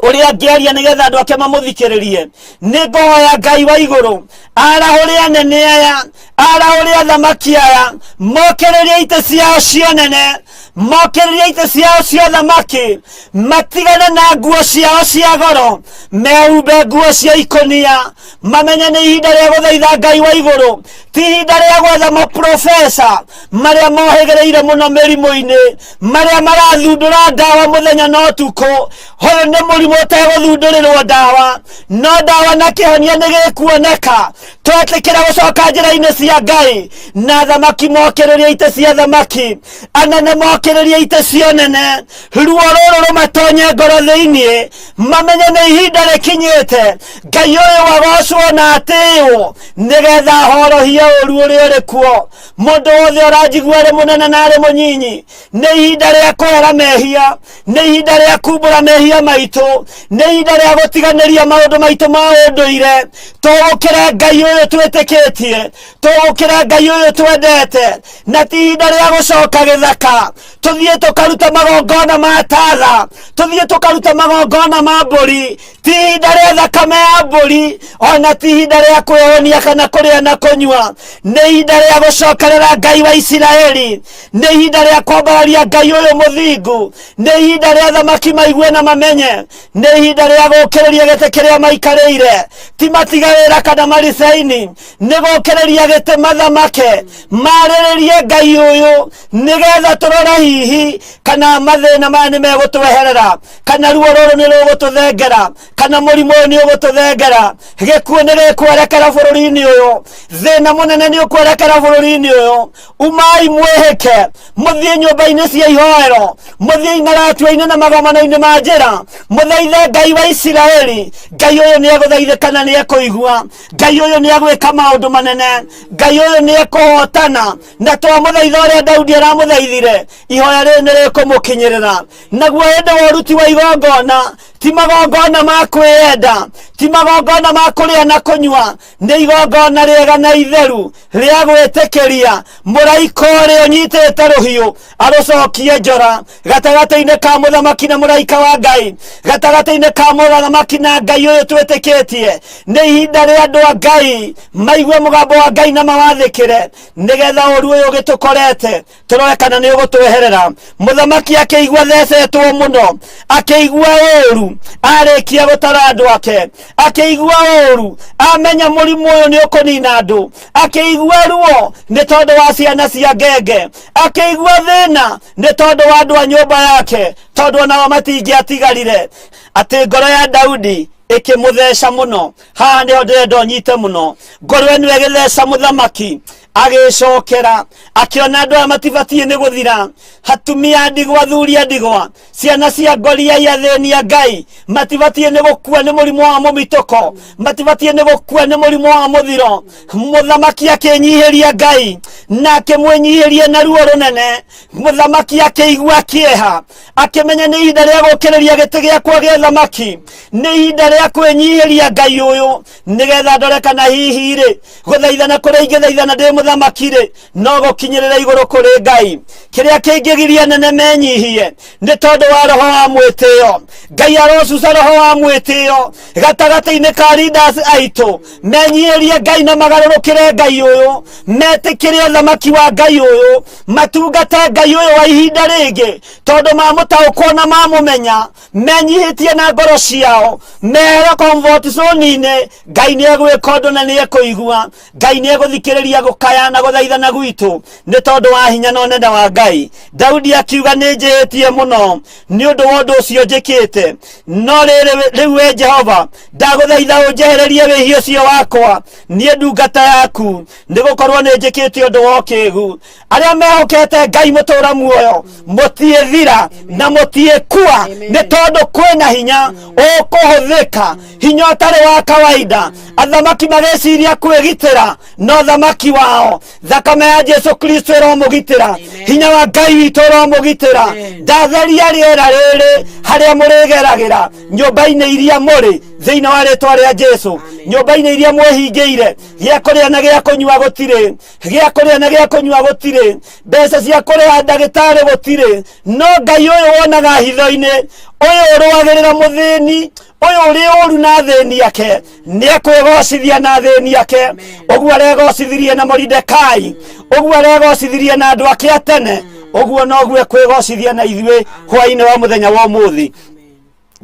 F: ũrĩa angĩaria nĩgetha andũ ake mamũthikĩrĩrie. Nĩ ngũhoya Ngai wa igũrũ arahũre anene aya, arahũre athamaki aya, mokĩrĩrie itĩ ciao cia ũnene, mokĩrĩrie itĩ ciao cia ũthamaki, matigane na nguo ciao cia goro, mehumbe nguo cia ikũnia, mamenye nĩ ihinda rĩa gũthaitha Ngai wa igũrũ, ti ihinda rĩa gwetha maprofesa marĩa mohĩgĩrĩire mũno mĩrimũ-inĩ, marĩa marathundũra ndawa mũthenya na ũtukũ. Ũyũ nĩ mũrimũ ũtegũthundũrĩrwo ndawa, no ndawa na kĩhonia nĩ gĩkuoneka twetĩkĩra gũcoka njĩra-inĩ cia Ngai. Na athamaki mokĩrĩrie itĩ cia thamaki, anene mokĩrĩrie itĩ cia ũnene, ruo rũrũ rũmatonye ngoro thĩinĩ, mamenye nĩ ihinda rĩkinyĩte Ngai ũyũ agocwo na atĩĩwo, nĩgetha ahorohie ũru ũrĩa ũrĩ kuo. Mũndũ wothe ũranjigua arĩ mũnene na arĩ mũnyinyi, nĩ ihinda rĩa kwehera mehia, nĩ ihinda rĩa kumbũra mehia maitũ, nĩ ihinda rĩa gũtiganĩria maũndũ maitũ ma ũndũire, tũgũkĩre Ngai ũyũ twĩtĩkĩtie, tũgũkĩre Ngai ũyũ twendete, na ti ihinda rĩa gũcoka gĩthaka tũthiĩ tũkaruta magongona ma tatha, tũthiĩ tũkaruta magongona ma mbũri. Ti ihinda rĩa thakame ya mbũri, ona ti ihinda rĩa kwĩhũnia kana kũrĩa na kũnyua. Nĩ ihinda rĩa gũcokerera Ngai wa Isiraeli, nĩ ihinda rĩa kwambararia Ngai ũyũ mũthingu, nĩ ihinda rĩa thamaki maigue na mamenye, nĩ ihinda rĩa gũkĩrĩria gĩtĩ kĩrĩa maikarĩire, ti matiga wĩra kana maricaini, nĩ gũkĩrĩria gĩtĩ mathamake, marĩrĩrie Ngai ũyũ, nĩgetha tũrore hihi kana mathĩna maya nĩ megũtweherera, kana ruo rũrũ nĩ rũgũtũthengera, kana mũrimũ ũyũ nĩ ũgũtũthengera. Gĩkuũ nĩ gĩkwerekera bũrũri-inĩ ũyũ, thĩna mũnene nĩ ũkwerekera bũrũri-inĩ ũyũ. Umai mwĩhĩke, mũthiĩ nyũmba-inĩ cia ihoero, mũthiĩ imaratua-inĩ na magomano-inĩ ma njĩra, mũthaithe Ngai wa Isiraeli. Ngai ũyũ nĩ egũthaithĩka na nĩ ekũigua. Ngai ũyũ nĩ egwĩka maũndũ manene. Ngai ũyũ nĩ ekũhotana. Na twamũthaitha ũrĩa Daudi aramũthaithire, ihoya rĩrĩ nĩ rĩkũmũkinyĩrĩra. Naguo hĩndĩ wa ũruti wa igongona, ti magongona ma kwĩyenda, Ti magongona ma kũrĩa na kũnyua, nĩ igongona rĩega na itheru rĩa gwĩtĩkĩria mũraika ũrĩa ũnyitĩte rũhiũ arũcokie njora gatagatĩ-inĩ ka mũthamaki na mũraika wa Ngai, gatagatĩ-inĩ ka mũthamaki na Ngai ũyũ twĩtĩkĩtie. Nĩ ihinda rĩa andũ a Ngai maigue mũgambo wa Ngai na mawathĩkĩre, nĩgetha ũru ũyũ ũgĩtũkorete tũrore kana nĩ ũgũtweherera. Mũthamaki akĩigua thecetwo mũno, akĩigua ũru arĩkia gũtara andũ ake, akĩigua ũru amenya mũrimũ ũyũ nĩ ũkũnina andũ, akĩigua ruo nĩ tondũ wa ciana cia ngenge, akĩigua thĩna nĩ tondũ wa andũ a nyũmba yake, tondũ onao matingĩatigarire. Atĩ ngoro ya Daudi ĩkĩmũtheca mũno. Haha nĩho ndĩrenda ũnyite mũno. Ngoro ĩno ĩgĩtheca mũthamaki, agĩcokera akĩona andũ aya matibatiĩ nĩ gũthira, atumia a ndigwa, athuri a ndigwa, ciana cia ngoriai, athĩni a Ngai matibatiĩ nĩ gũkua nĩ mũrimũ wa mũmitũko, matibatiĩ nĩ gũkua nĩ mũrimũ wa mũthiro. Mũthamaki akĩnyihĩria Ngai na akĩmwĩnyihĩria na ruo rũnene. Mũthamaki akĩigua kĩeha, akĩmenya nĩ ihinda rĩa gũkĩrĩria gĩtĩ gĩakwa gĩa thamaki, nĩ ihinda rĩa kwĩnyihĩria Ngai ũyũ, nĩgetha ndore kana hihi rĩ gũthaithana kũrĩa ingĩthaithana ndĩ mũthamaki rĩ no gũkinyĩrĩra igũrũ kũrĩ Ngai. Kĩrĩa kĩngĩgiria nene menyihie nĩ tondũ wa roho wa mwĩtĩo. Ngai arocuca roho wa mwĩtĩo gatagatĩ-inĩ ka leaders aitũ, menyihĩrie Ngai na magarũrũkĩre Ngai ũyũ, metĩkĩre ũthamaki wa Ngai ũyũ, matungate Ngai ũyũ wa ihinda rĩngĩ, tondũ mamũtaũkwo na mamũmenya menyihĩtie na ngoro ciao, mehere comfort zone-inĩ. Ngai nĩ egwĩka ũndũ na nĩ ekũigua. Ngai nĩ egũthikĩrĩria gũkaya na gũthaithana gwitũ nĩ tondũ wa hinya na ũnene wa Ngai. Daudi akiuga, nĩ njĩhĩtie mũno nĩ ũndũ wa ũndũ ũcio njĩkĩte, no rĩrĩ rĩu we Jehova, ndagũthaitha ũnjehererie wĩhia ũcio wakwa, niĩ ndungata yaku, nĩ gũkorwo nĩ njĩkĩte ũndũ wa ũkĩgu. Arĩa mehokete Ngai mũtũra muoyo mũtiĩthira na mũtiĩkua, nĩ tondũ kwĩna hinya ũkũhũthĩka, hinya ũtarĩ wa kawaida. Athamaki magĩciria kwĩgitĩra, no thamaki wao thakame ya Jesu Kristo ĩromũgitĩra, hinya wa Ngai witũ ĩromũgitĩra. Ndatheria rĩera rĩrĩ harĩa mũrĩgeragĩra, nyũmba-inĩ iria mũrĩ, thĩinĩ wa rĩtwa rĩa Jesu, nyũmba-inĩ iria mwĩhingĩire, gĩa kũrĩa na gĩa kũnyua gũtirĩ, gĩa kũrĩa na gĩa kũnyua gũtirĩ, mbeca cia kũrĩha ndagĩtarĩ gũtirĩ, no Ngai ũyũ wonaga hitho-inĩ, ũyũ ũrũagĩrĩra mũthĩni, ũyũ ũrĩ ũru na athĩni ake, nĩ ekwĩgocithia na athĩni ake. Ũguo aregocithirie na Moridekai, ũguo aregocithirie na andũ ake a tene, ũguo noguo ekwĩgocithia na ithuĩ hwaĩ-inĩ wa mũthenya wa ũmũthĩ.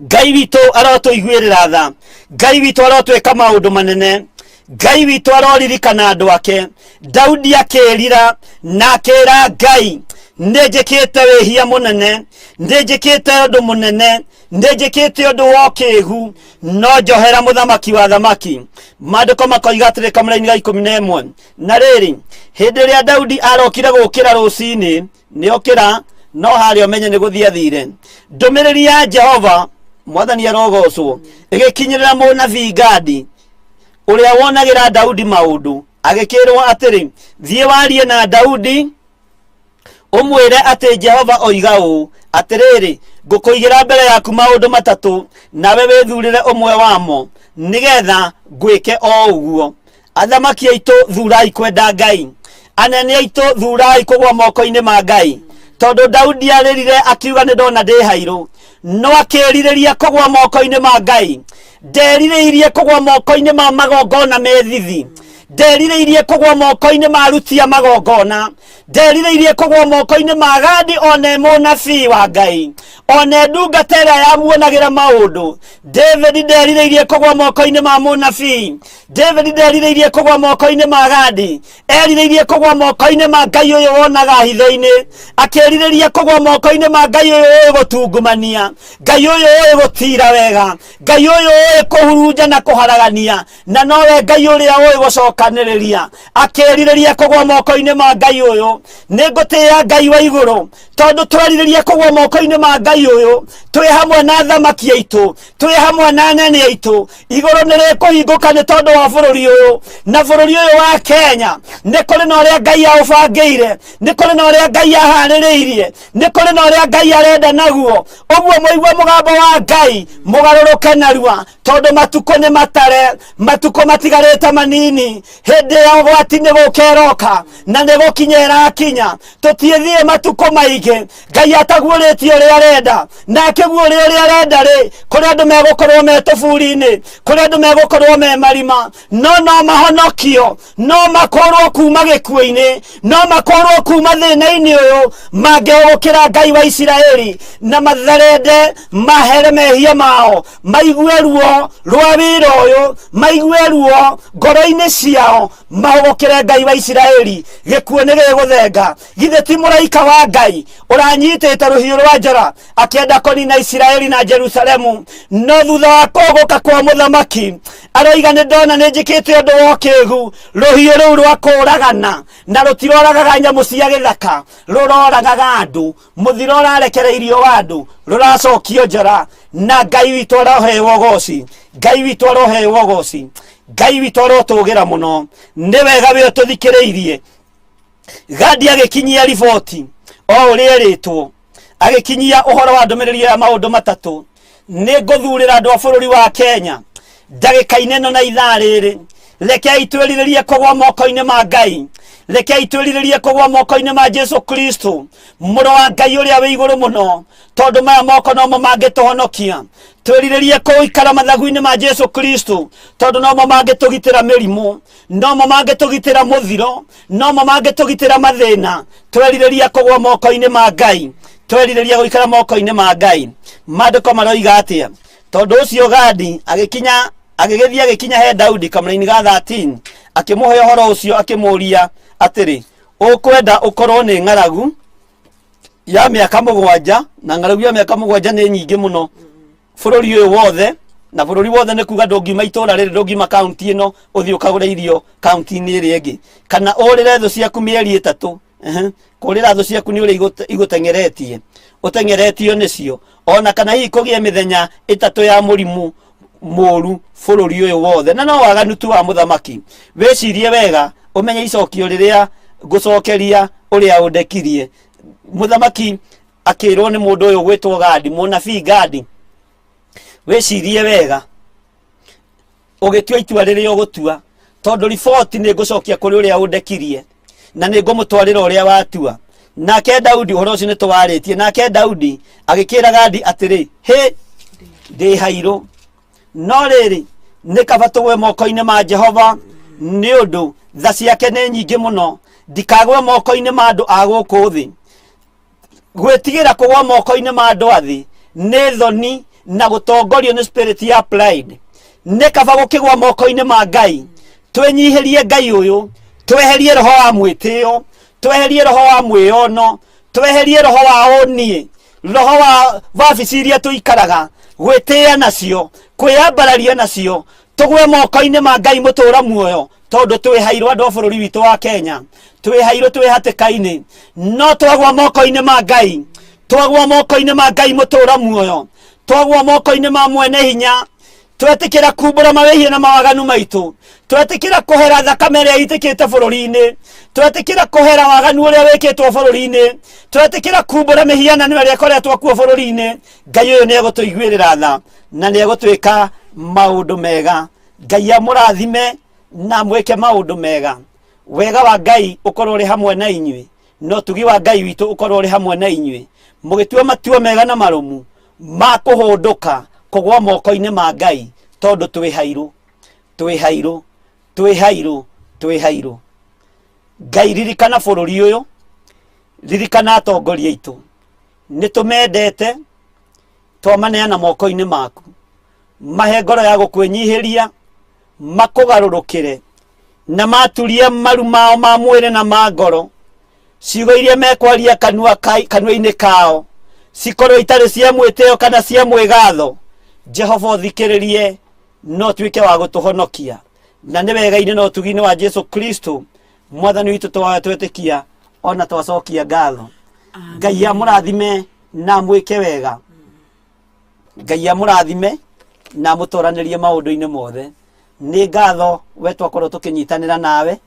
F: Ngai witũ arotũiguĩrĩra tha, Ngai witũ arotwĩka maũndũ manene, Ngai witũ aroririkana andũ ake. Daudi akĩĩrira na akĩĩra Ngai, nĩ njĩkĩte wĩhia mũnene, nĩ njĩkĩte ũndũ mũnene, nĩ njĩkĩte ũndũ wa ũkĩgu, no njohera mũthamaki wa thamaki. Maandĩko makoiga atĩrĩ kamũra-inĩ ga 11, na rĩrĩ, hĩndĩ ĩrĩa Daudi arokire gũkĩra rũcinĩ, nĩ okĩra, no harĩa ũmenye nĩ gũthiĩ athire, ndũmĩrĩri ya Jehova Mwathani arogocwo ĩgĩkinyĩrĩra mũnabii Gadi, ũrĩa wonagĩra Daudi maũndũ, agĩkĩrwo atĩrĩ, thiĩ warie na Daudi ũmwĩre atĩ Jehova oiga ũũ, atĩrĩrĩ, ngũkũigĩra mbere yaku maũndũ matatũ, nawe wĩthurĩre ũmwe wamo, nĩgetha ngwĩke o ũguo. Athamaki aitũ, thurai kwenda Ngai. Anene aitũ, thurai kũgwa moko-inĩ ma Ngai. Tondũ Daudi arĩrire akiuga nĩ ndona ndĩ hairũ, no akĩrirĩria kũgwa moko-inĩ ma Ngai. Nderirĩirie kũgwa moko-inĩ ma magongona methithi, nderirĩirie kũgwa moko-inĩ ma aruti a magongona, nderirĩirie kũgwa moko-inĩ ma Gadi, one mũnabii wa Ngai, one ndungata ĩrĩa yamuonagĩra maũndũ. David nderirĩirie kũgwa moko-inĩ ma mũnabii, David nderirĩirie kũgwa moko-inĩ ma Gadi, erirĩirie kũgwa moko-inĩ ma Ngai ũyũ wonaga hitho-inĩ, akĩrirĩria kũgwa moko-inĩ ma Ngai ũyũ ũĩ gũtungumania, Ngai ũyũ ũĩ gũtira wega, Ngai ũyũ ũĩ kũhurunja na kũharagania, na nowe Ngai ũrĩa ũĩ gũcokanĩrĩria. Akĩrirĩria kũgwa moko-inĩ ma Ngai ũyũ. Nĩ ngũtĩĩa Ngai wa igũrũ, tondũ twerirĩria kũgwa moko-inĩ ma Ngai ũyũ, twĩ hamwe na athamaki aitũ, twĩ hamwe na anene aitũ. Igũrũ nĩ rĩkũhingũka nĩ tondũ wa bũrũri ũyũ, na bũrũri ũyũ wa Kenya nĩ kũrĩ na ũrĩa Ngai aũbangĩire, nĩ kũrĩ na ũrĩa Ngai aharĩrĩirie, nĩ kũrĩ na ũrĩa Ngai arenda naguo. Ũguo mũigue mũgambo wa Ngai, mũgarũrũke narua, tondũ matukũ nĩ matare, matukũ matigarĩte manini. Hĩndĩ ya ũgwati nĩ gũka ĩroka, na nĩ gũkinya ĩrakinya. Tũtiĩthiĩ matukũ maingĩ Ngai ataguũrĩtie ũrĩa arenda, na akĩguũria ũrĩa arenda rĩ, kũrĩ andũ megũkorwo me tũburi-inĩ, kũrĩ andũ megũkorwo me marima, no no mahonokio, no makũrwo kuma gĩkuũ-inĩ, no makũrwo kuma thĩna-inĩ ũyũ, mangĩhũgũkĩra Ngai wa Isiraeli na matherende mahere mehia mao, maigue ruo rwa wĩra ũyũ, maigue ruo ngoro-inĩ ciao, mahũgũkĩre Ngai wa Isiraeli, gĩkuũ nĩ gĩgũthenga. Githĩ ti mũraika wa Ngai ũranyitĩte rũhiũ rwa njora akĩenda kũnina Isiraeli na Jerusalemu? No thutha wa kũhũgũka kwa mũthamaki aroiga, nĩ ndona nĩ njĩkĩte ũndũ wa ũkĩgu, rũhiũ rũu rwa kũũragana na rũtiroragaga nyamũ cia gĩthaka, rũroragaga andũ. Mũthiro ũrarekereirio wa andũ, rũracokio njora, na Ngai witũ aroheo ũgoci, Ngai witũ aroheo ũgoci, Ngai witũ arotũgĩra mũno. Nĩ wega wĩ ũtũthikĩrĩirie. Gadi agĩkinyia riboti o ũrĩa erĩtwo, agĩkinyia ũhoro wa ndũmĩrĩri ya maũndũ matatũ. Nĩ ngũthurĩra andũ a bũrũri wa Kenya ndagĩka-inĩ ĩno na ithaa rĩrĩ. Rekei twĩrirĩrie kũgwa moko-inĩ ma Ngai, rekei twĩrirĩrie kũgwa moko-inĩ ma Jesu Kristo, mũrũ wa Ngai ũrĩa wĩ igũrũ mũno, tondũ maya moko nomo mangĩtũhonokia. Twĩrirĩrie kũikara mathagu-inĩ ma Jesu Kristo, tondũ nomo mangĩtũgitĩra mĩrimũ, nomo mangĩtũgitĩra mũthiro, nomo mangĩtũgitĩra mathĩna. Twerirĩria kũgwa moko-inĩ ma Ngai, twerirĩria gũikara moko-inĩ ma Ngai. Maandĩko maroiga atĩa? Tondũ ũcio Gadi agĩkinya, agĩgĩthiĩ agĩkinya he Daudi kamũraini ga 13, akĩmũhe ũhoro ũcio, akĩmũũria atĩrĩ, ũkwenda ũkorwo nĩ ng'aragu ya mĩaka 7? Na ng'aragu ya mĩaka 7 nĩ nyingĩ mũno bũrũri ũyũ wothe, na bũrũri wothe nĩ kuga ndũngiuma itũũra rĩrĩ, ndũngiuma kaunti ĩno ũthiĩ ũkagũre irio kaunti-inĩ ĩrĩa ĩngĩ, kana ũrĩre thũ ciaku mĩeri 3. Kũrĩra thũ ciaku nĩ ũrĩa igũteng'eretie, ũteng'eretio nĩcio, ona kana hihi kũgĩe mĩthenya 3 ya mũrimũ mũru bũrũri ũyũ wothe. Na no waganu tu wa mũthamaki. Wĩcirie wega ũmenye icokio rĩrĩa ngũcokeria ũrĩa ũndekirie. Mũthamaki akĩrwo nĩ mũndũ ũyũ gwĩtwo Gadi, mũnabii Gadi, wĩcirie wega ũgĩtua itua rĩrĩa ũgũtua, tondũ riboti nĩ ngũcokia kũrĩ ũrĩa ũndekirie, na nĩ ngũmũtwarĩra ũrĩa watua. Nake Daudi, ũhoro ũcio nĩ tũwarĩtie, nake Daudi agĩkĩra Gadi atĩrĩ, hĩ, ndĩ hairũ, no rĩrĩ, nĩ kaba tũgwe moko-inĩ ma Jehova, nĩ ũndũ tha ciake nĩ nyingĩ mũno, ndikagwe moko-inĩ ma andũ a gũkũ thĩ. Gwĩtigĩra kũgwa moko-inĩ ma andũ a thĩ nĩ thoni na gũtongorio nĩ spirit ya pride. Nĩ kaba gũkĩgwa moko-inĩ ma Ngai, twĩnyihĩrie Ngai ũyũ, tweherie roho wa mwĩtĩo, tweherie roho wa mwĩyono, tweherie roho wa ũniĩ, roho wa wabici iria tũikaraga, gwĩtĩĩa nacio, kwĩyambararia nacio, tũgwe moko-inĩ ma Ngai mũtũra muoyo, tondũ twĩhairwo andũ a bũrũri witũ wa Kenya, twĩhairwo, twĩ hatĩka-inĩ, no twagwa moko-inĩ ma Ngai, twagwa moko-inĩ ma Ngai mũtũra muoyo, twagwa moko-inĩ ma mwene hinya, twetĩkĩra kumbũra mawĩhia na mawaganu maitũ, twetĩkĩra kũhera thakame ĩrĩa ĩitĩkĩte bũrũri-inĩ, twetĩkĩra kũhera waganu ũrĩa wĩkĩtwo bũrũri-inĩ, twetĩkĩra kumbũra mĩhianano ĩrĩa ĩkoretwo kuo bũrũri-inĩ, Ngai ũyũ nĩ egũtũiguĩrĩra tha na nĩ egũtwĩka maũndũ mega. Ngai amũrathime na mwĩke maũndũ mega. Wega wa Ngai ũkorwo ũrĩ hamwe na inyuĩ, na ũtugi wa Ngai witũ ũkorwo ũrĩ hamwe na inyuĩ, mũgĩtua matua mega na marũmu ma kũhũndũka kũgwa moko-inĩ ma Ngai, tondũ twĩ hairũ, twĩ hairũ, twĩ hairũ, twĩ hairũ. Ngai ririkana bũrũri ũyũ, ririkana atongoria aitũ, nĩ tũmendete, twamaneana moko-inĩ maku. Mahe ngoro ya gũkwĩnyihĩria, makũgarũrũkĩre, na maturie maru mao ma mwĩrĩ na ma ngoro. Ciugo iria mekwaria kanua-inĩ kao cikorwo itarĩ cia mwĩtĩo kana cia mwĩgatho. Jehova ũthikĩrĩrie na ũtuĩke wa gũtũhonokia. Na nĩ wega-inĩ na ũtugi-inĩ wa Jesu Kristo mwathani witũ twahoya twetĩkia. Ona twacokia ngatho. Ngai amũrathime na amwĩke wega. Ngai amũrathime na amũtoranĩrie maũndũ-inĩ mothe. Nĩ ngatho we twakorwo tũkĩnyitanĩra nawe,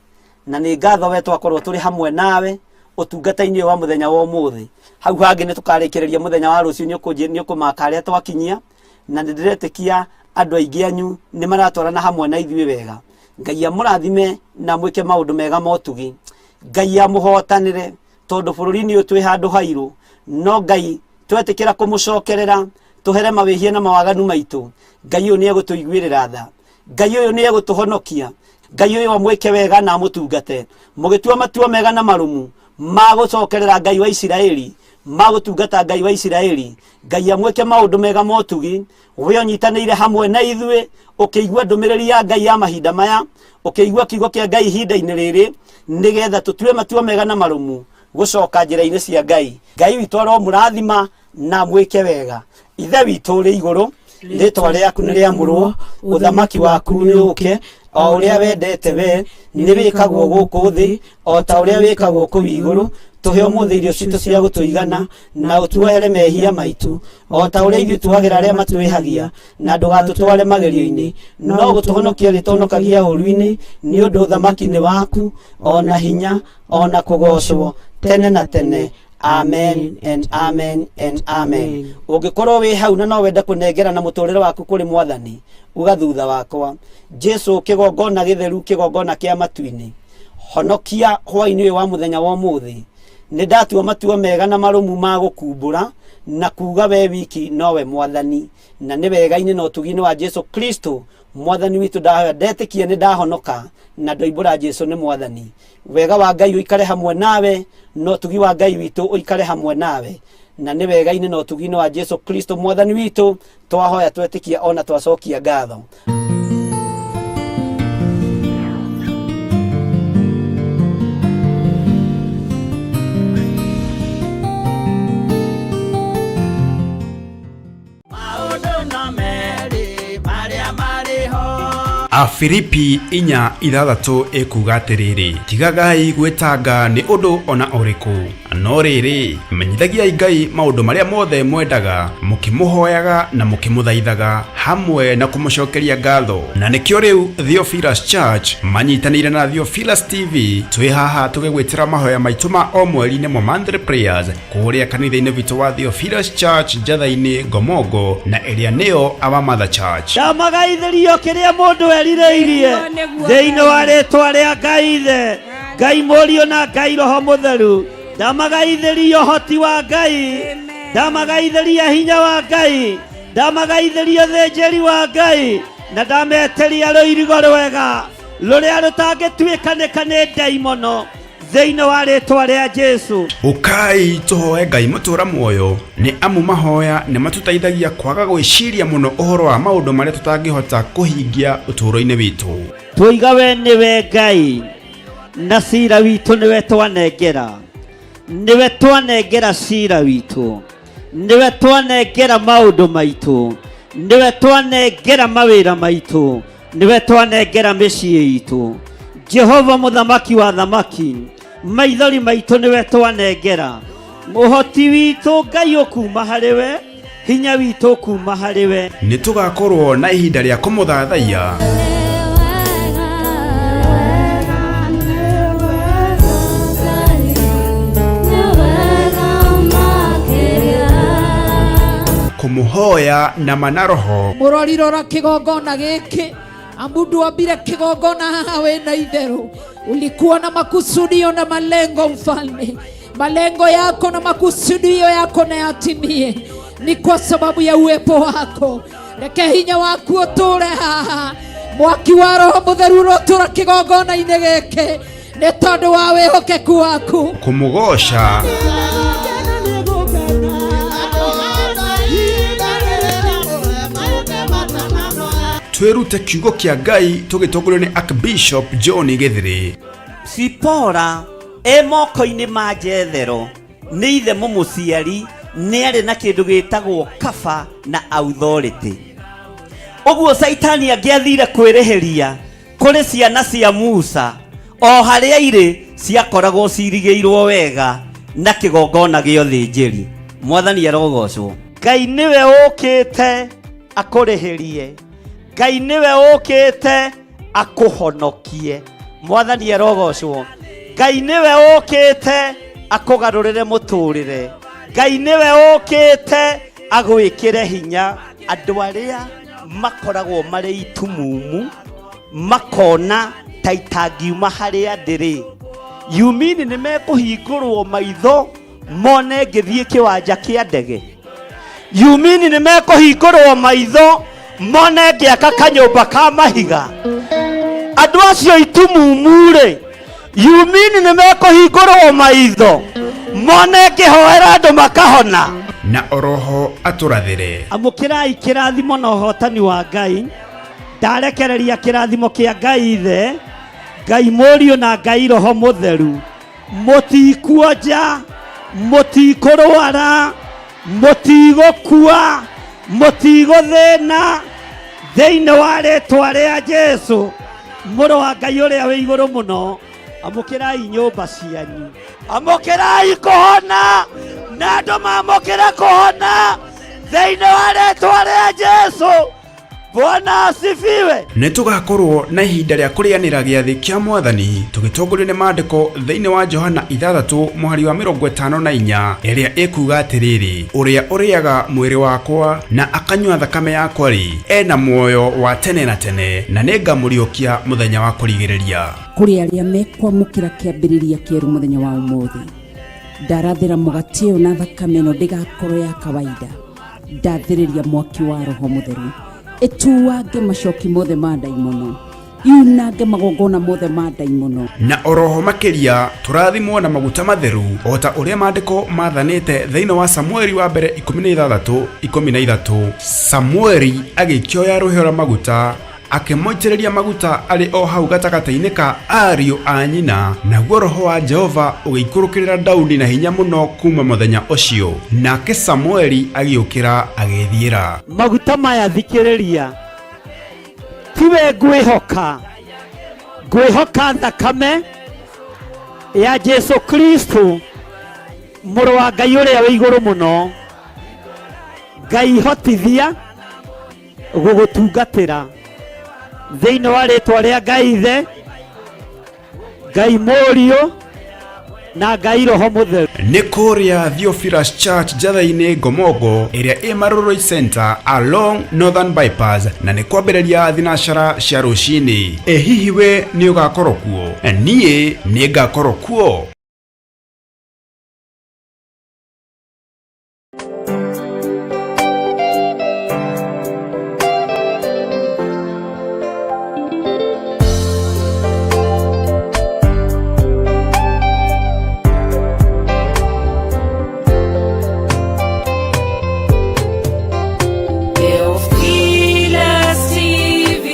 F: na nĩ ngatho we twakorwo tũrĩ hamwe nawe ũtungata-inĩ ũyũ wa mũthenya wa ũmũthĩ. Hau hangĩ nĩ tũkarĩkĩrĩria mũthenya wa rũciũ, nĩ ũkũmaka harĩa twakinyia, na nĩ ndĩretĩkia andũ aingĩ anyu nĩ maratwarana hamwe na ithuĩ wega. Ngai amũrathime na amwĩke maũndũ mega ma ũtugi. Ngai amũhotanĩre, tondũ bũrũri-inĩ ũyũ twĩ handũ hairũ, no Ngai twetĩkĩra kũmũcokerera tũhere mawĩhia na mawaganu maitũ, Ngai ũyũ nĩ egũtũiguĩrĩra tha. Ngai ũyũ nĩ egũtũhonokia. Ngai ũyũ amwĩke wega na amũtungate. Mũgĩtua matua mega na marũmu ma gũcokerera Ngai wa Isiraeli, ma gũtungata Ngai wa Isiraeli, Ngai amwĩke maũndũ mega ma ũtugi. We ũnyitanĩire hamwe na ithuĩ ũkĩigua ndũmĩrĩri ya Ngai ya mahinda maya, ũkĩigua kiugo kĩa Ngai ihinda-inĩ rĩrĩ, nĩgetha tũtue matua mega na marũmu gũcoka njĩra-inĩ cia Ngai. Ngai witũ aromũrathima na amwĩke wega. Ithe witũ ũrĩ igũrũ, rĩtwa rĩaku nĩ rĩamũrwo, ũthamaki waku nĩ ũke, o ũrĩa wendete we nĩ wĩkagwo gũkũ thĩ o ta ũrĩa wĩkagwo kũu igũrũ. Tũhe ũmũthĩ irio citũ cia gũtũigana, na ũtuohere mehia maitũ o ta ũrĩa ithuĩ tuohagĩra arĩa matwĩhagia, na ndũgatũtware magerio-inĩ, no gũtũhonokia rĩtũhonokagia ũũru-inĩ, nĩ ũndũ ũthamaki nĩ waku, o na hinya, o na kũgoocwo tene na tene. Amen and amen and amen. Ũngĩkorwo wĩ hau na no wende kũnengera na mũtũrĩre waku kũrĩ Mwathani, uga thutha wakwa: Jesu, kĩgongona gĩtheru, kĩgongona kĩa matu-inĩ, honokia hwaĩ-inĩ ũyũ wa mũthenya wa ũmũthĩ. Nĩ ndatua matua mega na marũmu ma gũkumbũra na kuga we wiki nowe Mwathani, na nĩ wega-inĩ na ũtugi-inĩ wa Jesu Kristo Mwathani witũ ndahoya, ndetĩkia nĩ ndahonoka na ndoimbũra Jesu nĩ Mwathani. Wega wa Ngai ũikare hamwe nawe, na ũtugi wa Ngai witũ ũikare hamwe nawe, na nĩ wega-inĩ na ũtugi-inĩ wa Jesu Kristo Mwathani witũ twahoya, twetĩkia ona twacokia ngatho.
A: Afilipi 4:6 ĩkuga atĩrĩrĩ, tigagai gwĩtanga nĩ ũndũ ona ũrĩkũ, no rĩrĩ, menyithagiai Ngai maũndũ marĩa mothe mwendaga, mũkĩmũhoyaga na mũkĩmũthaithaga hamwe na kũmũcokeria ngatho. Na nĩkĩo rĩu Theophilus Church manyitanĩire na Theophilus TV twĩ haha tũgĩgwĩtĩra mahoya maitũ ma o mweri, nĩmo monthly prayers, kũrĩa kanitha-inĩ witũ wa Theophilus Church, Njatha-inĩ, Ngomongo, na ĩrĩa nĩyo Our Mother Church.
C: Ndamagaithĩrio kĩrĩa mũndũ erirĩirie
E: Nĩguo, nĩguo,
C: thĩinĩ wa
E: Ngai.
C: rĩtwa rĩa Ngai Ithe, Ngai Mũriũ na Ngai Roho Mũtheru. Ndamagaithĩrio ũhoti wa Ngai,
E: Amen.
C: ndamagaithĩria hinya wa Ngai, ndamagaithĩria ũthĩnjĩri wa Ngai, na ndametĩria rũirigo rwega rũrĩa rũtangĩtuĩkanĩka nĩ ndaimono thĩinĩ wa rĩtwa rĩa Jesu.
A: Ũkai tũhoe Ngai mũtũra muoyo, nĩ amu mahoya nĩ matũteithagia kwaga gwĩciria mũno ũhoro wa maũndũ marĩa tũtangĩhota kũhingia ũtũũro-inĩ witũ.
C: Twoiga we nĩwe Ngai, na cira witũ nĩwe twanengera, nĩwe twanengera cira witũ, nĩwe twanengera maũndũ maitũ, nĩwe twanengera mawĩra maitũ, nĩwe twanengera mĩciĩ itũ. Jehova mũthamaki wa thamaki, maithori maitũ nĩwe twanengera, ũhoti witũ Ngai ũkuma harĩ we, hinya witũ ũkuma harĩ we.
A: Nĩ tũgakorwo na ihinda rĩa kũmũthathaiya, kũmũhoya na mana roho.
D: Mũrori, rora kĩgongona gĩkĩ, amu ndwambire kĩgongona haha wĩna itherũ. Ulikuwa na makusudio na malengo, mfalme. Malengo yako na makusudio yako na yatimie ni kwa sababu ya uwepo wako. Reke hinya waku ũtũre haha, mwaki wa Roho Mũtheru ũrotũra kĩgongona-inĩ gĩkĩ nĩ tondũ wa wĩhokeku waku.
A: Kũmũgoca twĩrute kiugo kĩa Ngai tũgĩtongorio nĩ Archbishop John Gĩthĩrĩ.
C: Sipora e moko-inĩ ma Jethero nĩ ithe mũmũciari, nĩ arĩ na kĩndũ gĩtagwo kaba na authority. Ũguo Caitani angĩathire kwĩrĩhĩria kũrĩ ciana cia Musa. O harĩa irĩ ciakoragwo cirigĩirwo wega na kĩgongona gĩa ũthĩnjĩri. Mwathani arogocwo. Ngai nĩwe ũkĩte akũrĩhĩrie, Ngai nĩwe ũkĩte akũhonokie. Mwathani arogocwo. Ngai nĩwe ũkĩte akũgarũrĩre mũtũrĩre. Ngai nĩwe ũkĩte agwĩkĩre hinya. Andũ arĩa makoragwo marĩ itumumu makona ta itangiuma harĩa ndĩrĩ, yumini nĩ mekũhingũrwo maitho mone ngĩthiĩ kĩwanja kĩa ndege. Yumini nĩ mekũhingũrwo maitho mone ngĩaka kanyũmba ka mahiga. Andũ acio itumumu-rĩ, yumini nĩ mekũhingũrwo maitho mone ngĩhoera andũ makahona.
A: Na oroho atũrathĩre.
C: Amũkĩrai kĩrathimo na ũhotani wa Ngai. Ndarekereria kĩrathimo kĩa Ngai Ithe, Ngai Mũriũ na Ngai Roho Mũtheru. Mũtikuonja, mũtikũrwara, mũtigũkua, mũtigũthĩna, thĩinĩ wa rĩtwa rĩa Jesu mũrũ wa Ngai ũrĩa wĩ igũrũ mũno. Amũkĩrai nyũmba cianyu, amũkĩrai kũhona, na andũ mamũkĩre kũhona thĩinĩ wa rĩtwa rĩa Jesu. Bwana asifiwe.
A: Nĩ tũgakorwo na ihinda rĩa kũrĩanĩra gĩathĩ kĩa Mwathani tũgĩtongorio nĩ maandĩko thĩinĩ wa Johana 6 mũhari wa 54 ĩrĩa ĩkuga atĩrĩrĩ, ũrĩa ũrĩaga mwĩrĩ wakwa na akanyua thakame yakwa-rĩ, ena muoyo wa tene na tene, na nĩngamũriũkia mũthenya wa kũrigĩrĩria.
E: Kũrĩ arĩa mekwamũkĩra kĩambĩrĩria kĩerũ mũthenya wa ũmũthĩ, ndarathĩra mũgate ũyũ na thakame ĩno ndĩgakorwo ya kawaida. Ndathĩrĩria mwaki wa Roho Mũtheru ĩtuange macoki mothe ma ndaimono, yunange magongona mothe ma ndaimono.
A: Na oroho makĩria tũrathimwo na maguta matheru o ta ũrĩa maandĩko mathanĩte thĩinĩ wa Samueli wa mbere 16:13. Samueli agĩkĩoya rũhĩa rwa maguta akĩmũitĩrĩria maguta arĩ o hau gatagatĩ-inĩ ka ariũ a nyina, naguo roho wa Jehova ũgĩikũrũkĩrĩra Daudi na hinya mũno kuuma mũthenya ũcio. Nake Samueli agĩũkĩra agĩĩthiĩra.
C: Maguta maya thikĩrĩria, tiwe ngwĩhoka, ngwĩhoka thakame ya Jesu Kristo mũrũ wa Ngai ũrĩa wĩ igũrũ mũno. Ngai hotithia gũgũtungatĩra thĩinĩ wa rĩtwa rĩa Ngai Ithe, Ngai Mũriũ na Ngai Roho Mũtheru.
A: Nĩ kũrĩa Theophilus Church Njatha-inĩ Ngomongo ĩrĩa ĩ Marurui Center along Northern Bypass, na nĩ kwambĩrĩria thinacara cia rũcinĩ. Ĩ hihi we nĩ ũgakorwo kuo? Niĩ nĩ ngakorwo kuo.
G: Theophilus TV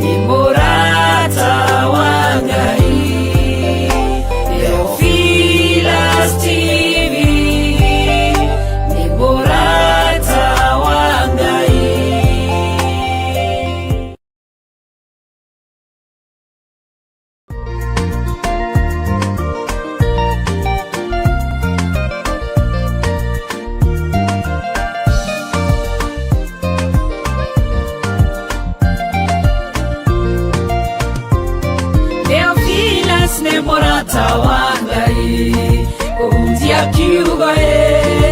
G: ni murata wa Ngai. Theophilus TV ni murata wa Ngai. Theophilus nĩ mũrata wa Ngai, kũhunjia kiugo ĩ.